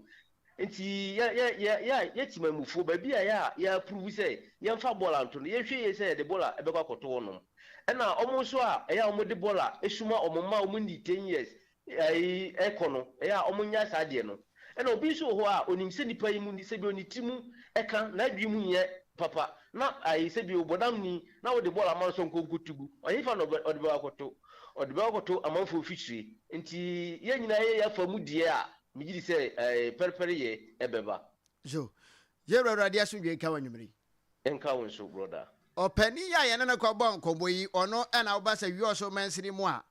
Nti yɛ, yɛ, yɛ, yɛ a, yɛ temanmufoɔ, baabi a yɛ a yɛ approve sɛ yɛmfa bɔɔla nto no, yɛnhwɛ yie sɛ yɛde bɔɔla bɛkɔ akɔto hɔnom. Ɛna wɔn nso a ɛyɛ a wɔde bɔɔla suma wɔn mma a wɔnnii ten years Ayi ɛkɔ no, ɛyɛ a wɔn saa adeɛ no. Ɛna obi nso wɔ hɔ a, onim sɛ nipa yi mu, sɛbi ne tiri mu ɛka, n'adwene mu nyɛ papa, na ayi sɛbi ɔbɔdam ni, na wode bɔɔl ama no sɛ ɔnkɔ nkɔtu gu. Ɔhefa na ɔde bɛkɔ akɔto? Ɔde bɛkɔ akɔto amanfoɔ mfikyire. Nti yɛn nyinaa yɛ yɛn afa mu deɛ a, megye di sɛ ɛɛ pɛrepɛreyɛ ɛbɛba. So Yɛn Wura Awurade asomdwoe nka wo anwummere yi. Ɛnka wo nso brɔda. Ɔpanin yi a yɛne no kɔbɔɔ nkɔmmɔ yi, ɔno na woba sɛ Wiawso mansini mu a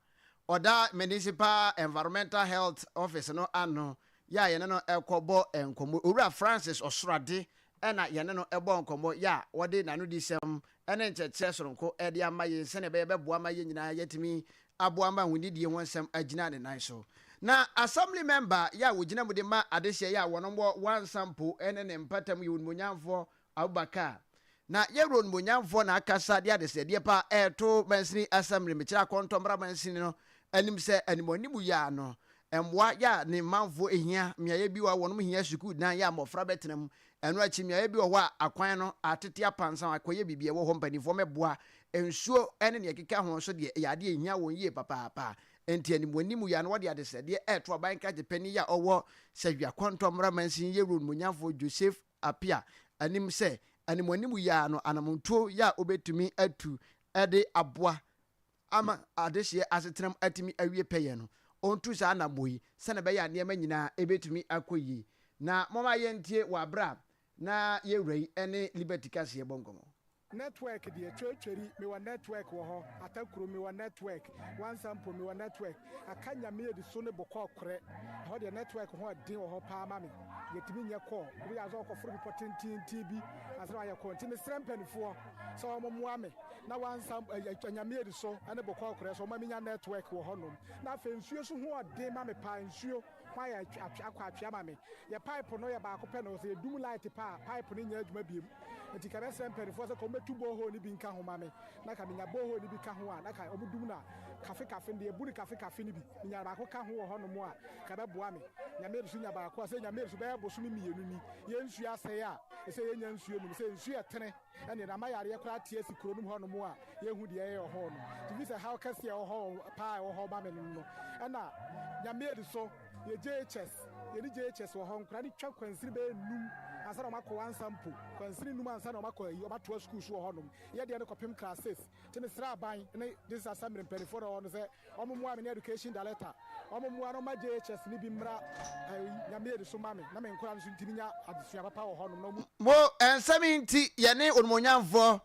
ɔda Municipal Environmental Health Office no ano yɛ a yɛne no kɔbɔ nkɔmmɔ. Owura Francis Ɔsorade na yɛne no bɔɔ nkɔmmɔ yɛ a ɔde n'anodisɛm ne nkyerɛkyerɛ soronko de ama yɛn sɛnea ɛbɛyɛ bɛboa ma yɛn nyinaa yɛatumi aboa ma ahonidie ho nsɛm agyina ne nan so. Na Assembly Member yɛ a wɔgyina mu de ma adehyeɛ yɛ a wɔnom wɔ Wansampo ne ne mpatam yɛ Onimuonyamfoɔ Abubakar. Na yɛwura Onimuonyamfoɔ na akasa de adesrɛdeɛ pa reto mansini Assembly mekyerɛ Akɔntɔmmra mansini no anim sɛ animuanimu yɛ a no mmoa yɛ a ne manfoɔ hia, mmeaeɛ bi wɔ a wɔnom hia sukuu dan yɛ a mmɔfra bɛtena mu, ɛno akyi mmeaeɛ bi wɔ hɔ a akwan no atete apansam akɔyɛ biribi ɛwɔ hɔ mpanimfoɔ mmɛboa, nsuo ne nea ɛkeka ho nso deɛ ɛyɛ adeɛ a ɛhia wɔn yie papaapa. Enti animuanimu yi ano wɔde adesrɛdeɛ reto aban krakye panin yi a ɔwɔ Sahwi Akɔntɔ Mmara Mansin Yewuro Onimuonyamfoɔ Joseph Appiah anim sɛ animuanimu yi ara no anamontuo yi a ɔbɛtumi atu de aboa ama adehyeɛ asetenam atumi awie pɛyɛ no, ɔntu saa anammɔn yi sɛdeɛ ɛbɛyɛ a nneɛma nyinaa bɛtumi akɔ yie. Na momma yɛntie wɔ aberɛ a na yɛn wura yi ne Liberty Kaseɛ bɔ nkɔmmɔ. Network deɛ twetweri mewɔ network wɔ hɔ atakuro mewɔ network wansampo mewɔ network aka nyame adi so ne bɔkɔɔ korɛ ɛhɔ deɛ network ho ɛden wɔ hɔ paa ma me yɛtumi nyɛ call obi yɛ asɛ ɔkɔforo bepɔ tententen bi ansa na wayɛ call nti mesrɛ mpanifoɔ sɛ wɔn mmoa me na wansa anyame adi so ne bɔkɔɔ korɛ so wɔma menya network wɔ hɔ nom na afei nsuo so ho ɔden ma me paa nsuo ho ayɛ akɔ atwea ma me. Yɛ pipe no yɛ baako pɛ na sɛ yɛdum light pɛ a pipe no nyɛ adwuma biom. Nti ka mɛsrɛ mpaninfoɔ sɛ ka wɔmmɛtu borehole no bi nka ho ma me na ka menya borehole no bi ka ho a na ka wɔn dum no a kafe kafe no deɛ yɛbu no kafe kafe no bi menya baako ka ho wɔ hɔ nom a ka ɛbɛboa me. Nyame nso nya baako a sɛ Nyame nso bɛyɛ bosome mmienu ni yɛn nsuo asɛe a ɛsɛ yɛnya nsuo nom sɛ nsuo ɛtene ɛne na ama yareɛ koraa te asi kuro nom hɔ nom a yɛhu deɛ ɛyɛ wɔ hɔ no nti fi sɛ haw kɛseɛ ɛwɔ hɔ paa ɛwɔ hɔ ma me no no ɛna Nyame adi so yɛ JHS yɛne JHS wɔ hɔ nkora ne twa kwansini bɛyɛ num ansa na ɔmakɔ wansa mpo kwansini num ansa na ɔmakɔ ayi ɔmatoa sukuu so wɔ hɔ nom yɛ deɛ no kɔpem class 6 nti mesrɛ aban ne this assembly mpanimfoɔ na wɔ hɔ no sɛ Ɔmo mmoa me ne education director ɔmo mmoa no mma JHS no bi mmra ɛyi Nyame adi so ma me na me nkwadaa no nso ntumi nya adesua papa wɔ hɔ nom na ɔmo. Mo nsɛm yi nti yɛne Onimuonyamfoɔ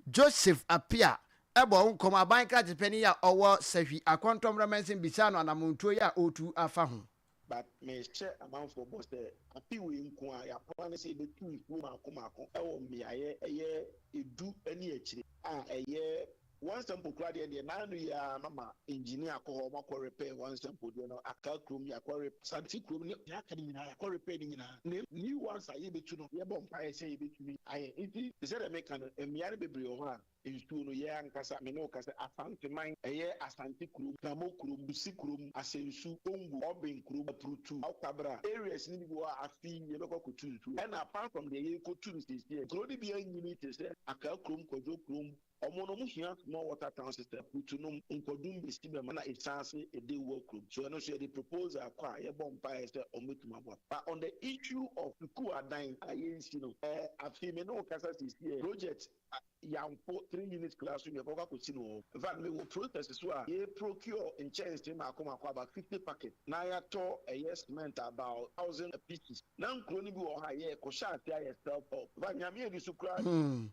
Joseph Appiah bɔɔ ho nkɔmmɔ. Aban krakye panin yi a ɔwɔ Sahwi Akɔntɔmmra Mansin bisaa no anamontuo yi a ɔretu afa ho. But mehyɛ amanfoɔ bɔ sɛ afe wei nko ara yɛaplane sɛ yɛbɛtu nsuo mmaako mmaako wɔ mmeaeɛ ɛyɛ du ne akyire a ɛyɛ. One sample koraa deɛ deɛ n'ano yi ara mama engineer akɔ hɔ ɔmo akɔ repair one sample deɛ no Accra kurom yɛakɔ repair Asante kurom ne deɛ aka no nyinaa yɛakɔ repair ne nyinaa na new ones a yɛbɛtu no yɛbɔ mpaeɛ sɛ yɛbɛtumi ayɛ nti te sɛ deɛ meka no mmea no bebree wɔ hɔ a Nsuo no, yɛn ankasa, me ne wo ka sɛ Asanteman, ɛyɛ Asante kurom, Kramo kurom, Busi kurom, Asensu, Kongo, Ɔben kurom, Apurutu, Awkabra, areas no bi wɔ hɔ a afe yi yɛbɛkɔ akɔtu nsuo. Ɛna apart from deɛ yɛrekɔtu no seesei, nkuro no bi anyini te sɛ Accra kurom, Kwadwo kurom, wɔn no wɔhia small water town system, Apurutu nom, Nkwadum bɛsi bɛma, ɛna Esaase, Edewua kurom. So ɛno nso yɛde proposal kɔ a yɛbɔ mpaeɛ sɛ wɔbɛtumi aboa. But on the issue of sukuu adan a yɛnsi no, ɛɛ afe yi me ne wo kasa seesei, project Yamfo 3 unit classroom yɛkɔkɔ akɔsi no wɔ hɔ. Infact mewɔ process so a yɛ procure nkyɛnsee mmaako mmaako about 50 packet na yɛatɔ ɛyɛ cement about thousand pieces na nkuro no bi wɔ hɔ a yɛ kɔhyɛ ase ayɛ self help infact Nyame ani so koraa. Hmm.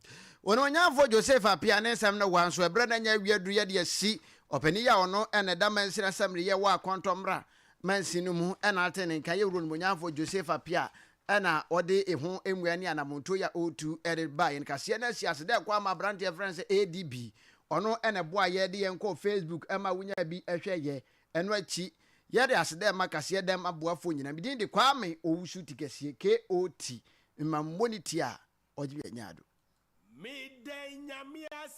Onuonyamfoɔ Joseph Appiah ne nsɛm no wa nso ɛberɛ no anya awie aduru yɛde asi ɔpanin yi a ɔno na ɛda mansini assembly yɛ wɔ Akɔntɔ mmra mansin no mu na ate ne nka yɛ wura Onimonyamfoɔ Joseph Appiah na ɔde eho mmua ne anamontuo yi a ɔretu de ba yɛn kaseɛ no asi ase dɛ kɔ ama aberanteɛ frɛ no sɛ ADB ɔno na ɛboa yɛ de yɛn kɔɔ Facebook ma wonya bi hwɛ yɛ ɛno akyi yɛde ase dɛ ma kaseɛ dɛm aboafoɔ nyina medin de Kwame Owusu Tikɛseɛ KOT mma mmɔ ne ti a ɔgye bi anya ado. Meda Nyame ase.